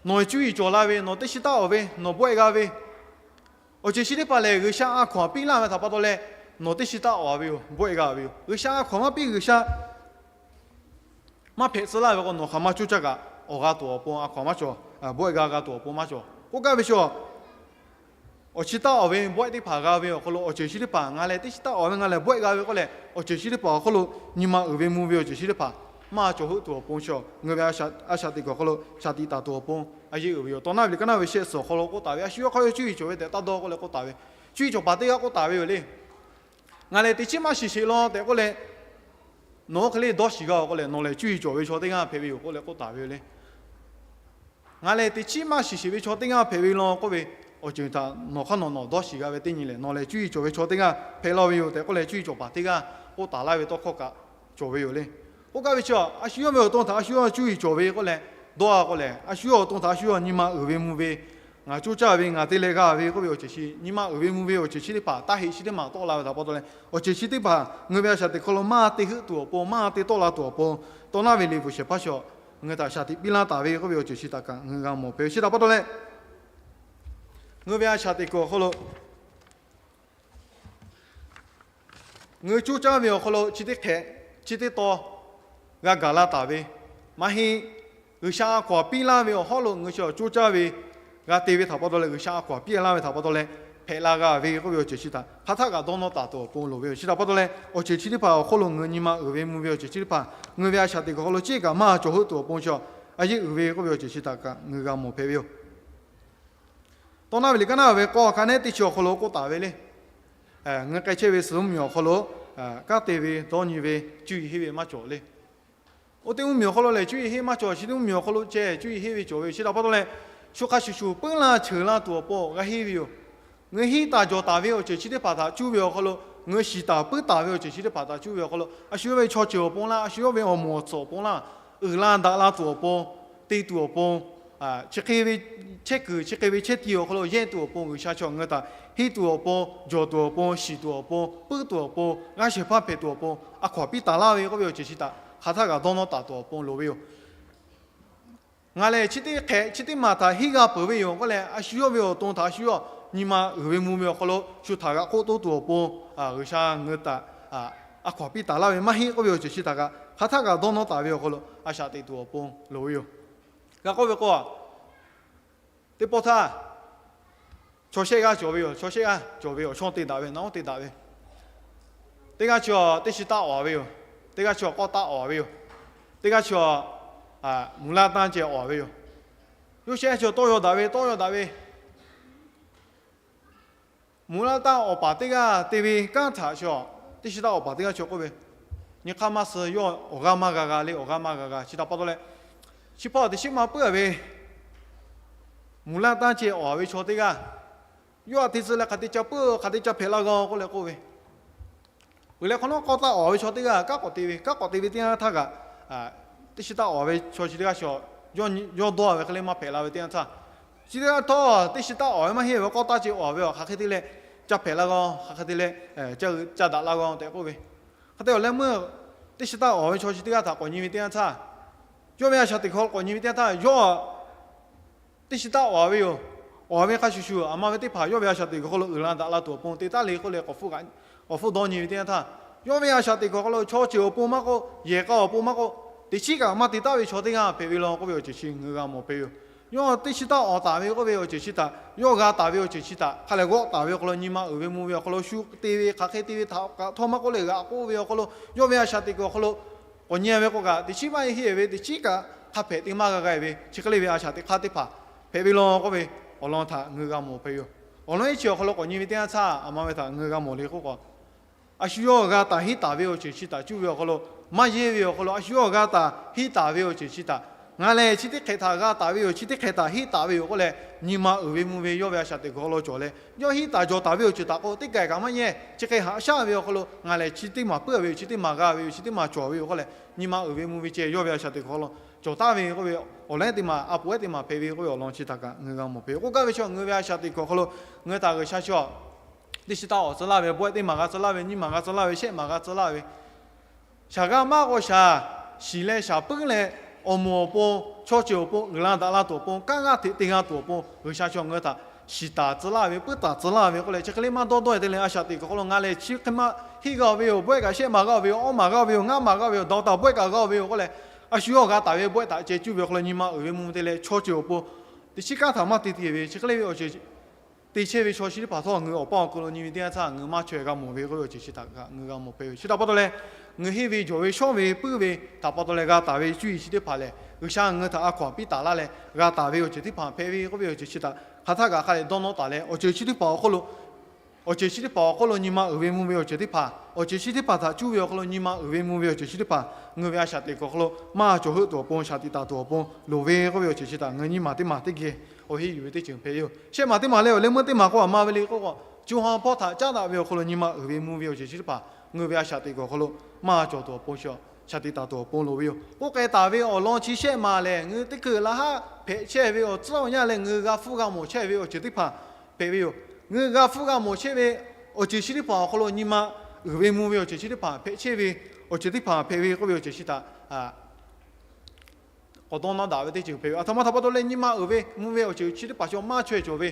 nawˬ cuˇ yiˍ cawˬ la ve, nawˬ teˇ shi taˇ awˍ ve, nawˬ bawehˆ g'a ve, awˬ ceuˬ chi teˇ hpaˍ lehˬ G'uiˬsha a hkaw-anˬ piˇ laˇ ve htaꞈ pa taw leh, nawˬ teˇ shi taˇ awˍ ve yoˬ, bawehˆ g'a ve yoˬ. G'uiˬsha a hkaw-anˬ maˇ piˇ, G'uiˬsha maˇ hpehꞈ tcuh laˇ ve k'o, nawˬ hk'aˬ ma coˇ caˇ kaꞈ awˬ g'a tuˬ awˬ pon a hkaw-anˬ maˇ cawˬ, bawehˆ g'a g'a tuˬ awˬ pon maˇ cawˬ k'oˆ gaˇ ve chi a Awˬ chi taˇ awˍ ve bawehˆ teˇ hpaˍ g'a ve awˬ hk'aw lo awˬ ceuˬ chi teˇ hpaˍ ngaˬ lehˬ teˇ shi taˇ awˍ ve, ngaˬ lehˬ bawehˆ g'a ve k'oˆ leh, awˬ ceuˬ chi teˇ hpaˍ awˬ hk'oˆ lo nyi ma uiˍ ve mvuh ve awˬ ceuˬ chi teˇ hpaˍ maˇ cawˬ heuˆ tuˬ awˬ pon chi a ngaˬ hui ve a shaꞈ teꞈ kuiˬ awˬ hk'aw lo shaˍ tiꞈ taˍ tuˬ awˬ pon a yeˇ uiˍ ve yoˬ. Tawˇ naˉ ve liꞈ kaˉ naˉ ve shehˆ suhˍ awˬ hk'aw lo k'oˆ taˍ ve, a shu yawˇ hk'aˇ yawˇ cuˇ yiˍ cawˬ ve tehꞈ taˇ dawˇ k'oˆ leh k'oˆ taˍ ve, cuˇ yiˍ cawˬ paˍ teˇ g'aˇ k'oˆ taˍ ve yoˬ le. Ngaˬ lehˬ teꞈ chiˉ maˇ shiˍ sheˍ law tehꞈ k'oˆ leh, nawˬ oˇ hk'e le dawˇ shiˍ g'a-oˬ k'oˆ leh, nawˬ lehˬ cuˇ yiˍ cawˬ ve chaw teˇ g'aˇ hpehꞈ ve yoˬ k'oˆ leh k'oˆ taˍ ve yoˬ le. Ngaˬ lehˬ teꞈ chiˉ maˇ shiˍ sheˍ ve chaw teˇ g'aˇ hpehꞈ ve law k'oˆ ve awˬ ceuˬ htaꞈ nawˬ hk'aˇ nawˬ nawˬ dawˇ shiˍ g'a ve teˇ nyi lehˬ, nawˬ lehˬ cuˇ yiˍ cawˬ ve chaw teˇ g'aˇ hpehꞈ law ve yoˬ tehꞈ k'oˆ leh, cuˇ yiˍ cawˬ paˍ teˇ g'aˇ k'oˆ taˍ laˇ ve tawˇ hkawˇ kaꞈ cawˬ ve yoˬ le. K'oˆ gaˇ ve chi a, a shu yawˇ ve awˬ to htaꞈ a shu yawˇ cuˇ yiˍ cawˬ ve k'oˆ leh dawˇ a k'oˆ leh, a shu yawˇ awˬ to htaꞈ a shu yawˇ nyi ma uiˍ ve mvuh ve, ngaˬ coˇ caˇ ve, ngaˬ te leh g'a ve k'oˆ ve awˬ ceuˬ chi, nyi ma uiˍ ve mvuh ve awˬ ceuˬ chi teˇ hpaˍ taˇ heˆ chi teˇ maˬ tawˆ la ve htaꞈ pa taw leh, awˬ ceuˬ chi teˇ hpaˍ ngaˬ hui ve a shaꞈ teꞈ hk'aw lo maˇ te heuˆ tuˬ awˬ pon, maˇ te tawˆ la tuˬ awˬ pon, tawˇ naˉ ve liꞈ bvuhꞈ shehˍ hpaˇ chi a ngaˬ hui htaꞈ shaˍ tiꞈ piˇ laˇ taˍ ve k'oˆ ve awˬ ceuˬ chi htaꞈ kaꞈ ngaˬ hui g'a mawˬ hpehꞈ ve. Chi htaꞈ pa taw leh, ngaˬ hui ve a shaꞈ teꞈ kuiˬ awˬ hk'aw lo ngaˬ hui coˇ caˇ ve awˬ hk'aw lo chi teˇ hk'ehꞈ, chi teˇ taw g'a gaˬ la taˍ ve, maˇ heˆ, G'uiˬsha a hkaw-anˬ piˇ laˇ ve awˬ hawˉ lo ngaˬ hui chi coˇ caˇ ve g'a te ve htaꞈ pa taw leh, G'uiˬsha a hkaw-anˬ piˇ laˇ ve htaꞈ pa taw leh hpehꞈ la g'a ve k'oˆ ve awˬ ceuˬ chi htaꞈ hk'aˬ htaˆ kaꞈ dawˇ nawˇ taˍ tuˬ awˬ pon loˍ ve yoˬ. Chi htaꞈ pa taw leh, awˬ ceuˬ chi teˇ hpaˍ awˬ hk'oˆ lo ngaˬ hui nyi ma uiˍ ve mvuh ve awˬ ceuˬ chi teˇ hpaˍ ngaˬ hui ve a shaꞈ teꞈ kuiˬ awˬ hk'aw lo ciˉ kaꞈ maˇ cawˬ heuˆ tuˬ awˬ pon chi a yeˇ uiˍ ve k'oˆ ve awˬ ceuˬ chi htaꞈ kaꞈ ngaˬ hui g'a mawˬ hpehꞈ ve yoˬ. Tawˇ naˉ ve liꞈ kaˉ naˉ ve k'awˇ hkanˇ nehˉ teˇ chi awˬ hk'aw lo k'oˆ taˍ ve le. Ngaˬ hui k'ai chehˇ ve suhˍ mvuhˇmiˬ awˬ hk'aw lo kanˉ te ve, dawˇ nyi ve, cuˇ yiˍ henˇ ve maˇ cawˬ le. Oˇ teˇ mvuhˇ miˬ awˬ hk'aw lo lehˬ cuˇ yiˍ henˇ maˇ cawˬ, chi teˇ mvuhˇ miˬ awˬ hk'aw lo ceh cuˇ yiˍ henˇ ve cawˬ ve yoˬ. Chi htaꞈ pa taw leh, shu hk'a shuˍ shuˍ puiˉ la ceuˬ la tuˬ awˬ pon g'a henˇ ve yoˬ. Ngaˬ hui henˇ taˍ jawˬ taˍ ve awˬ ceuˬ chi teˇ hpaˍ htaꞈ cuˇ ve awˬ hk'aw lo, ngaˬ hui shiˍ taˍ puiˉ taˍ ve awˬ ceuˬ chi teˇ hpaˍ htaꞈ cuˇ ve awˬ hk'aw lo, a shu yawˇ ve chaw ceuˬ awˬ pon laˇ, a shu yawˇ ve awˬ moˍ awˬ tsuhˍ awˬ pon laˇ, uiˍ la daꞈ la tuˬ awˬ pon, te tuˬ awˬ pon, chi hk'e ve chehˇ kuiˬ, chi hk'e ve chehˇ ti awˬ hk'aw lo yehˇ tuˬ awˬ pon, G'uiˬsha chaw ngaˬ hui htaꞈ henˇ tuˬ awˬ pon, jawˬ tuˬ awˬ pon, shiˍ tuˬ awˬ pon, puiˉ tuˬ awˬ pon, g'a shehˍ hpaˇ hpehꞈ tuˬ awˬ pon a hkaw anˬ piˇ taˍ laˇ ve k'oˆ ve awˬ ceuˬ chi htaꞈ hk'aˬ htaˇ kaꞈ dawˇ nawˇ taˍ tuˬ awˬ pon loˍ ve yoˬ. Ngaˬ lehˬ chi teˇ hk'ehꞈ chi teˇ maˬ htaꞈ henˇ g'a peuˬ ve yoˬ k'oˆ leh, a shu yawˇ ve awˬ to htaꞈ a shu yawˇ nyi ma uiˍ ve mvuh ve awˬ hk'aw lo shu htaꞈ g'aꞈ k'oˆ toˇ tuˬ awˬ pon, G'uiˬsha ngaˬ hui htaꞈ a hkaw anˬ piˇ taˍ laˇ ve maˇ heˆ k'oˆ ve awˬ ceuˬ chi htaꞈ kaꞈ hk'aˬ htaˇ kaꞈ dawˇ nawˇ taˍ ve awˬ hk'aw lo a shaꞈ teꞈ tuˬ awˬ pon loˍ ve yoˬ. G'a k'oˆ ve k'o, teˇ pawˆ htaˇ chaw shehˆ g'aˇ cawˬ ve yoˬ. Chaw shehˆ g'aˇ cawˬ ve awˬ chawˇ te daꞈ ve, naꞈ oˉ te daꞈ ve. Teˇ g'aˇ chi teˇ shi taˆ awˍ ve yoˬ. Teˇ g'aˇ chi k'awˇ taˆ awˍ ve yoˬ. Teˇ g'aˇ chi mvuhˇ laˇ tanˇ ceh awˍ ve yoˬ. Yawˇ shehˆ g'aˇ chi tawˇ yaw daꞈ ve, tawˇ yaw daꞈ ve. Mvuhˇ laˇ tanˇ awˍ paˍ teˇ g'aˇ te ve kanˉ htaꞈ chi teˇ shi taˆ awˍ paˍ teˇ g'aˇ chi k'oˆ ve, nyi hk'aˇ maˇ suh, yawˇ awˬ g'aˇ maˇ g'a g'a le, awˬ g'aˇ maˇ g'a g'a. Chi htaꞈ pa taw leh, chi hpawˇ teˇ shiˉ maˇ puiˉ ve mvuhˇ laˇ tanˇ ceh awˍ ve chaw teˇ g'aˇ, yawˇ htaꞈ te tcuh leh hk'aˬ te ca puiˉ, hk'aˬ te ca hpehꞈ la g'a k'oˆ leh k'oˆ ve, peuˬ leh hk'awꞈ nawˉ k'awˇ taˆ awˍ ve chaw teˇ g'aˇ kanˉ k'awꞈ te ve, kanˉ k'awꞈ te ve teˇ yanˇ htaˇ kaꞈ, teˇ shi taˆ awˍ ve chaw chi teˇ g'aˇ chi yawˇ dawˇ ve hk'e le maˇ hpehꞈ la ve teˇ yanˇ htaˇ, chi teˇ g'aˇ htawˇ teˇ shi taˆ awˍ ve maˇ heˆ ve k'awˇ taˆ ceh awˍ ve, hk'aˬ hk'e te leh ca hpehꞈ la g'a, hk'aˬ hk'e te leh ca daꞈ la g'a tehꞈ k'oˆ ve. Hk'e te awˬ leh meuˇ teˇ shi taˆ awˍ ve chaw chi teˇ g'aˇ htaꞈ k'awꞈ nyi ve teˇ yanˇ htaˇ, yawˇ ve a shaꞈ teꞈ hk'aw k'awꞈ nyi ve teˇ yanˇ htaˇ, yawˇ teˇ shi taˆ awˍ ve yoˬ. Awˍ ve hk'a shuˍ shuˍ, aˬ ma ve teˇ hpaˍ yawˇ ve a shaꞈ teꞈ kuiˬ hk'aw lo uiˍ la daꞈ la tuˬ awˬ pon te taˉ le k'oˆ leh, k'awꞈ hpfuhˇ dawˇ nyi ve teˇ yanˇ htaˇ, yawˇ ve a shaꞈ teꞈ kuiˬ hk'aw lo chaw ceuˬ awˬ pon maˇ k'oˆ, yehˬ k'a awˬ pon maˇ k'oˆ, teꞈ chiˉ kaꞈ maˇ te taˉ ve chaw teˇ g'aˇ hpehꞈ ve law k'oˆ ve awˬ ceuˬ chi ngaˬ hui g'a mawˬ hpehꞈ ve yoˬ. Yawˇ teˇ shi taˆ awˍ taˍ ve k'oˆ ve awˬ ceuˬ chi htaꞈ, yawˇ g'a taˍ ve awˬ ceuˬ chi htaꞈ hk'a lehˬ g'awˆ taˍ ve awˬ hk'aw lo nyi ma uiˍ ve mvuh ve awˬ hk'aw lo shu te ve, hk'aˬ hk'e te ve htaꞈ kaꞈ htawˇ maˇ k'oˆ leh g'aꞈ k'oˆ ve awˬ hk'aw lo, yawˇ ve a shaꞈ teꞈ kuiˬ awˬ hk'aw lo k'awꞈ nyi ve k'o kaꞈ, teꞈ chiˉ maˇ heˆ ve, teꞈ chiˉ kaꞈ hk'a hpehꞈ te maˇ g'a g'a ve, chi hk'e le ve a shaꞈ teꞈ hk'aˇ teˇ hpaˍ hpehꞈ ve law k'oˆ ve awˬ lawn htaꞈ ngaˬ hui g'a mawˬ hpehꞈ ve yoˬ. Awˬ lawn iˉ chi awˬ hk'aw lo k'awꞈ nyi ve teˇ yanˇ htaˇ, aˬ ma ve htaꞈ ngaˬ hui g'a mawˬ le k'oˆ k'o, a shu yawˇ g'a taˍ henˇ taˍ ve awˬ ceuˬ chi htaꞈ cuˇ ve awˬ hk'aw lo, maˇ yehˇ ve awˬ hk'aw lo a shu yawˇ g'a taˍ henˇ taˍ ve awˬ ceuˬ chi htaꞈ, ngaˬ lehˬ chi teˇ hk'ehꞈ htaꞈ g'a taˍ ve yoˬ, chi teˇ hk'ehꞈ htaꞈ henˇ taˍ ve yoˬ k'oˆ leh, nyi ma uiˍ ve mvuh ve yawˇ ve a shaꞈ teꞈ kuiˬ hk'aw lo cawˬ leh, yawˇ henˇ taˍ jawˬ taˍ ve awˬ ceuˬ htaꞈ k'o, teˇ kaˬ kaꞈ maˇ yehˇ, chi hk'e haꞈ shaˉ ve awˬ hk'aw lo ngaˬ lehˬ chi teˇ maˬ puiˉ ve yoˬ, chi teˇ maˬ g'a ve yoˬ, chi teˇ maˬ cawˬ ve yoˬ k'oˆ leh, nyi ma uiˍ ve mvuh ve ceh yawˇ ve a shaꞈ teꞈ kuiˬ hk'aw lo cawˬ taˍ ve k'oˆ ve awˬ lawn teˇ maˬ, a poꞈ ehˉ teˇ maˬ hpehꞈ ve k'oˆ ve awˬ lawn chi htaꞈ kaꞈ ngaˬ hui g'a mawˬ hpehꞈ ve. K'oˆ gaˇ ve chi ngaˬ hui ve a shaꞈ teꞈ kuiˬ awˬ hk'aw lo ngaˬ hui htaꞈ G'uiˬsha chi teˇ shi taˆ awˍ tcuh laˇ ve, bawehˆ teˇ maˬ g'a tcuh laˇ ve, nyiˇ maˬ g'a tcuh laˇ ve, shehˆ maˬ g'a tcuh laˇ ve, shaˍ g'aˇ maˇ k'o shaˍ shiˍ leh shaˍ puiˉ leh, awˬ moˍ awˬ pon, chaw ceuˬ awˬ pon, uiˍ la daꞈ la tuˬ awˬ pon, kanˉ g'aˇ hteꞈ te g'a tuˬ awˬ pon, G'uiˬsha chaw ngaˬ hui htaꞈ shiˍ taˍ tcuh laˇ ve, puiˉ taˍ tcuh laˇ ve k'oˆ leh, chi hk'e le maˇ dawˇ dawˇ e te leh a shaꞈ teꞈ kuiˬ hk'aw lo ngaˬ lehˬ chi hk'e maˇ henˇ g'a ve yoˬ, bawehˆ kaꞈ shehˆ maˬ g'a ve yoˬ, awˇ maˬ g'a ve yoˬ, ngaˇ maˬ g'a ve yoˬ, dawˬ taˍ bawehˆ kaꞈ g'a ve yoˬ k'oˆ leh, a shu yawˇ g'a taˍ ve bawehˆ htaꞈ ceh cuˇ ve awˬ hk'aw lo nyi ma uiˍ ve mvuh te leh, chaw ceuˬ awˬ pon teꞈ chiˉ kanˉ htaꞈ maˇ te te ve, chi hk'e le ve awˬ ceuˬ te chehˇ ve chaw chi teˇ hpaˍ htawˇ ngaˬ hui awˬ paˇ awˬ hk'aw lo nyi ve teˇ yanˇ htaˇ ngaˬ hui maˇ chaweh g'a mawˬ ve k'oˆ ve awˬ ceuˬ chi htaꞈ kaꞈ ngaˬ hui g'a mawˬ hpehꞈ ve. Chi htaꞈ pa taw leh, ngaˬ hui henˇ ve jawˬ ve shawˉ ve puiˉ ve htaꞈ pa taw leh g'a taˍ ve cuˇ yiˍ chi teˇ hpaˍ lehˬ, G'uiˬsha ngaˬ hui htaꞈ a hkaw anˬ piˇ taˍ laˇ leh g'a taˍ ve awˬ ceuˬ teˇ hpaˍ hpehꞈ ve k'oˆ ve awˬ ceuˬ chi htaꞈ hk'aˬ htaˇ kaꞈ hk'a leh dawˇ nawˇ taˍ leh, awˬ ceuˬ chi teˇ hpaˍ awˬ hk'oˆ lo awˬ ceuˬ chi teˇ hpaˍ awˬ hk'oˆ lo nyi ma uiˍ ve mvuh ve awˬ ceuˬ teˇ hpaˍ, awˬ ceuˬ chi teˇ hpaˍ htaꞈ cuˇ ve awˬ hk'aw lo nyi ma uiˍ ve mvuh ve awˬ ceuˬ chi teˇ hpaˍ, ngaˬ hui ve a shaꞈ teꞈ kuiˬ awˬ hk'aw lo maˇ cawˬ heuˆ tuˬ awˬ pon, shaˍ tiꞈ taˍ tuˬ awˬ pon loˍ ve k'oˆ ve awˬ ceuˬ chi htaꞈ ngaˬ hui nyiˇ maˬ teˇ maˬ teˇ geh awˬ heˆ yuˬ ve teˇ ceuˬ hpehꞈ ve yoˬ. Shehˆ maˬ teˇ maˬ lehˬ, awˬ leh meuˇ teˇ maˬ k'o aˬ ma ve le k'oˆ k'o, co ha hpawˇ htaꞈ caˉ daꞈ ve awˬ hk'aw lo nyi ma uiˍ ve mvuh ve awˬ ceuˬ chi teˇ hpaˍ ngaˬ hui ve a shaꞈ teꞈ kuiˬ awˬ hk'aw lo maˇ cawˬ tuˬ awˬ pon, shaˍ tiꞈ taˍ tuˬ awˬ pon loˍ ve yoˬ. K'oˆ k'ai taˍ ve awˬ lawn chi shehˆ maˬ lehˬ, ngaˬ hui teˇ hkui laˇ haˉ hpehꞈ chehˇ ve awˬ tcuhˉ awˬ yanˇ leh ngaˬ hui g'a hpfuhˇ g'a mawˬ chehˇ ve awˬ ceuˬ teˇ hpaˍ hpehꞈ ve yoˬ. Ngaˬ hui g'a hpfuhˇ g'a mawˬ chehˇ ve awˬ ceuˬ chi teˇ hpaˍ awˬ hk'aw lo nyi ma uiˍ ve mvuh ve awˬ ceuˬ chi teˇ hpaˍ hpehꞈ chehˇ ve awˬ ceuˬ teˇ hpaˍ hpehꞈ ve k'oˆ ve awˬ ceuˬ chi htaꞈ k'awꞈ dawˇ nawˇ daꞈ ve teˇ ceuˬ hpehꞈ ve. Aˬ htoꞈ ma htaꞈ pa taw leh nyi ma uiˍ ve mvuh ve awˬ ceuˬ chi teˇ hpaˍ chaw maˇ chaweh cawˬ ve,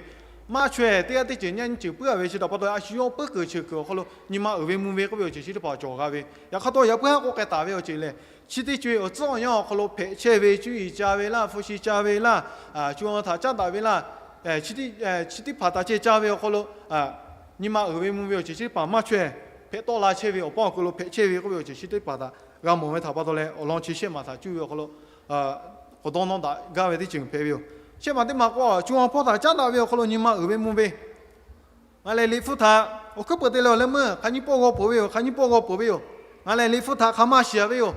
maˇ chaweh teˇ g'aˇ teˇ ceuˬ nyaˇ nyi ceuˬ puiˉ a ve chi htaꞈ pa taw leh, a shu yawˇ puiˉ kuiˬ cheuˬ kuiˬ awˬ hk'aw lo nyi ma uiˍ ve mvuh ve k'oˆ ve awˬ ceuˬ chi teˇ hpaˍ cawˬ g'a ve. Yaꞈ hk'aˇ htawˇ yaꞈ puiˉ haˉ k'oˆ k'ai taˍ ve awˬ ceuˬ lehˬ, chi teˇ co e awˬ tcuhˉ awˬ yanˇ awˬ hk'aw lo hpehꞈ chehˇ ve, cuˇ yiˍ ca ve laˇ, hpu shi ca ve laˇ, co ha htaꞈ caˉ daꞈ ve laˇ, chi teˇ hpaˍ htaꞈ ceh ca ve awˬ hk'aw lo nyi ma uiˍ ve mvuh ve awˬ ceuˬ chi teˇ hpaˍ maˇ chaweh hpehꞈ tawˆ la chehˇ ve, awˬ paˇ awˬ hk'aw lo hpehꞈ chehˇ ve k'oˆ ve awˬ ceuˬ chi teˇ hpaˍ htaꞈ g'a mawˬ ve htaꞈ pa taw leh, awˬ lawn chi shehˆ maˬ htaꞈ cuˇ ve awˬ hk'aw lo k'awꞈ dawˇ nawˇ daꞈ gaˇ ve teˇ ceuˬ hpehꞈ ve yoˬ. Shehˆ maˬ teˇ maˬ k'o, co ha hpawˇ htaꞈ caˉ daꞈ ve awˬ hk'aw lo nyi ma uiˍ ve mvuh ve, ngaˬ lehˬ liꞈ hpu htaꞈ awˬ hkuiˉ peuˬ te leh awˬ leh meuˇ hk'a nyiˇ pawˆ g'aw peuˬ ve yoˬ, hk'a nyiˇ pawˆ g'aw peuˬ ve yoˬ. Ngaˬ lehˬ liꞈ hpu htaꞈ hk'aˬ ma shiˍ a ve yoˬ.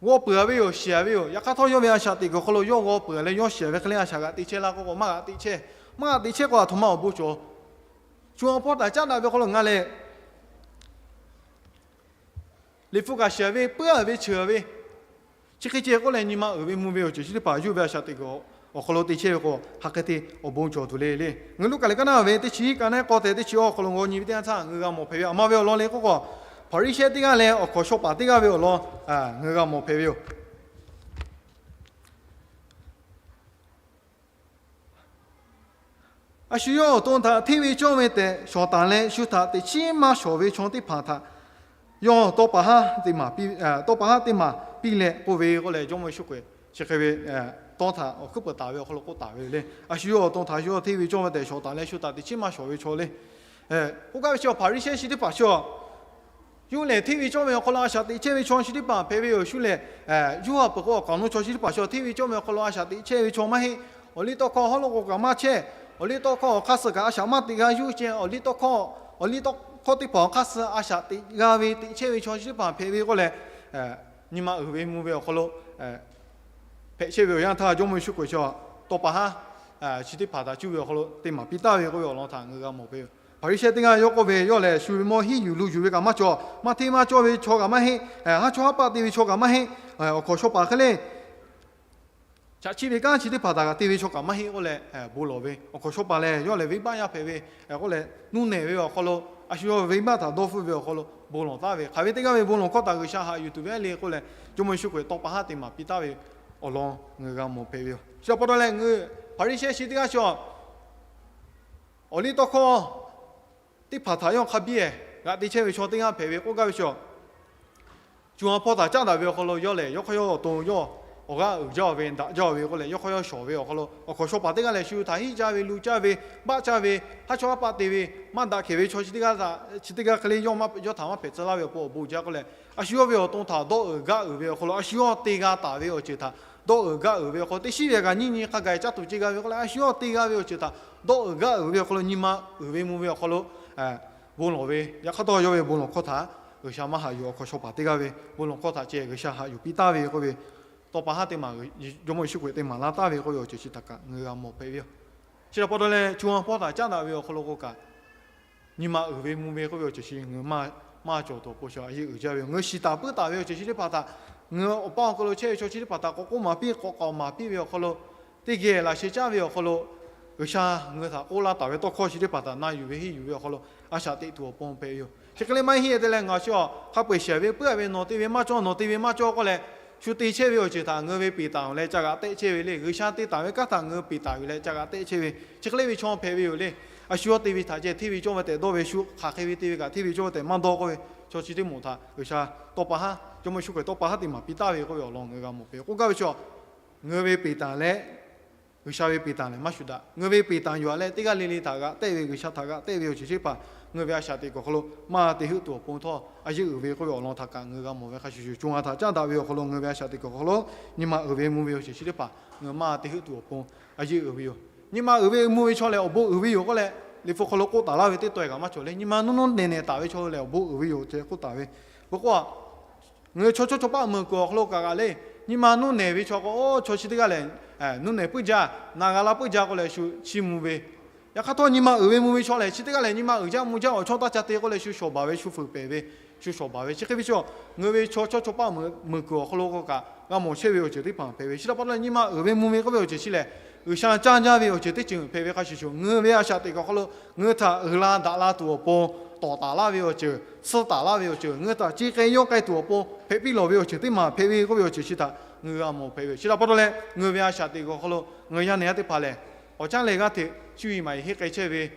g'aw peuˬ ve yoˬ, shiˍ ve yoˬ. Yaꞈ hk'aˇ htawˇ, yawˇ ve a shaꞈ teꞈ kuiˬ awˬ hk'aw lo yawˇ g'aw peuˬ leh yawˇ shiˍ ve hk'e le, a shaꞈ g'aꞈ te chehˇ laˇ k'oˆ k'o, maˇ g'aꞈ te chehˇ. Maˇ g'aꞈ te chehˇ k'o, aˬ htoꞈ ma awˬ bon cawˬ. Cu ha hpawˇ htaꞈ caˉ daꞈ ve awˬ hk'aw lo ngaˬ lehˬ, Liꞈ hpu kaꞈ shiˍ ve, puiˉ ve, cheuˬ ve, chi hk'e ceh k'oˆ leh nyi ma uiˍ ve mvuh ve awˬ ceuˬ chi teˇ hpaˍ yawˇ ve a shaꞈ teꞈ kuiˬ awˬ hk'aw lo te chehˇ ve k'o, hk'aˬ hk'e te awˬ bon cawˬ tuˬ le le. Ngaˬ hui Luˉkaꞈ liꞈ kaˉ naˇ ve teˇ chi hiˉ ka naˉ k'awˇ tehꞈ teˇ chi awˬ hk'aw lo ngaw nyi ve teˇ yanˇ htaˇ ngaˬ hui g'a mawˬ hpehꞈ ve, aˬ ma ve awˬ lawn le k'oˆ k'o, Hpaˍriˍsehˇ teˇ g'aˇ leh awˬ hkawnˍ shaw paˍ teˇ g'aˇ ve awˬ lawn ngaˬ hui g'a mawˬ hpehꞈ ve yoˬ. A shu yawˇ awˬ to htaꞈ hteˇ ve cawˇ ve tehꞈ shawˍ taˍ leh, shu htaꞈ teꞈ chiˉ maˇ shawˍ ve chaw teˇ hpaˍ htaꞈ yawˇ tawˇ pa haˉ teˇ maˬ piˇ leh k'oˆ ve k'oˆ leh, Jawˇmawˇ Yeˍsuˆ Hkriꞈ chi hk'e ve tawˇ htaꞈ awˬ hkuiˉ peuˬ taˍ ve awˬ hk'aw lo k'oˆ taˍ ve le. A shu yawˇ awˬ to htaꞈ yawˇ hteˇ ve cawˇ ve tehꞈ shawˍ taˍ leh, shu htaꞈ teꞈ chiˉ maˇ shawˍ ve chaw le. K'oˆ gaˇ ve chi Hpaˍriˍsehˇ chi teˇ hpaˍ chi yoˬ lehˬ, hteˇ ve cawˇ ve awˬ hk'aw lo a shaꞈ teꞈ chehˇ ve chaw chi teˇ hpaˍ hpehꞈ ve yoˬ. Shu lehˬ, yawˇ ha peuˬ k'o awˬ kaˍ awˬ nu chaw chi teˇ hpaˍ chi hteˇ ve cawˇ ve awˬ hk'aw lo a shaꞈ teꞈ chehˇ ve chaw maˇ heˆ. Awˬ liˇ tawˇ hkawˇ hawˉ lo k'o kaꞈ maˇ chehˇ. Awˬ liˇ tawˇ hkawˇ awˬ hk'aˇ suh kaꞈ a shaꞈ maˇ teꞈ g'a yuˇ ceh. Awˬ liˇ tawˇ hkawˇ, awˬ liˇ tawˇ hkawˇ teˇ hpaˍ awˬ hk'aˇ suh a shaꞈ teꞈ g'a ve teꞈ chehˇ ve chaw chi teˇ hpaˍ hpehꞈ ve k'oˆ leh, nyi ma uiˍ ve mvuh ve awˬ hk'aw lo hpehꞈ chehˇ ve awˬ yanˇ htaˇ, Jawˇmawˇ Yeˍsuˆ Hkriꞈ chi tawˇ pa haˉ chi teˇ hpaˍ htaꞈ cuˇ ve awˬ hk'aw lo te maˍ piˇ taˍ ve k'oˆ ve awˬ lawn htaꞈ ngaˬ hui g'a mawˬ hpehꞈ ve yoˬ. Hpaˍriˍsehˇ teˇ g'aˇ yawˇ k'oˆ ve, yawˇ lehˬ shu ve mawˇ hiˉ yuˬ lu yuˬ ve kaꞈ maˇ cawˬ, maˇ hteˇ maˇ cawˇ ve chaw kaꞈ maˇ heˆ, haˉ chawˇ haˉ paˆ te ve chaw kaꞈ maˇ heˆ, awˬ hkawnˍ shaw paˍ hk'e le chaꞈ chiˆ ve kanˉ chi teˇ hpaˍ htaꞈ kaꞈ te ve chaw kaꞈ maˇ heˆ k'oˆ leh bon lawˬ ve. Awˬ hkawnˍ shaw paˍ lehˬ, yawˇ lehˬ venˇbaˆ yaˇ hpehꞈ ve k'oˆ leh, nuˇ nehˬ ve awˬ hk'aw lo a shu yawˇ venˇbaˆ htaꞈ dawˇ hpfuhˆ ve awˬ hk'aw lo bon lawˬ taˍ ve, hk'aˬ ve teˇ g'aˇ ve bon lawˬ hkawˇ htaꞈ G'uiˬsha haꞈ yuˬ tuˬ ve le k'oˆ leh, Jawˇmawˇ Yeˍsuˆ Hkriꞈ tawˇ pa haˉ te maˍ piˇ taˍ ve awˬ lawn ngaˬ hui g'a mawˬ hpehꞈ ve yoˬ. Chi pa taw leh ngaˬ hui Hpaˍriˍsehˇ chi teˇ g'aˇ chi awˬ liˇ tawˇ hkawˇ teˇ hpaˍ htaꞈ yawˇ hk'a biˇ g'aꞈ te chehˇ ve chaw teˇ g'aˇ hpehꞈ ve k'oˆ gaˇ ve chi, co ha hpawˇ htaꞈ caˉ daꞈ ve awˬ hk'aw lo yawˇ lehˬ, yawˇ hk'aˇ yawˇ awˬ to yawˇ awˬ g'aˇ uiˍ jaˇ ve, daꞈ jaˇ ve k'oˆ leh, yawˇ hk'aˇ yawˇ shawˍ ve awˬ hk'aw lo awˬ hkawnˍ shaw paˍ teˇ g'aˇ lehˬ, shu htaꞈ hiˆ caˇ ve, lu caˇ ve, baˆ caˇ ve, haˉ chawˇ haˉ paˆ te ve, maˇ daꞈ hkehˍ ve chaw chi teˇ g'aˇ htaꞈ, chi teˇ g'aˇ hk'e le yawˇ htaꞈ maˇ hpehꞈ tcuh laˇ ve awˬ pon awˬ bon jaˇ k'oˆ leh, a shu yawˇ ve awˬ to htaꞈ dawˇ uiˍ gaˆ uiˍ ve awˬ hk'aw lo a shu yawˇ te g'a taˍ ve awˬ ceuˬ htaꞈ dawˇ uiˍ gaˆ uiˍ ve awˬ hk'aw lo, teˇ shiˉ ve kaꞈ nyiˇ nyi hk'a gaˬ caˇ tuˬ ce g'a ve k'oˆ leh, a shu yawˇ te g'a ve awˬ ceuˬ htaꞈ dawˇ uiˍ gaˆ uiˍ ve awˬ hk'aw lo nyi ma uiˍ ve mvuh ve awˬ hk'aw lo bon lawˬ ve. Yaꞈ hk'aˇ htawˇ, yawˇ ve bon lawˬ hkawˇ htaꞈ G'uiˬsha maˇ haꞈ yuˬ. Awˬ hkawnˍ shaw paˍ teˇ g'aˇ ve bon lawˬ hkawˇ htaꞈ ceh G'uiˬsha haꞈ yuˬ piˇ taˍ ve k'oˆ ve, tawˇ pa haˉ teˇ maˬ Jawˇmawˇ Yeˍsuˆ Hkriꞈ te maˍ laˇ taˍ ve k'oˆ ve awˬ ceuˬ chi htaꞈ kaꞈ ngaˬ hui g'a mawˬ hpehꞈ ve yoˬ. Chi htaꞈ pa taw leh, co ha hpawˇ htaꞈ caˉ daꞈ ve awˬ hk'aw lo k'o kaꞈ, nyi ma uiˍ ve mvuh ve k'oˆ ve awˬ ceuˬ chi ngaˬ hui maˇ cawˬ tuˬ awˬ pon shaw a yeˇ uiˍ jaˇ ve yoˬ. Ngaˬ hui shiˍ taˍ puiˉ taˍ ve awˬ ceuˬ chi teˇ hpaˍ htaꞈ ngaˬ hui awˬ pa awˬ hk'aw lo chehˇ ve chaw chi teˇ hpaˍ htaꞈ k'awꞈ k'oˆ maˍ piˇ, k'awꞈ k'awꞈ maˍ piˇ ve awˬ hk'aw lo, teˇ geh laꞈ sheh caˉ ve awˬ hk'aw lo, G'uiˬsha ngaˬ hui htaꞈ k'oˆ laˇ taˍ ve tawˇ hkawˇ chi teˇ hpaˍ htaꞈ na yuˬ ve henˇ yuˬ ve awˬ hk'aw lo a shaꞈ teꞈ tuˬ awˬ pon hpehꞈ ve yoˬ. Chi hk'e le maˇ heˆ te leh, ngaˬ chi a hk'a peu-eˬ shehˍ ve puiˉ ve, nawˬ te ve maˇ cawˇ, nawˬ te ve maˇ cawˇ k'oˆ leh, shu te chehˇ ve awˬ ceuˬ htaꞈ ngaˬ hui ve peˍ taˍ leh ca g'aꞈ tehˆ chehˇ ve le. G'uiˬsha te taˍ ve kanˉ htaꞈ ngaˬ hui peˍ taˍ yuˬ leh ca g'aꞈ tehˆ chehˇ ve, chi hk'e le ve chaw hpehꞈ ve yoˬ le. A shu yawˇ te ve htaꞈ ceh hteˇ ve cawˇ ve tehꞈ dawˇ ve, shu hk'aˬ hk'e ve te ve kaꞈ hteˇ ve cawˇ ve tehꞈ maˇ dawˇ k'oˆ ve, chaw chi teˇ moˍ htaꞈ G'uiˬsha tawˇ pa haˉ, Jawˇmawˇ Yeˍsuˆ Hkriꞈ tawˇ pa haˉ te maˍ piˇ taˍ ve k'oˆ ve awˬ lawn ngaˬ hui g'a mawˬ pehꞈ. K'oˆ gaˇ ve chi, ngaˬ hui ve peˍ taˍ leh G'uiˬsha ve peˍ taˍ lehˬ maˇ shuˍ daꞈ. Ngaˬ hui ve peˍ taˍ yuˬ-a leh teˇ g'aˇ le le htaꞈ g'aꞈ tehˆ ve, G'uiˬsha htaꞈ g'aꞈ tehˆ ve awˬ ceuˬ chi teˇ hpaˍ ngaˬ hui ve a shaꞈ teꞈ kuˬ awˬ hk'aw lo maˇ te heuˆ tuˬ awˬ pon htawˇ, a yeˇ uiˍ ve k'oˆ ve awˬ lawn htaꞈ kaꞈ ngaˬ hui g'a mawˬ ve hk'a shuˍ shuˍ, co ha htaꞈ caˉ daꞈ ve awˬ hk'aw lo ngaˬ hui ve a shaꞈ teꞈ kuˬ awˬ hk'aw lo nyi ma uiˍ ve mvuh ve awˬ ceuˬ chi teˇ hpaˍ ngaˬ hui maˇ te heuˆ tuˬ awˬ pon a yeˇ uiˍ ve yoˬ. Nyi ma uiˍ ve mvuh ve chaw lehˬ awˬ bon uiˍ ve yoˬ k'oˆ leh, Liꞈ hpu hk'aw lo k'oˆ taˍ laˇ ve teˇ taw e kaꞈ maˇ cawˬ le. Nyi ma nuˇ nuˇ nehˬ nehˬ taˍ ve chaw hui lehˬ awˬ bon uiˍ ve yoˬ ceh k'oˆ taˍ ve. Peuˬ k'o, ngaˬ hui chaw chawˇ chaw paˆ meuˬ kuiˬ awˬ hk'aw lo kaꞈ g'aꞈ le, nyi ma nuˇ nehˬ ve chaw k'o, chaw chi teˇ g'aˇ lehˬ nuˇ nehˬ puiˉ jaˇ, na g'a laˇ puiˉ jaˇ k'oˆ leh shu chiˇ mvuh ve. Yaꞈ hk'aˇ htawˇ, nyi ma uiˍ ve mvuh ve chaw lehˬ, chi teˇ g'aˇ lehˬ nyi ma uiˍ jaˇ mvuh jaˇ, awˬ chawˇ taˇ ca te k'oˆ leh shu shawˍ baˬ ve, shu fuiˍ pehˍ ve, shu shawˍ baˬ ve. Chi hk'e ve chaw, ngaˬ hui ve chaw chawˇ chaw paˆ meuˬ kuiˬ awˬ hk'aw lo k'o kaꞈ g'a mawˬ chehˇ ve awˬ ceuˬ teˇ hpaˍ hpehꞈ ve. Chi htaꞈ pa taw leh, nyi ma uiˍ ve mvuh ve k'oˆ ve awˬ ceuˬ chi lehˬ, G'uiˬsha caˇ jaˇ ve awˬ ceuˬ teˇ ceuˬ hpehꞈ ve hk'a shuˍ shuˍ, ngaˬ hui ve a shaꞈ teꞈ kuˬ awˬ hk'aw lo ngaˬ hui htaꞈ uiˍ la daꞈ la tuˬ awˬ pon tawˍ taˍ laˇ ve awˬ ceuˬ, suh taˍ laˇ ve awˬ ceuˬ, ngaˬ hui htaꞈ ce k'ai yawˇ k'ai tuˬ awˬ pon hpehꞈ piˇ lawˬ ve awˬ ceuˬ teˇ maˬ hpehꞈ ve k'oˆ ve awˬ ceuˬ chi htaꞈ ngaˬ hui g'a mawˬ hpehꞈ ve. Chi htaꞈ pa taw leh, ngaˬ hui ve a shaꞈ teꞈ kuˬ awˬ hk'aw lo ngaˬ hui yaˇ nehˬ yaˇ teˇ hpaˍ lehˬ, k'awꞈ caˉ leh g'aˇ hteꞈ cuˇ yiˍ maˍ yiˍ henˇ k'ai chehˇ ve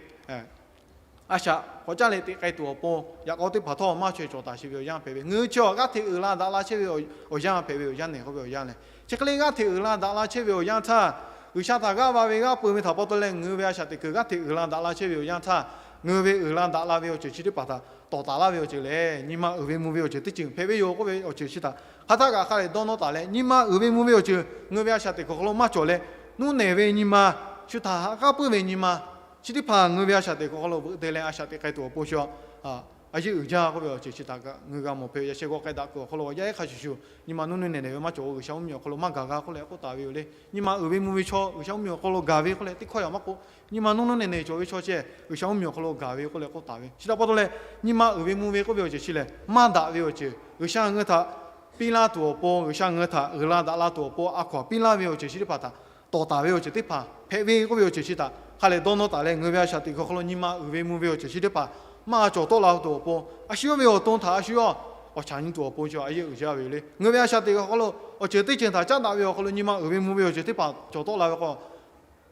a shaꞈ k'awꞈ caˉ leh teꞈ k'ai tuˬ awˬ pon yaꞈ k'aw teˇ hpaˍ htawˇ maˇ chaweh cawˬ taˍ sheˍ ve awˬ yanˇ hpehꞈ ve. Ngaˬ hui chi g'aˇ hteꞈ uiˍ la daꞈ la chehˇ ve awˬ yanˇ hpehꞈ ve yoˬ. Yaˇ nehˬ k'oˆ ve awˬ yanˇ lehˬ, chi hk'e le g'aˇ hteꞈ uiˍ la daꞈ la chehˇ ve awˬ yanˇ htaˇ, G'uiˬsha htaꞈ g'aˇ va ve g'aˇ peu ve htaꞈ pa taw leh, ngaˬ hui ve a shaꞈ teꞈ kuˬ g'aˇ hteꞈ uiˍ la daꞈ la chehˇ ve awˬ yanˇ htaˇ, ngaˬ hui ve uiˍ la daꞈ la ve awˬ ceuˬ chi teˇ hpaˍ htaꞈ tawˍ taˍ laˇ ve awˬ ceuˬ lehˬ, nyi ma uiˍ ve mvuh ve awˬ ceuˬ teˇ ceuˬ hpehꞈ ve yoˬ k'oˆ ve awˬ ceuˬ chi htaꞈ hk'aˬ htaˆ kaꞈ hk'a lehˬ dawˇ nawˇ taˍ leh, nyi ma uiˍ ve mvuh ve awˬ ceuˬ ngaˬ hui ve a shaꞈ teꞈ kuˬ awˬ hk'aw lo maˇ cawˬ leh, nuˇ nehˬ ve nyi ma, shu htaꞈ haꞈ k'aˉ puiˉ ve nyi ma chi teˇ hpaˍ ngaˬ hui ve a shaꞈ teꞈ kuˬ awˬ hk'aw lo veuꞈ deh leh a shaꞈ teꞈ k'ai tuˬ awˬ pon shu a yeˇ uiˍ jaˇ k'oˆ ve awˬ ceuˬ chi htaꞈ kaꞈ ngaˬ hui g'a mawˬ hpehꞈ ve. Yaꞈ sheh g'aw k'ai daꞈ kuiˬ awˬ hk'aw lo yaˇ ehˉ hk'a shuˍ shuˍ nyi ma nuˇ nuˇ nehˬ nehˬ ve maˇ cawˬ, G'uiˬsha mvuhˇmiˬ awˬ hk'aw lo maˇ gaˬ g'a k'oˆ leh k'oˆ taˍ ve yoˬ le. Nyi ma uiˍ ve mvuh ve chaw G'uiˬsha mvuhˇmiˬ awˬ hk'aw lo gaˬ ve k'oˆ leh teˇ hkawˇ yaꞈ maˇ k'oˆ, nyi ma nuˇ nuˇ nehˬ nehˬ cawˬ ve chaw ceh G'uiˬsha mvuhˇmiˬ awˬ hk'aw lo gaˬ ve k'oˆ leh k'oˆ taˍ ve. Chi htaꞈ pa taw leh, nyi ma uiˍ ve mvuh ve k'oˆ ve awˬ ceuˬ chi lehˬ, maˇ daꞈ ve awˬ ceuˬ, G'uiˬsha ngaˬ hui htaꞈ piˇ laˇ tuˬ awˬ pon, G'uiˬsha ngaˬ hui htaꞈ uiˍ la daꞈ la tuˬ awˬ pon a hkaw anˬ piˇ laˇ ve awˬ ceuˬ chi teˇ hpaˍ htaꞈ tawˍ taˍ ve awˬ ceuˬ teˇ hpaˍ hpehꞈ ve k'oˆ ve awˬ ceuˬ chi htaꞈ hk'a lehˬ dawˇ nawˇ taˍ leh, ngaˬ hui ve a shaꞈ teꞈ kuiˬ awˬ hk'aw lo nyi ma uiˍ ve mvuh ve awˬ ceuˬ chi teˇ hpaˍ maˇ cawˬ tawˆ la tuˬ awˬ pon, a shu yawˇ ve awˬ to htaꞈ a shu yawˇ k'awꞈ chaꞈ nyi tuˬ awˬ pon chi a yeˇ uiˍ jaˇ ve yoˬ le. Ngaˬ hui ve a shaꞈ teꞈ kuiˬ awˬ hk'aw lo awˬ ceuˬ teˇ ceuˬ htaꞈ caˉ daꞈ ve awˬ hk'aw lo nyi ma uiˍ ve mvuh ve awˬ ceuˬ teˇ hpaˍ cawˬ tawˆ la ve k'o,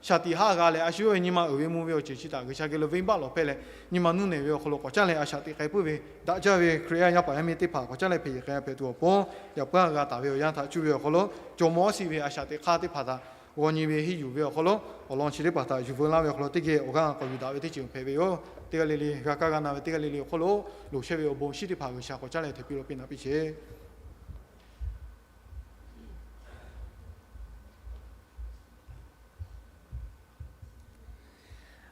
shaˍ tiꞈ haˉ g'a leh, a shu yawˇ ve nyi ma uiˍ ve mvuh ve awˬ ceuˬ chi htaꞈ G'uiˬsha geh lo venˇbaˆ lawˬ hpehˇ leh, nyi ma nuˇ nehˬ ve awˬ hk'aw lo k'awꞈ caˉ leh a shaꞈ teꞈ k'ai puiˉ ve daꞈ jaˇ ve Hkriꞈ yaˇ yaˇ paˍ yaˇ miˇ teˇ hpaˍ k'awꞈ caˉ leh hpeꞈ yeˬ k'ai g'a hpehꞈ tuˬ awˬ pon, yaꞈ puiˉ g'a taˍ ve awˬ yanˇ htaꞈ cuˇ ve awˬ hk'aw lo, jawˇmawˇ Awˉsiˍ ve a shaꞈ teꞈ hk'aˇ teˇ hpaˍ htaꞈ g'aw nyi ve henˇ yuˬ ve awˬ hk'aw lo, awˬ lawn chi teˇ hpaˍ htaꞈ yuˬ veu laˇ ve awˬ hk'aw lo teˇ geh awˬ g'aˇ k'awꞈ yuˬ daꞈ ve teˇ ceuˬ hpehꞈ ve yoˬ. Teˇ g'aˇ le le g'a kaˇ g'a na ve teˇ g'aˇ le le awˬ hk'aw lo, loˍ chehˇ ve awˬ bon shinˉ teˇ hpaˍ G'uiˬsha k'awꞈ caˉ leh hteꞈ piˇ law piˇ naꞈ piˇ sheˍ.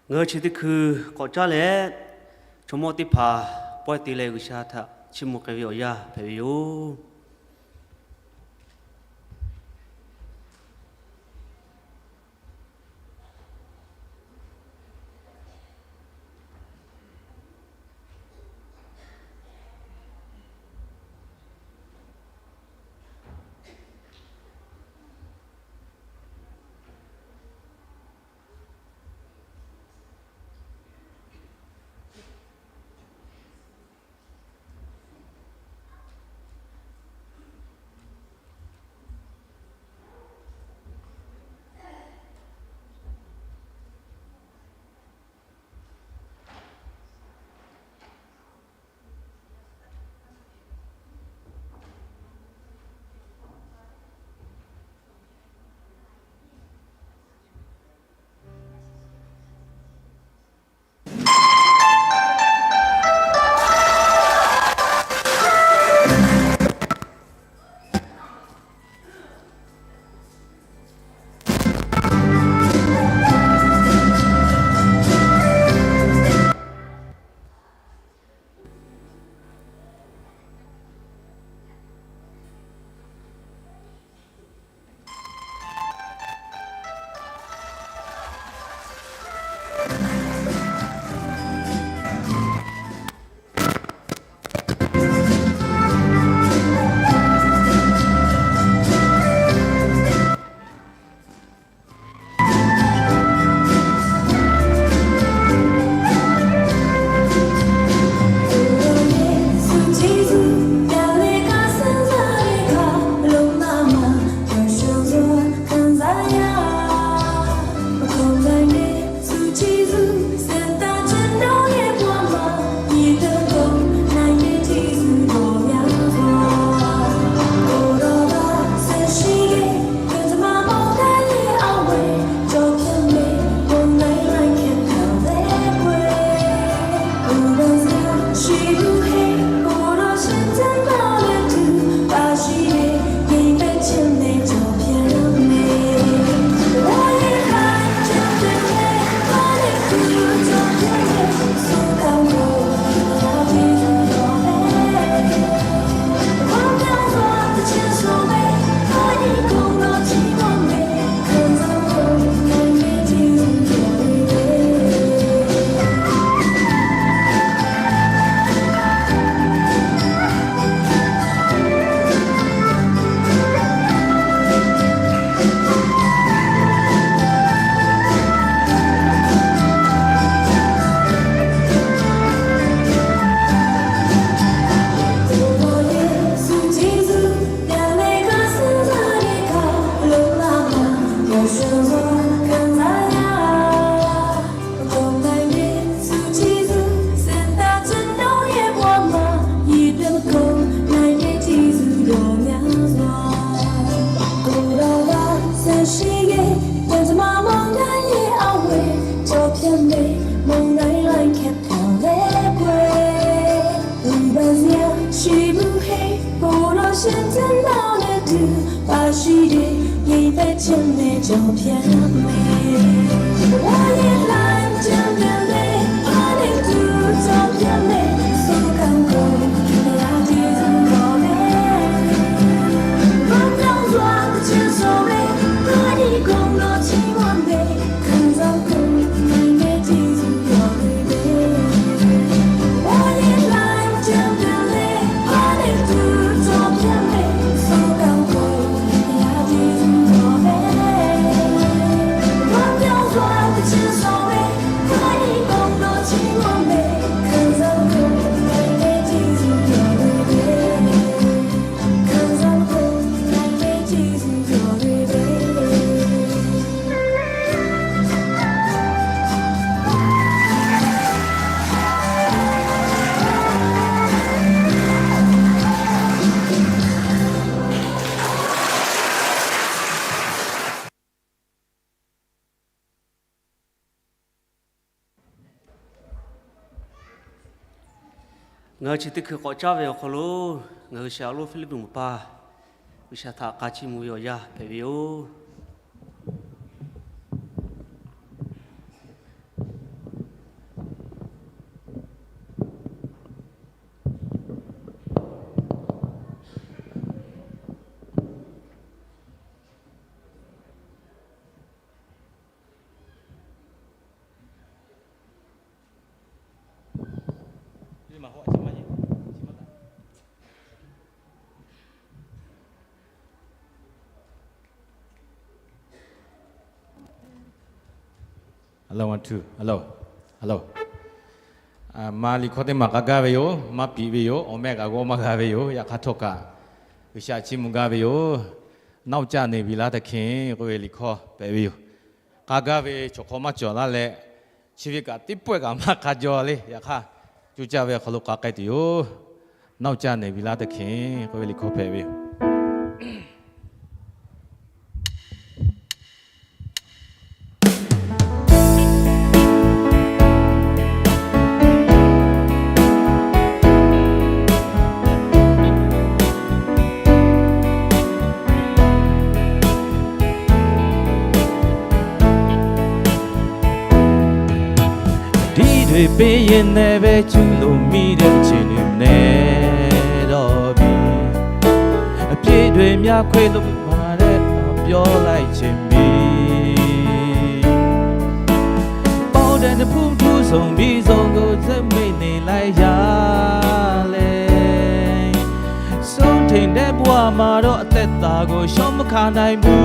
Ngaˬ hui chi teˇ hkui k'awꞈ caˉ leh, chaw mawˇ teˇ hpaˍ pawehˇ te leh G'uiˬsha htaꞈ chiˇ mvuh k'ai ve awˬ yanˇ hpehꞈ ve yoˬ. Ngaˬ hui chi teˇ hkui k'awꞈ caˉ ve awˬ hk'aw lo, ngaˬ hui G'uiˬsha awˬ lonˉ Hpiˇliˇpiˆ moˍ paˍ G'uiˬsha htaꞈ k'a chiˇ mvuh ve awˬ yanˇ hpehꞈ ve yoˬ. Maˇ liꞈ hkawˇ teˇ maˬ k'a gaˇ ve yoˬ. Maˇ piˍ ve yoˬ. Awˬ mehˆ kaꞈ g'awˇ maˇ g'a ve yoˬ. Yaꞈ hk'aˇ htawˇ kaꞈ G'uiˬsha chiˇ mvuh gaˇ ve yoˬ. Naˆ uˆ caˆ neˍ viˬ laˇ teˇ hkeh k'oˆ ve liꞈ hkawˇ hpehꞈ ve yoˬ. K'a gaˇ ve chaw hk'aw maˇ cawˬ laˇ leh, chi ve kaꞈ teˇ pawehˇ kaꞈ maˇ k'a jaw le. Yaꞈ hk'aˇ, co caˇ ve awˬ hk'aw lo k'a k'ai tuˬ yoˬ. Naˆ uˆ caˆ neˍ viˬ laˇ teˇ hkeh k'oˆ ve liꞈ hkawˇ hpehꞈ ve yoˬ. Tiˉ တွေ ပေးရင်းနဲ့ပဲ ကျူးလွန်မိတဲ့ ခြေတွေ မနည်းတော့ပြီ။ အပြစ်တွေများ ခွေလို့မရတဲ့ ပြောလိုက်ခြင်းမီး ပေါင်းတဲ့ နှစ်ဖူး ထူးဆုံးပြီးဆုံးကို ဆက်မေ့နေလိုက်ရလဲ။ ဆုံးထိန်တဲ့ ဘဝမှာတော့ အသက်တာကို လျှော့မခါနိုင်ဘူး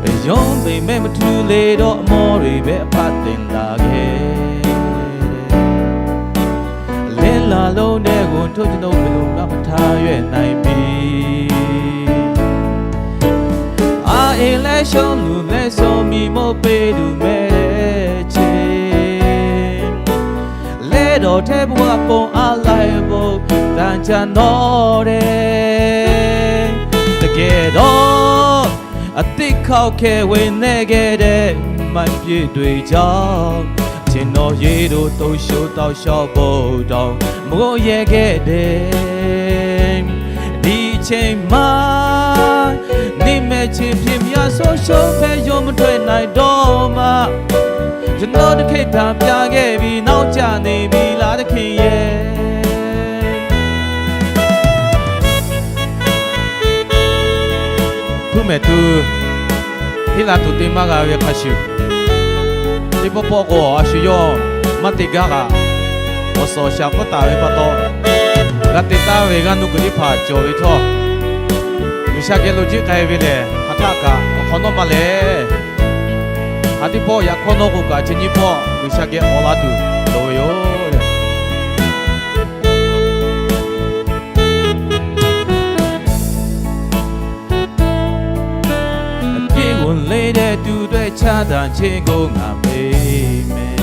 ။ အယုံပေမဲ့ မထူလေတော့ အမောတွေပဲ အဖတ်တင်လာခဲ့။ လင်းလာလို့နဲ့ ကိုယ်ထုတ်ကျွန်ုပ် ဘယ်လိုမှ မထမ်းရွက်နိုင်ပြီ။ အားအင်းလဲ ရှုံးလို့လဲ ဆုံးမိမိုးပေးသူ မဲတဲ့ချေ လဲတော့ထဲ ဘဝပုံအားလိုက်ဖို့ တန်ချန်တော့တယ်။ တကယ်တော့ အသစ်ခေါက်ခဲ ဝင်နေခဲ့တဲ့ မှတ်ပြည့်တွေကြောင့် ကျွန်တော် ရေတို့ တုန်ရှုပ်တောက်လျှောက်ဖို့တောင် မဝံရဲခဲ့တယ်။ ဒီအချိန်မှာ နင့်မဲ့ချစ်ဖြစ် မရဆုံးရှုံးဖဲ ရုပ်မထွက်နိုင်တော့မှ ကျွန်တော် တခ့တၢ်ပြခဲ့ပြီ နောက်ကျနေပြီလား သခင်ရဲ့။ ဖုမဲာ်သူ ဟ့ၣ်လၤတူၢ်တ့ maˇ g'a ve hk'a shuˍ, teˇ pawˆ pawˆ k'o, a shu yawˇ maˇ te gaˇ kaꞈ, awˬ suhˍ awˬ shaˍ k'oˆ taˍ ve pa taw, g'a te taˍ ve g'aˇ nuˇ kuiˬ teˇ hpaˍ cawˬ ve htawˇ, G'uiˬsha geh lo jiˆ k'ai ve lehˬ, hk'aˬ htaˆ kaꞈ awˬ hk'awꞈ nawˉ maˇ lehˬ. Haꞈ teˇ pawˆ yaꞈ hk'awˇ nawˉ k'o kaꞈ, chi nyiˇ pawˆ G'uiˬsha geh awˬ la tuˬ loˍ ve yoˬ. အပြစ်ဝင်လေးတဲ့သူအတွက် ချမ်းသာခြင်းကို ငါပေးမယ်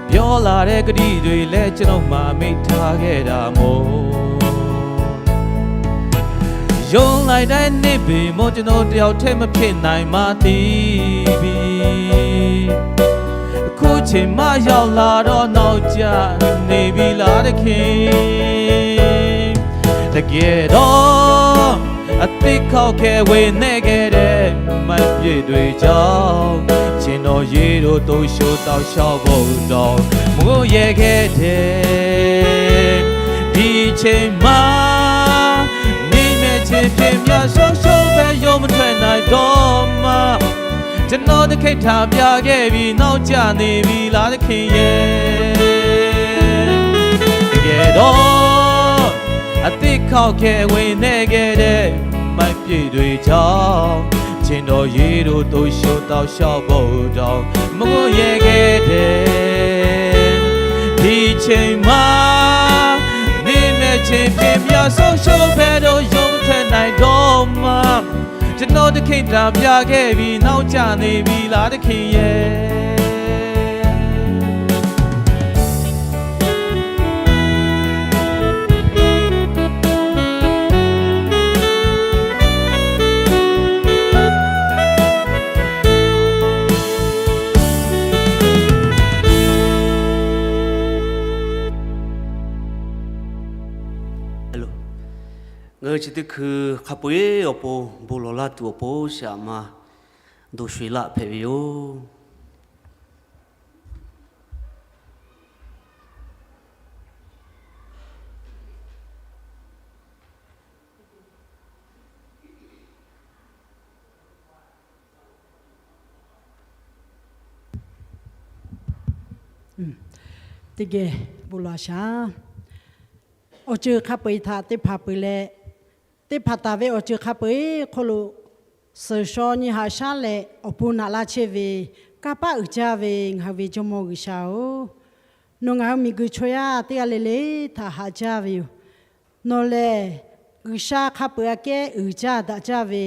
။ ပြောလာတဲ့ ကတိတွေလည်း ကျွန်တော်မှာ မေ့ထားခဲ့တာမို့ ယုံလိုက်တဲ့ နေ့ပင်မို့ ကျွန်တော် တစ်ယောက်တည်း မဖြစ်နိုင်မှ သိပြီ။ အခုချိန်မှ ရောက်လာတော့ နောက်ကျနေပြီလား သခင်။ တကယ်တော့ အသစ်ခေါက်ခဲ ဝင်နေခဲ့တဲ့ မှတ်ပြည့်တွေကြောင့် ကျွန်တော် ရေတို့ တုန်ရှုပ်တောက်လျှောက်ဖို့တောင် မဝံရဲခဲ့တယ်။ ဒီအချိန်မှာ နင့်မဲ့ချစ်ဖြစ် မရဆုံးရှုံးဖဲ ရုပ်မထွက်နိုင်တော့မှ ကျွန်တော် တခ့တၢ်ပြခဲ့ပြီ နောက်ကျနေပြီလား သခင်ရဲ့။ တကယ်တော့ အသစ်ခေါက်ခဲ ဝင်နေခဲ့တဲ့ မှတ်ပြည့်တွေကြောင့် ကျွန်တော် ရေတို့ တုန်ရှုပ်တောက်လျှောက်ဖို့တောင် မဝံရဲခဲ့တယ်။ ဒီအချိန်မှာ နင့်မဲ့ချစ်ဖြစ် မရဆုံးရှုံးဖဲ ရုပ်မထွက်နိုင်တော့မှ ကျွန်တော် တခ့တၢ်ပြခဲ့ပြီ နောက်ကျနေပြီလား သခင်ရဲ့။ Ngaˬ hui chi teˇ hkui hk'a peu-eˬ awˬ pon bon lawˬ laˇ tuˬ awˬ pon, shaꞈ ma doˬ sheˍ laˆ hpehꞈ ve yoˬ. Teˇ geh bon lawˬ shaˍ. Awˬ ceuˬ hk'a peu-eˬ htaꞈ teˇ hpaˍ peuˬ leh, teˇ hpaˍ taˍ ve awˬ ceuˬ hk'a peu-eˬ hk'oˆ lo suhˍ shaw nyi haꞈ shaˉ leh awˬ pon naꞈ laˇ chehˇ ve, kanˇ paˆ uiˍ jaˇ ve ngaˬ hui ve Jawˇmawˇ G'uiˬsha-oˬ, nawˬ ngaˬ hui miˬguiˬ chaw yaˇ teˇ g'aˇ le le htaꞈ haꞈ jaˇ ve yoˬ. Nawˬ lehˬ G'uiˬsha hk'a peu-eˬ aꞈ kehˉ uiˍ jaˇ daꞈ jaˇ ve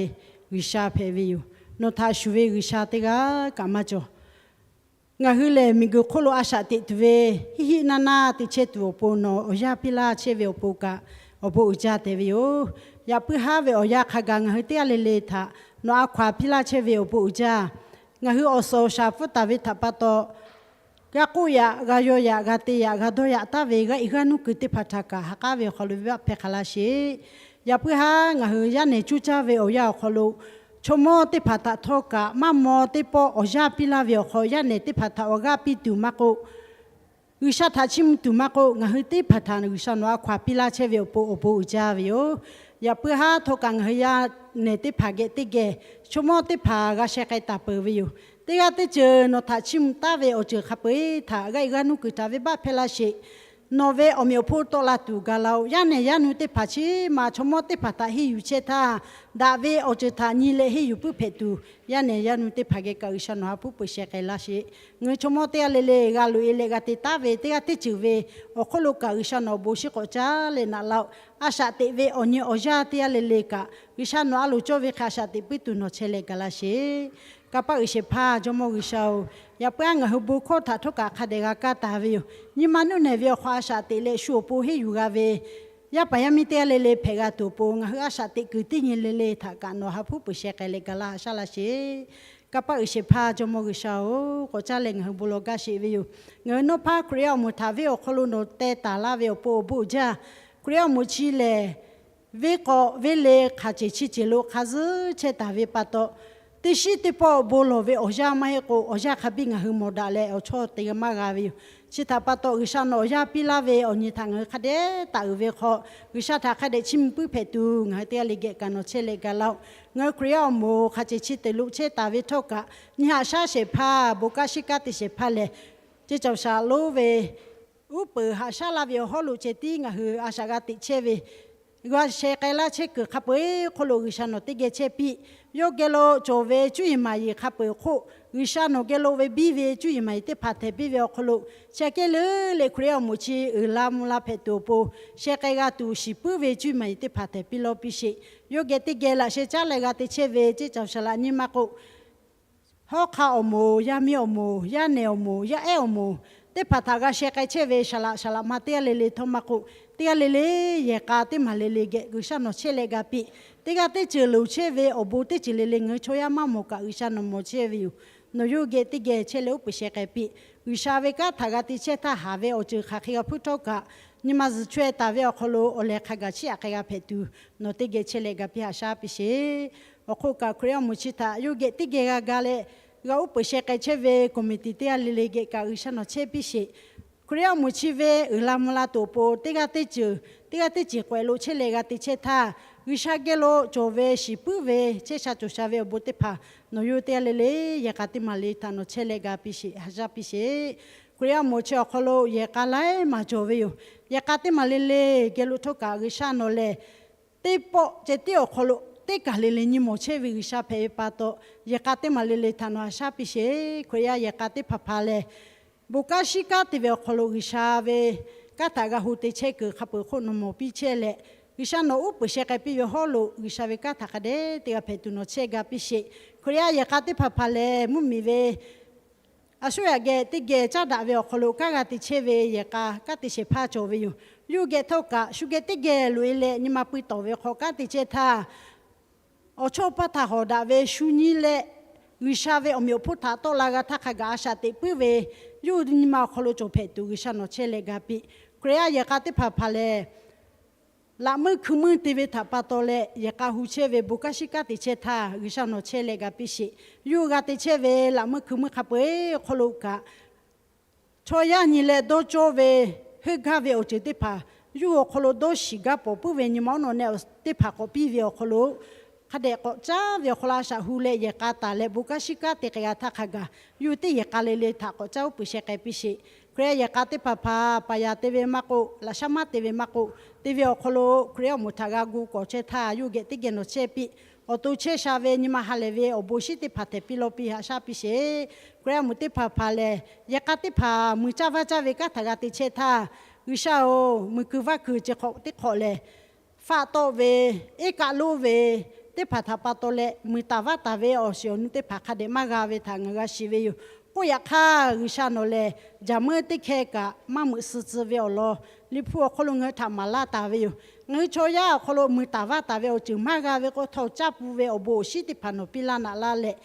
G'uiˬsha hpehꞈ ve yoˬ. Nawˬ htaꞈ shuˍ ve G'uiˬsha teˇ g'aˇ kaꞈ maˇ cawˬ. Ngaˬ hui lehˬ miˬguiˬ hk'oˆ lo a shaꞈ teꞈ tuˬ ve hiˉ hiˆ naˇ naˇ te chehˇ tuˬ awˬ pon nawˬ awˬ yanˇ piˇ laˇ chehˇ ve awˬ pon kaꞈ awˬ bon uiˍ jaˇ tehꞈ ve yoˬ. Yaꞈ puiˉ haˉ ve awˬ yanˇ hk'a gaˬ ngaˬ hui teˇ g'aˇ le le htaꞈ nawˬ a hkaw-anˬ piˇ laˇ chehˇ ve awˬ bon uiˍ jaˇ. Ngaˬ hui awˬ suhˍ awˬ shaˍ pfuhˇ taˍ ve htaꞈ pa taw, g'a k'oˆ yaꞈ, g'a yaw yaꞈ, g'a te yaꞈ, g'a dawˇ yaꞈ taˍ ve g'aˇ iˉ g'aˇ nuˇ kuiˬ teˇ hpaˍ htaꞈ kaꞈ ha k'aˉ ve awˬ hk'aw lo venˇbaˆ hpehˇ hk'a laˇ sheˍ. Yaꞈ puiˉ haˉ ngaˬ hui yaˇ nehˬ cuˇ caˇ ve awˬ yanˇ awˬ hk'aw lo chaw mawˇ teˇ hpaˍ htaꞈ htawˇ kaꞈ maˇ maw teˇ pawˆ awˬ yanˇ piˇ laˇ ve awˬ hk'aw, yaˇ nehˬ teˇ hpaˍ htaꞈ awˬ g'aˇ piˇ tuˬ maˇ k'oˆ, G'uiˬsha htaꞈ chiˇ mvuh tuˬ maˇ k'oˆ, ngaˬ hui teˇ hpaˍ htaꞈ G'uiˬsha nawˬ a hkaw-anˬ piˇ laˇ chehˇ ve awˬ pon awˬ bon uiˍ jaˇ ve yoˬ. Yaꞈ puiˉ haˉ htawˇ kaꞈ ngaˬ hui yaˇ nehˬ teˇ hpaˍ geh teˇ geh chaw mawˇ teˇ hpaˍ g'a sheh k'ai taˍ peuˬ ve yoˬ. Teˇ g'aˇ teˇ ceuˬ nawˬ htaꞈ chiˇ mvuh taˍ ve awˬ ceuˬ hk'a peu-eˬ htaꞈ g'aˇ iˉ g'aˇ nuˇ kuiˬ htaꞈ venˇbaˆ hpehˇ laˇ sheˍ. Nawˬ ve awˬ meꞈ awˬ hponˇ tawˆ la tuˬ gaˬ la-oˬ. Yaˇ nehˬ yaˇ nu teˇ hpaˍ chi ma chaw mawˇ teˇ hpaˍ htaꞈ henˇ yuˬ chehˇ htaˇ, daꞈ ve awˬ ceuˬ htaꞈ nyi leh henˇ yuˬ puiˉ hpehꞈ tuˬ, yaˇ nehˬ yaˇ nu teˇ hpaˍ geh kaꞈ G'uiˬsha nawˬ ha hpuˉ peuˬ sheh k'ai laˇ sheˍ. Ngaˬ hui chaw mawˇ teˇ g'aˇ le le g'a loꞈ-e leh g'a te taˍ ve teˇ g'aˇ teˇ ceuˬ ve awˬ hk'oˆ lo kaꞈ G'uiˬsha nawˬ awˬ bon shiˉ k'awꞈ caˉ leh naꞈ laˇ-oˆ. A shaꞈ teꞈ ve awˬ nyi awˬ yanˇ teˇ g'aˇ le le kaꞈ G'uiˬsha nawˬ a loˍ cawˇ ve hk'e a shaꞈ teꞈ puiˉ tuˬ nawˬ chehˇ leh gaˬ laˇ sheˍ. Kanˇ paˆ uiˍ shehˍ hpaˇ Jawˇmawˇ G'uiˬsha-oˬ, yaꞈ puiˉ-aˉ ngaˬ hui bon hkawˇ htaꞈ htawˇ kaꞈ hk'a dehꞈ g'a kaˇ taˍ ve yoˬ. Nyi ma nuˇ nehˬ ve awˬ hk'aw a shaꞈ teꞈ leh shu awˬ pon henˇ yuˬ g'a ve yaˇ paˍ yaˇ miˇ teˇ g'aˇ le le hpehꞈ g'a tuˬ awˬ pon ngaˬ hui a shaꞈ teꞈ kuiˬ teˇ nyi le le htaꞈ kaꞈ nawˬ ha hpuˉ peuˬ sheh k'ai leh gaˬ laˇ haꞈ shaˉ laˇ sheˍ. Kanˇ paˆ uiˍ shehˍ hpaˇ Jawˇmawˇ G'uiˬsha-oˬ, k'awꞈ caˇ leh ngaˬ hui bon lawˬ gaˇ sheˍ ve yoˬ. Ngaˬ hui nawˇ hpaˇ Hkriꞈ yaˇ awˬ moˍ htaꞈ venˇ awˬ hk'aw lo nawˬ teh taˍ laˇ ve awˬ pon awˬ bon uiˍ jaˇ. Hkriꞈ yaˇ awˬ moˍ chi lehˬ, venˇ k'awꞈ venˇ le hk'aˬ ceˬ chi ceˬ lo hk'a zuhˉ chehˇ taˍ ve pa taw, teˇ shiˉ teˇ pawˆ bon lawˬ ve awˬ yanˇ maˇ heˆ k'o, awˬ yanˇ hk'a biˇ ngaˬ hui mawˬ daꞈ leh awˬ chawˇ te g'a maˇ g'a ve yoˬ. Chi htaꞈ pa taw G'uiˬsha nawˬ awˬ yanˇ piˇ laˇ ve awˬ nyi htaꞈ ngaˬ hui hk'a dehꞈ taˍ uiˍ ve hk'aw, G'uiˬsha htaꞈ hk'a dehꞈ chiˇ mvuh puiˉ hpehꞈ tuˬ ngaˬ hui teˇ g'aˇ le geh kaꞈ nawˬ chehˇ leh gaˬ laˇ-oˆ. Ngaˬ hui Hkriꞈ yaˇ awˬ moˍ hk'aˬ ceˬ chi ceˬ lo chehˇ taˍ ve htawˇ kaꞈ, nyi haꞈ shaˉ shehˍ hpaˇ, bon kanˇ shiˉ kanˉ te shehˍ hpaˇ lehˬ, ceˇ cawˬ shaˍ lonˉ ve uˉ peunˍ haꞈ shaˉ laˇ ve awˬ hawˉ lo ceh tiˉ ngaˬ hui a shaꞈ g'a teꞈ chehˇ ve, g'a sheh k'ai laˇ chehˇ kuiˬ hk'a peu-eˬ hk'oˆ lo G'uiˬsha nawˬ teˇ geh chehˇ piˇ. Yawˇ geh lo cawˬ ve cuˇ yiˍ maˍ yiˍ hk'a peu-eˬ hk'oˆ, G'uiˬsha nawˬ geh lo ve biˇ ve cuˇ yiˍ maˍ yiˍ teˇ hpaˍ htehˍ piˇ ve awˬ hk'aw lo, chi aꞈ kehˉ leuˉ leh Hkriꞈ yaˇ awˬ moˍ chi uiˍ la mvuh la hpehꞈ tuˬ awˬ pon, sheh k'ai g'a tuˬ shiˍ puiˉ ve cuˇ yiˍ maˍ yiˍ teˇ hpaˍ htehˍ piˇ lawˇ piˇ sheˍ. Yawˇ geh teˇ geh laꞈ sheh caˉ leh g'a te chehˇ ve ceˇ cawˬ shaˍ laꞈ nyi ma k'o, hawˉ hk'aˆ awˬ moˍ, yaˇ miˇ awˬ moˍ, yaˇ nehˬ awˬ moˍ, yaˇ ehˉ awˬ moˍ, teˇ hpaˍ htaꞈ g'a sheh k'ai chehˇ ve shaˍ laꞈ shaˍ laꞈ ma teˇ g'aˇ le le htawˇ maˇ k'oˆ, teˇ g'aˇ le le yehˬ k'a teˇ maˬ le le geh G'uiˬsha nawˬ chehˇ leh ga piˇ. Teˇ g'aˇ teˇ ceuˬ loˍ chehˇ ve awˬ bon teˇ ceuˬ le le ngaˬ hui chaw yaˇ maˇ mawˬ kaꞈ G'uiˬsha nawˬ mawˬ chehˇ ve yoˬ. Nawˬ yawˇ geh teˇ geh chehˇ leh uˉ peunˍ sheh k'ai piˇ. G'uiˬsha ve kanˉ htaꞈ g'a te chehˇ htaˇ haˍ ve awˬ ceuˬ hk'aˬ hk'e g'a hpuˇ htawˇ kaꞈ, nyi ma zuhˬ chaweh taˍ ve awˬ hk'aw lo awˬ lehˬ hk'a gaˬ chiˇ aꞈ k'ai g'a hpehꞈ tuˬ, nawˬ teˇ geh chehˇ leh ga piˇ haꞈ shaˉ piˇ sheˍ. Awˬ hk'oˆ kaꞈ Hkriꞈ yaˇ awˬ moˍ chi htaꞈ yawˇ geh teˇ geh g'a ga leh, g'a uˉ peunˍ sheh k'ai chehˇ ve committee teˇ g'aˇ le le geh kaꞈ G'uiˬsha nawˬ chehˇ piˇ sheˍ. Hkriꞈ yaˇ awˬ moˍ chi ve uiˍ la mvuh la tuˬ awˬ pon teˇ g'aˇ teˇ ceuˬ, teˇ g'aˇ teˇ ceuˬ k'awehꞈ lo chehˇ leh g'a te chehˇ htaˇ, G'uiˬsha geh lo cawˬ ve shiˍ puiˉ ve chehˇ sha cawˬ sha ve awˬ bon teˇ hpaˍ nawˬ yawˇ teˇ g'aˇ le le yehˬ k'a teˇ maˬ le htaꞈ nawˬ chehˇ leh ga piˇ sheˍ, haꞈ shaˉ piˇ sheˍ. Hkriꞈ yaˇ awˬ moˍ chi awˬ hk'aw lo yehˬ k'a laiˉ maˬ cawˬ ve yoˬ. Yehˬ k'a teˇ maˬ le le geh lo htawˇ kaꞈ G'uiˬsha nawˬ lehˬ, teˇ pawˆ ceh tiˉ awˬ hk'aw lo teˇ kaˬ le le nyi mawˬ chehˇ ve G'uiˬsha hpehꞈ ve pa taw, yehˬ k'a teˇ maˬ le le htaꞈ nawˬ haꞈ shaˉ piˇ sheˍ. Hkriꞈ yaˇ yehˬ k'a teˇ hpaˍ hpaˍ lehˬ, bon kanˉ shiˉ kanˉ te ve awˬ hk'aw lo G'uiˬsha ve kanˉ htaꞈ g'a hu te chehˇ kuiˬ hk'a peu-eˬ hk'oˆ nawˬ mawˬ piˇ chehˇ leh, G'uiˬsha nawˬ uˉ peunˍ sheh k'ai piˇ ve hawˉ lo G'uiˬsha ve kanˉ htaꞈ hk'a dehꞈ te g'a hpehꞈ tuˬ nawˬ chehˇ ga piˇ sheˍ. Hkriꞈ yaˇ yehˬ k'a teˇ hpaˍ hpaˍ lehˬ, mvuhˇmiˬ ve a shu yaꞈ geh teˇ geh caˉ daꞈ ve awˬ hk'aw lo kanˉ g'a te chehˇ ve yehˬ k'a kanˉ te shehˍ hpaˇ cawˬ ve yoˬ. Yawˇ geh htawˇ kaꞈ shu geh teˇ geh loꞈ-e leh nyi ma pui tawˍ ve hk'aw kanˉ te chehˇ htaˇ, awˬ chawˇ paˇ htaꞈ hawˍ daꞈ ve shu nyi leh, G'uiˬsha ve awˬ meꞈ awˬ hponˇ htaꞈ tawˆ la g'a htaˇ hk'a gaˬ a shaꞈ teꞈ puiˉ ve, yawˇ hui nyi ma awˬ hk'aw lo cawˬ hpehꞈ tuˬ G'uiˬsha nawˬ chehˇ leh ga piˇ. Hkriꞈ yaˇ yehˬ k'a teˇ hpaˍ hpaˍ lehˬ, laꞈ meuˇ hkui meuˇ te ve htaꞈ pa taw leh yehˬ k'a hu chehˇ ve bon kanˉ shiˉ kanˉ te chehˇ htaˇ, G'uiˬsha nawˬ chehˇ leh ga piˇ sheˍ. Yawˇ hui g'a te chehˇ ve laꞈ meuˇ hkui meuˇ hk'a peu-eˬ awˬ hk'aw lo kaꞈ, chaw yaˇ nyi leh dawˇ cawˇ ve, heuˆ gaˇ ve awˬ ceuˬ teˇ hpaˍ, yawˇ hui awˬ hk'aw lo dawˇ shiˍ gaˇ pawˍ puiˉ ve nyi ma awˉ naw neh teˇ hpaˍ k'awꞈ piˇ ve awˬ hk'aw lo, hk'a dehꞈ k'awꞈ caˉ ve awˬ hk'aw lo a shaꞈ hu leh yehˬ k'a taˍ leh bon kanˉ shiˉ kanˉ te k'ai g'a htaˇ hk'a gaˬ, yawˇ hui teˇ yehˬ k'a le le htaꞈ k'awꞈ caˉ uˉ peunˍ sheh k'ai piˇ sheˍ. Hkriꞈ yaˇ yehˬ k'a teˇ hpaˍ hpaˍ paˍ yaˍ te ve maˇ k'oˆ, laꞈ shaˉ maˉ te ve maˇ k'oˆ, te ve awˬ hk'aw lo Hkriꞈ yaˇ awˬ moˍ htaꞈ g'a gu k'awꞈ chehˇ htaˇ, yawˇ hui geh teˇ geh nawˬ chehˇ piˇ. Awˬ to chehˇ sha ve nyi ma ha lehˬ ve awˬ bon shinˉ teˇ hpaˍ htehꞈ piˇ lawˇ piˇ haꞈ shaˉ piˇ sheˍ. Hkriꞈ yaˇ awˬ moˍ teˇ hpaˍ hpaˍ lehˬ, yehˬ k'a teˇ hpaˍ muiˬ caˇ vaˇ caˇ ve kanˉ htaꞈ g'a te chehˇ htaˇ, G'uiˬsha-oˬ, muiˬ kuiˬ vaˇ kuiˬ chi hk'awꞈ teˇ hk'awꞈ lehˬ, faˆ tawˆ ve, iˉ kaˆ lonˉ ve teˇ hpaˍ htaꞈ pa taw leh muiˬ taˍ vaˇ taˍ ve awˬ shiˍ awˬ nu teˇ hpaˍ hk'a dehꞈ maˇ g'a ve htaꞈ ngaˬ g'a shiˍ ve yoˬ. K'oˆ yaꞈ hk'aˇ, G'uiˬsha nawˬ lehˬ jaˍ meuˇ teˇ hkeh kaꞈ maˇ meuꞈ suh tcuh ve awˬ lawn, Liꞈ hpu awˬ hk'aw lo ngaˬ hui htaꞈ maˍ laˇ taˍ ve yoˬ. Ngaˬ hui chaw yaˇ awˬ hk'aw lo muiˬ taˍ vaˇ taˍ ve awˬ ceuˬ maˇ g'a ve k'o, htawˇ caˇ pun ve awˬ bon awˬ shinˉ teˇ hpaˍ nawˬ piˇ laˇ naꞈ laˇ leh,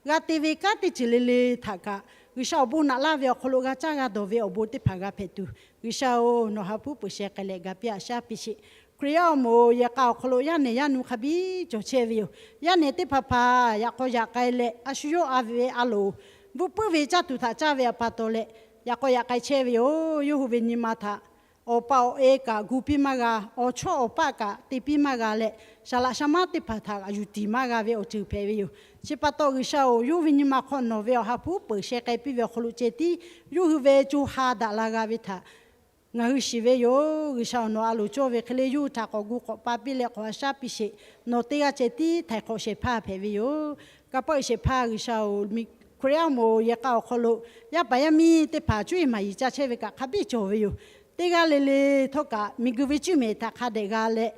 g'a te ve kanˉ teˇ ceuˬ le le htaꞈ kaꞈ G'uiˬsha awˬ bon naꞈ laˇ ve awˬ hk'aw lo g'a caˇ g'a dawˬ ve awˬ bon teˇ hpaˍ g'a hpehꞈ tuˬ, G'uiˬsha-oˬ, nawˬ ha hpuˉ peuˬ sheh k'ai leh ga piˇ haꞈ shaˉ piˇ sheˍ. Hkriꞈ yaˇ awˬ moˍ yehˬ k'a awˬ hk'aw lo yaˇ nehˬ yaˇ nu hk'a biˇ cawˬ chehˇ ve yoˬ. Yaˇ nehˬ teˇ hpaˍ hpaˍ yaꞈ k'aw yaꞈ k'ai leh, a shu yawˇ a ve a loˍ bvuhˆ puiˉ ve caˇ tuˬ htaꞈ caˇ ve awˬ pa taw leh, yaꞈ k'aw yaꞈ k'ai chehˇ ve yoˬ. Yawˇ hui ve nyi ma htaꞈ awˬ pa awˬ e kaꞈ gu piˇ maˇ g'a, awˬ chawˇ awˬ paˆ kaꞈ te piˇ maˇ g'a leh, saˍ laꞈ shaˉ maˉ teˇ hpaˍ htaꞈ yuˬ tiˍ maˇ g'a ve awˬ ceuˬ hpehꞈ ve yoˬ. Chi pa taw G'uiˬsha-oˬ, yawˇ hui ve nyi ma hk'aw nawˬ ve awˬ ha hpuˉ peuˬ sheh k'ai piˇ ve awˬ hk'aw lo ceh tiˉ yawˇ hui ve co ha daꞈ la g'a ve htaꞈ ngaˬ hui shiˍ ve yoˬ. G'uiˬsha-oˬ, nawˬ a loˍ cawˇ ve hk'e le yawˇ hui htaꞈ k'awꞈ gu k'awꞈ pa piˇ leh k'awꞈ haꞈ shaˉ piˇ sheˍ. Nawˬ teˇ g'aˇ ceh tiˉ htaiˍ hk'awꞈ shehˍ hpaˇ hpehꞈ ve yoˬ. Kanˇ paˆ uiˍ shehˍ hpaˇ G'uiˬsha-oˬ, Hkriꞈ yaˇ awˬ moˍ yehˬ k'a awˬ hk'aw lo yaˇ paˍ yaˇ miˇ teˇ hpaˍ cuˇ yiˍ maˍ yiˍ ca chehˇ ve kaꞈ hk'a biˇ cawˬ ve yoˬ. Teˇ g'aˇ le le htawˇ kaꞈ miˬguiˬ ve cuˇ mehˍ htaꞈ hk'a dehꞈ g'a leh,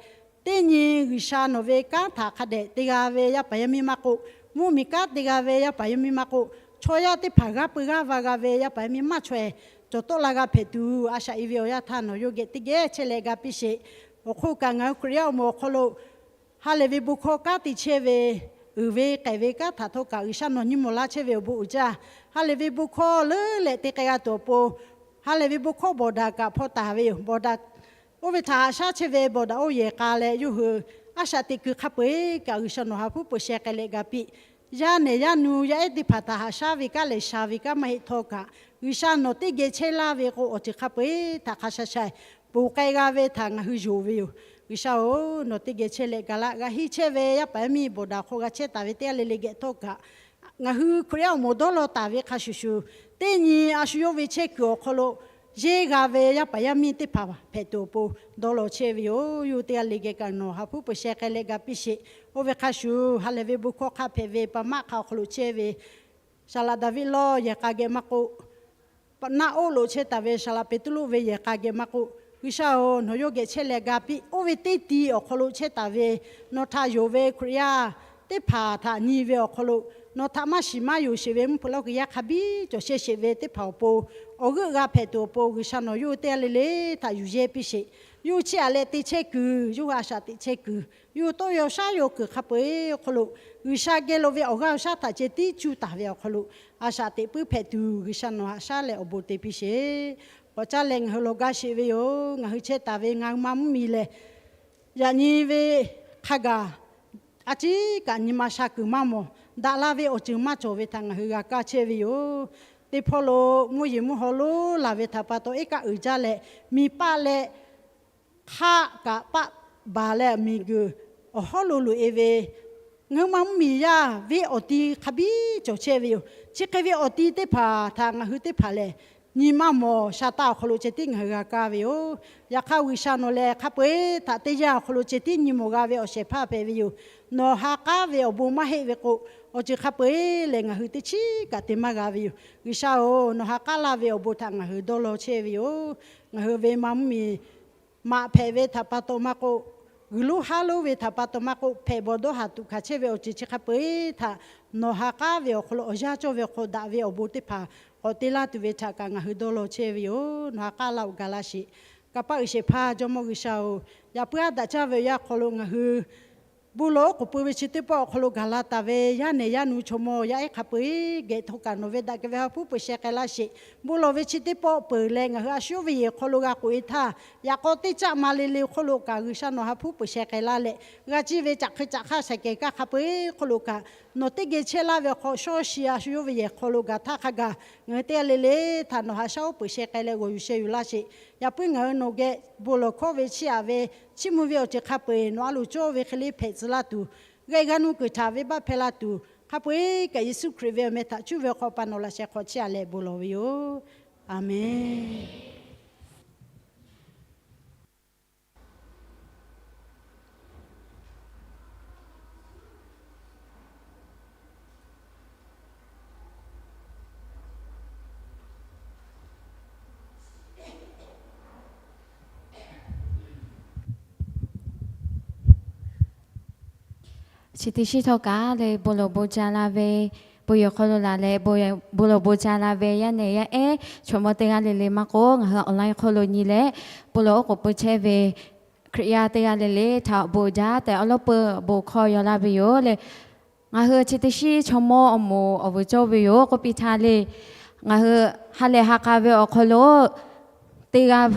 teˇ nyi G'uiˬsha nawˬ ve kanˉ htaꞈ hk'a dehꞈ te g'a ve yaˇ paˍ yaˇ miˇ maˇ k'oˆ, mvuhˇmiˬ kanˉ te g'a ve yaˇ paˍ yaˇ miˇ maˇ k'oˆ, chaw yaˇ teˇ hpaˍ g'aˇ peu g'aˇ va g'a ve yaˇ paˍ yaˇ miˇ maˇ chaweh cawˬ tawˆ la g'a hpehꞈ tuˬ, a shaꞈ e ve awˬ yanˇ htaˇ nawˬ yawˇ geh teˇ geh chehˇ leh ga piˇ sheˍ. Awˬ hk'oˆ kaꞈ ngaˬ hui Hkriꞈ yaˇ awˬ moˍ awˬ hk'aw lo ha lehˬ ve bon hkawˇ kanˉ te chehˇ ve, uiˍ ve k'ehˬ ve kanˉ htaꞈ htawˇ kaꞈ G'uiˬsha nawˬ nyi mawˬ laˇ chehˇ ve awˬ bon uiˍ jaˇ. Ha lehˬ ve bon hkawˇ leuˉ leh te k'ai g'a tuˬ awˬ pon, ha lehˬ ve bon hkawˇ bawˬ daꞈ kaꞈ hpaw taˍ ve yoˬ. Bawˬ daꞈ oˇ ve htaꞈ haꞈ shaˉ chehˇ ve bawˬ daꞈ oˇ yehˬ k'a leh yawˇ hui a shaꞈ teꞈ kuiˬ hk'a peu-eˬ kaꞈ G'uiˬsha nawˬ ha hpuˉ peuˬ sheh k'ai leh ga piˇ. Yaˇ nehˬ yaˇ nu yaˇ ehˉ teˇ hpaˍ htaꞈ haꞈ shaˉ ve kanˉ lehˬ sha ve kanˉ maˇ heˆ htawˇ kaꞈ, G'uiˬsha nawˬ teˇ geh chehˇ laˇ ve k'o, awˬ ceuˬ hk'a peu-eˬ htaꞈ hk'a sha sha ponˬ k'ai g'a ve htaꞈ ngaˬ hui yonˍ ve yoˬ. G'uiˬsha-oˬ, nawˬ teˇ geh chehˇ leh ga laˇ. G'a henˇ chehˇ ve yaˇ paˍ yaˇ miˇ bawˬ daꞈ hk'aw g'a chehˇ taˍ ve teˇ g'aˇ le le geh htawˇ kaꞈ, ngaˬ hui Hkriꞈ yaˇ awˬ moˍ dawˇ law taˍ ve hk'a shuˍ shuˍ, teˇ nyi a shu yawˇ ve chehˇ kuiˬ awˬ hk'aw lo yeˇ g'a ve yaˇ paˍ yaˇ miˇ teˇ hpaˍ hpehꞈ tuˬ awˬ pon dawˇ law chehˇ ve yoˬ. Yawˇ hui teˇ g'aˇ le geh kaꞈ nawˬ ha hpuˉ peuˬ sheh k'ai leh ga piˇ sheˍ. Oˇ ve hk'a shuˍ, ha lehˬ ve bon hkawˇ hk'a hpehꞈ ve pa maˆ hk'a awˬ hk'aw lo chehˇ ve Saˍ laꞈ Daˍviˆ lawˇ yehˬ k'a geh maˇ k'oˆ, naˆ oˆ lo chehˇ taˍ ve Saˍ laꞈ Peˍtruˆ ve yehˬ k'a geh maˇ k'oˆ, G'uiˬsha-oˬ, nawˬ yawˇ geh chehˇ leh ga piˇ. Oˇ ve teˇ ti awˬ hk'aw lo chehˇ taˍ ve nawˬ htaꞈ yonˍ ve Hkriꞈ yaˇ teˇ hpaˍ htaꞈ nyi ve awˬ hk'aw lo, nawˬ htaꞈ maˇ shiˍ maˇ yonˍ sheˍ ve mvuhˇ hpeuꞈ lawˇ kuiˬ yaˇ hk'a biˇ cawˬ sheh sheˍ ve teˇ hpaˍ awˬ pon, awˬ g'euˆ g'a hpehꞈ tuˬ awˬ pon G'uiˬsha nawˬ yawˇ hui teˇ g'aˇ le le htaꞈ yuˬ yehˇ piˇ sheˍ. Yawˇ hui chiˇ aꞈ leh te chehˇ kuiˬ, yawˇ hui a shaꞈ teꞈ chehˇ kuiˬ, yawˇ hui tawˇ ve awˬ shaˉ yawˇ kuiˬ hk'a peu-eˬ awˬ hk'aw lo, G'uiˬsha geh lo ve awˬ g'aˇ awˬ shaˉ htaꞈ ceh tiˉ cuˇ taˍ ve awˬ hk'aw lo, a shaꞈ teꞈ puiˉ hpehꞈ tuˬ G'uiˬsha nawˬ haꞈ shaˉ leh awˬ bon te piˇ sheˍ. K'awꞈ caˇ leh ngaˬ hui lawˬ gaˇ sheˍ ve yoˬ. Ngaˬ hui chehˇ taˍ ve ngaˬ hui ma mvuhˇmiˬ lehˬ, yaꞈ nyi ve hk'a gaˬ a ciˉ kaꞈ nyi ma sha kuiˬ maˇ mawˬ, daꞈ la ve awˬ ceuˬ maˇ cawˬ ve htaꞈ ngaˬ hui g'a kaˇ chehˇ ve yoˬ. Teˇ hpawˇ lo mvuhˇ yeˬ mvuhˇ haw lonˉ laˬ ve htaꞈ pa taw, iˉ kaˆ uiˍ jaˇ leh miˬ paˆ leh hk'aˆ kaꞈ paˆ baˬ leh miˬguiˬ awˬ hawˉ lo loꞈ-e ve, ngaˬ hui ma mvuhˇmiˬ yaˇ ve awˬ ti hk'a biˇ cawˬ chehˇ ve yoˬ. Chi hk'e ve awˬ ti teˇ hpaˍ htaꞈ ngaˬ hui teˇ hpaˍ lehˬ nyi maˇ mawˬ, sha taˇ awˬ hk'aw lo ceh tiˉ ngaˬ hui g'a kaˇ ve yoˬ. Yaꞈ hk'aˇ G'uiˬsha nawˬ lehˬ hk'a peu-eˬ htaꞈ teˇ yanˇ awˬ hk'aw lo ceh tiˉ nyi mawˬ g'a ve awˬ shehˍ hpaˇ hpehꞈ ve yoˬ. Nawˬ ha k'aˉ ve awˬ bon maˇ heˆ ve k'o, awˬ ceuˬ hk'a peu-eˬ lehˬ ngaˬ hui teˇ chiˉ kaꞈ te maˇ g'a ve yoˬ. G'uiˬsha-oˬ, nawˬ ha k'aˉ laˇ ve awˬ bon htaꞈ ngaˬ hui dawˇ law chehˇ ve yoˬ. Ngaˬ hui ve ma mvuhˇmiˬ maꞈ hpehꞈ ve htaꞈ pa taw maˇ k'oˆ, g'uiˬ lonˉ haˉ lonˉ ve htaꞈ pa taw maˇ k'oˆ, hpehꞈ bawˬ dawˇ haˍ tuꞈ hkanˍ chehˇ ve awˬ ceuˬ chi hk'a peu-eˬ htaꞈ nawˬ ha k'aˉ ve awˬ hk'aw lo awˬ yanˇ cawˇ ve awˬ hk'aw daꞈ ve awˬ bon teˇ hpaˍ k'awꞈ te laˇ tuˬ ve htaꞈ kaꞈ ngaˬ hui dawˇ law chehˇ ve yoˬ. Nawˬ ha k'aˉ laˇ-oˬ, ga laˇ sheˍ. Kanˇ paˆ uiˍ shehˍ hpaˇ Jawˇmawˇ G'uiˬsha-oˬ, yaꞈ puiˉ aˉ daꞈ caˇ ve awˬ yanˇ hk'aw lo ngaˬ hui Bon lawˬ oˉ k'oˍ pui ve chi teˇ pawˆ awˬ hk'aw lo gaˬ la taˍ ve yaˇ nehˬ yaˇ nu chaw mawˇ yaˇ ehˉ hk'a peu-eˬ geh htawˇ kaꞈ nawˬ ve daꞈ kehˬ ve ha hpu peuˬ sheh k'ai laˇ sheˍ. Bon lawˬ ve chi teˇ pawˆ peuˬ leh ngaˬ hui a shu yawˇ ve yehˬ hk'aw lo g'a k'oꞈ-e htaˇ, yaꞈ k'aw teˇ caˆ ma le le hk'oˆ lo kaꞈ G'uiˬsha nawˬ ha hpu peuˬ sheh k'ai laˇ leh, g'a ciˇ ve caꞈ hk'e caꞈ hk'aˇ shaˍ kehˬ kaˇ hk'a peu-eˬ hk'oˆ lo kaꞈ nawˬ teˇ geh chehˇ laˇ ve awˬ hk'aw shawˇ shi a shu yawˇ ve yehˬ hk'aw lo gaˬ htaˇ hk'a gaˬ ngaˬ hui teˇ g'aˇ le le htaꞈ nawˬ haꞈ shaˉ oˉ peuˬ sheh k'ai leh g'awˬ yuˬ sheh yuˬ laˇ sheˍ. Yaꞈ puiˉ ngaˬ hui nawˬ geh bon lawˬ hkawˇ ve chiˇ aꞈ ve chiˇ mvuh ve awˬ ceuˬ hk'a peu-eˬ nawˬ a loˍ cawˇ ve hk'e le hpehꞈ tcuh laˇ tuˬ, g'a g'a nuˇ kuiˬ htaꞈ venˇbaˆ hpehˇ laˇ tuˬ, hk'a peu-eˬ kaꞈ Yeˍsuˆ Hkriꞈ ve awˬ meh htaꞈ cuˇ ve awˬ hk'aw pa nawˬ laꞈ sheh hk'aw chiˇ aꞈ leh bon lawˬ ve yoˬ. Aˍmenˍ. Chi teˇ shinˉ htawˇ kaꞈ leh bon lawˬ bon ca la ve, bon yehˬ hk'aw lo laˬ leh bon lawˬ bon ca la ve yaˇ nehˬ yaˇ ehˉ chaw mawˇ teˇ g'aˇ le le maˇ k'oˆ, ngaˬ hui online hk'aw lo nyi leh bon lawˬ oˉ k'oˍ pui chehˇ ve Hkriꞈ yaˇ teˇ g'aˇ le le htaꞈ awˬ bon jaˇ tehꞈ awˬ lawˉ peuˬ bon hkawˇ yaw laˇ ve yoˬ le. Ngaˬ hui chi teˇ shinˉ chaw mawˇ awˬ moˍ awˬ vuiˬ cawˇ ve yoˬ k'oˆ piˇ htaˇ le, ngaˬ hui ha lehˬ ha k'a ve awˬ hk'aw lo teˇ g'aˇ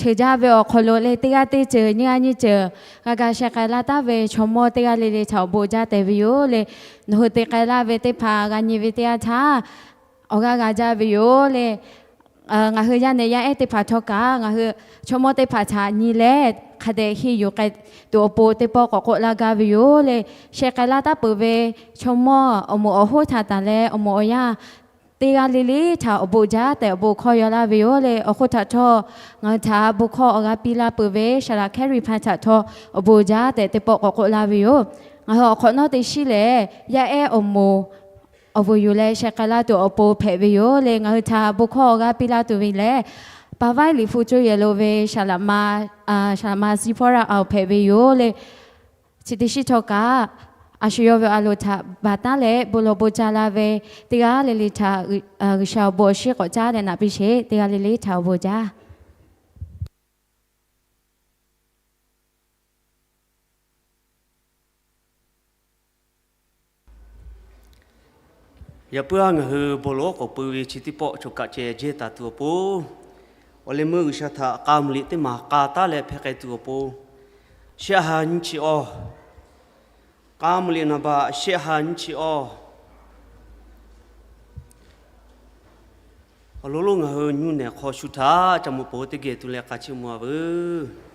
cheuˬ jaˇ ve awˬ hk'aw lo leh teˇ g'aˇ teˇ ceuˬ nyiˇ g'aˇ nyiˇ ceuˬ g'a ga sheh k'ai laˇ taˍ ve chaw mawˇ teˇ g'aˇ le le htaꞈ awˬ bon jaˇ tehꞈ ve yoˬ le. Nawˬ hui te k'ai laˇ ve teˇ hpaˍ g'a nyi ve teˇ yanˇ htaˇ, awˬ g'aˇ g'a jaˇ ve yoˬ le. Ngaˬ hui yaˇ nehˬ yaˇ ehˉ teˇ hpaˍ htawˇ kaꞈ ngaˬ hui chaw mawˇ teˇ hpaˍ htaꞈ nyi leh hk'a dehꞈ henˇ yuˬ k'ai tuˬ awˬ pon teˇ pawˆ k'awꞈ k'oˆ laˇ gaˇ ve yoˬ le. Sheh k'ai laˇ taˍ peuˬ ve chaw mawˇ awˬ moˍ awˬ hoˉ htaꞈ tanˬ leh awˬ moˍ awˬ yaˇ teˇ g'aˇ le le htaꞈ awˬ bon jaˇ tehꞈ awˬ bon hkawˇ yaw laˇ ve yoˬ le. Awˬ hk'oˆ htaꞈ htawˇ ngaˬ hui htaꞈ bon hkawˇ awˬ g'aˇ piˇ laˇ peuˬ ve Saˍ laꞈ Hkehˉ Riˍ Hpaˇ htaꞈ htawˇ awˬ bon jaˇ tehꞈ teˇ pawˆ k'awꞈ k'oˆ laˇ ve yoˬ. Ngaˬ hui awˬ hk'awꞈ nawˉ teˇ shinˉ lehˬ yaˇ ehˉ awˬ moˍ awˬ vuiˬ yuˬ leh sheh k'ai laˇ tuˬ awˬ pon hpehꞈ ve yoˬ le. Ngaˬ hui htaꞈ bon hkawˇ awˬ g'aˇ piˇ laˇ tuˬ ve lehˬ, Paˍ Vaiˉ Liꞈ hpu coˇ yehˬ lo ve Saˍ laꞈ ma, Saˍ laꞈ ma Siˍhpawˇraˆ Aoˬ hpehꞈ ve yoˬ le. Chi teˇ shinˉ htawˇ kaꞈ a shu yawˇ ve a loˍ htaꞈ baˬ taˉ leh bon lawˬ bon ca la ve teˇ g'aˇ le le htaꞈ G'uiˬsha awˬ bon awˬ shinˉ k'awꞈ caˉ leh naꞈ piˇ sheˍ. Teˇ g'aˇ le le htaꞈ awˬ bon jaˇ. Yaꞈ puiˉ-aˬ, ngaˬ hui bon lawˬ oˉ k'oˍ pui ve chi teˇ pawˆ choˬ kaꞈ ceh jehˇ taˍ tuˬ awˬ pon, awˬ leh meuˇ G'uiˬsha htaꞈ k'a muiˬ liꞈ teˇ maˬ k'a taˉ leh hpehˇ k'ai tuˬ awˬ pon, shehˆ ha nyiˇ chi awˬ, k'a muiˬ liꞈ naˍ baꞈ shehˆ ha nyiˇ chi awˬ awˬ lawn lonˉ ngaˬ hui nyi nehˬ hk'aw shu htaꞈ ca mawˬ peuˬ teˇ geh tu leh k'a chiˇ mvuh-a veuˬ.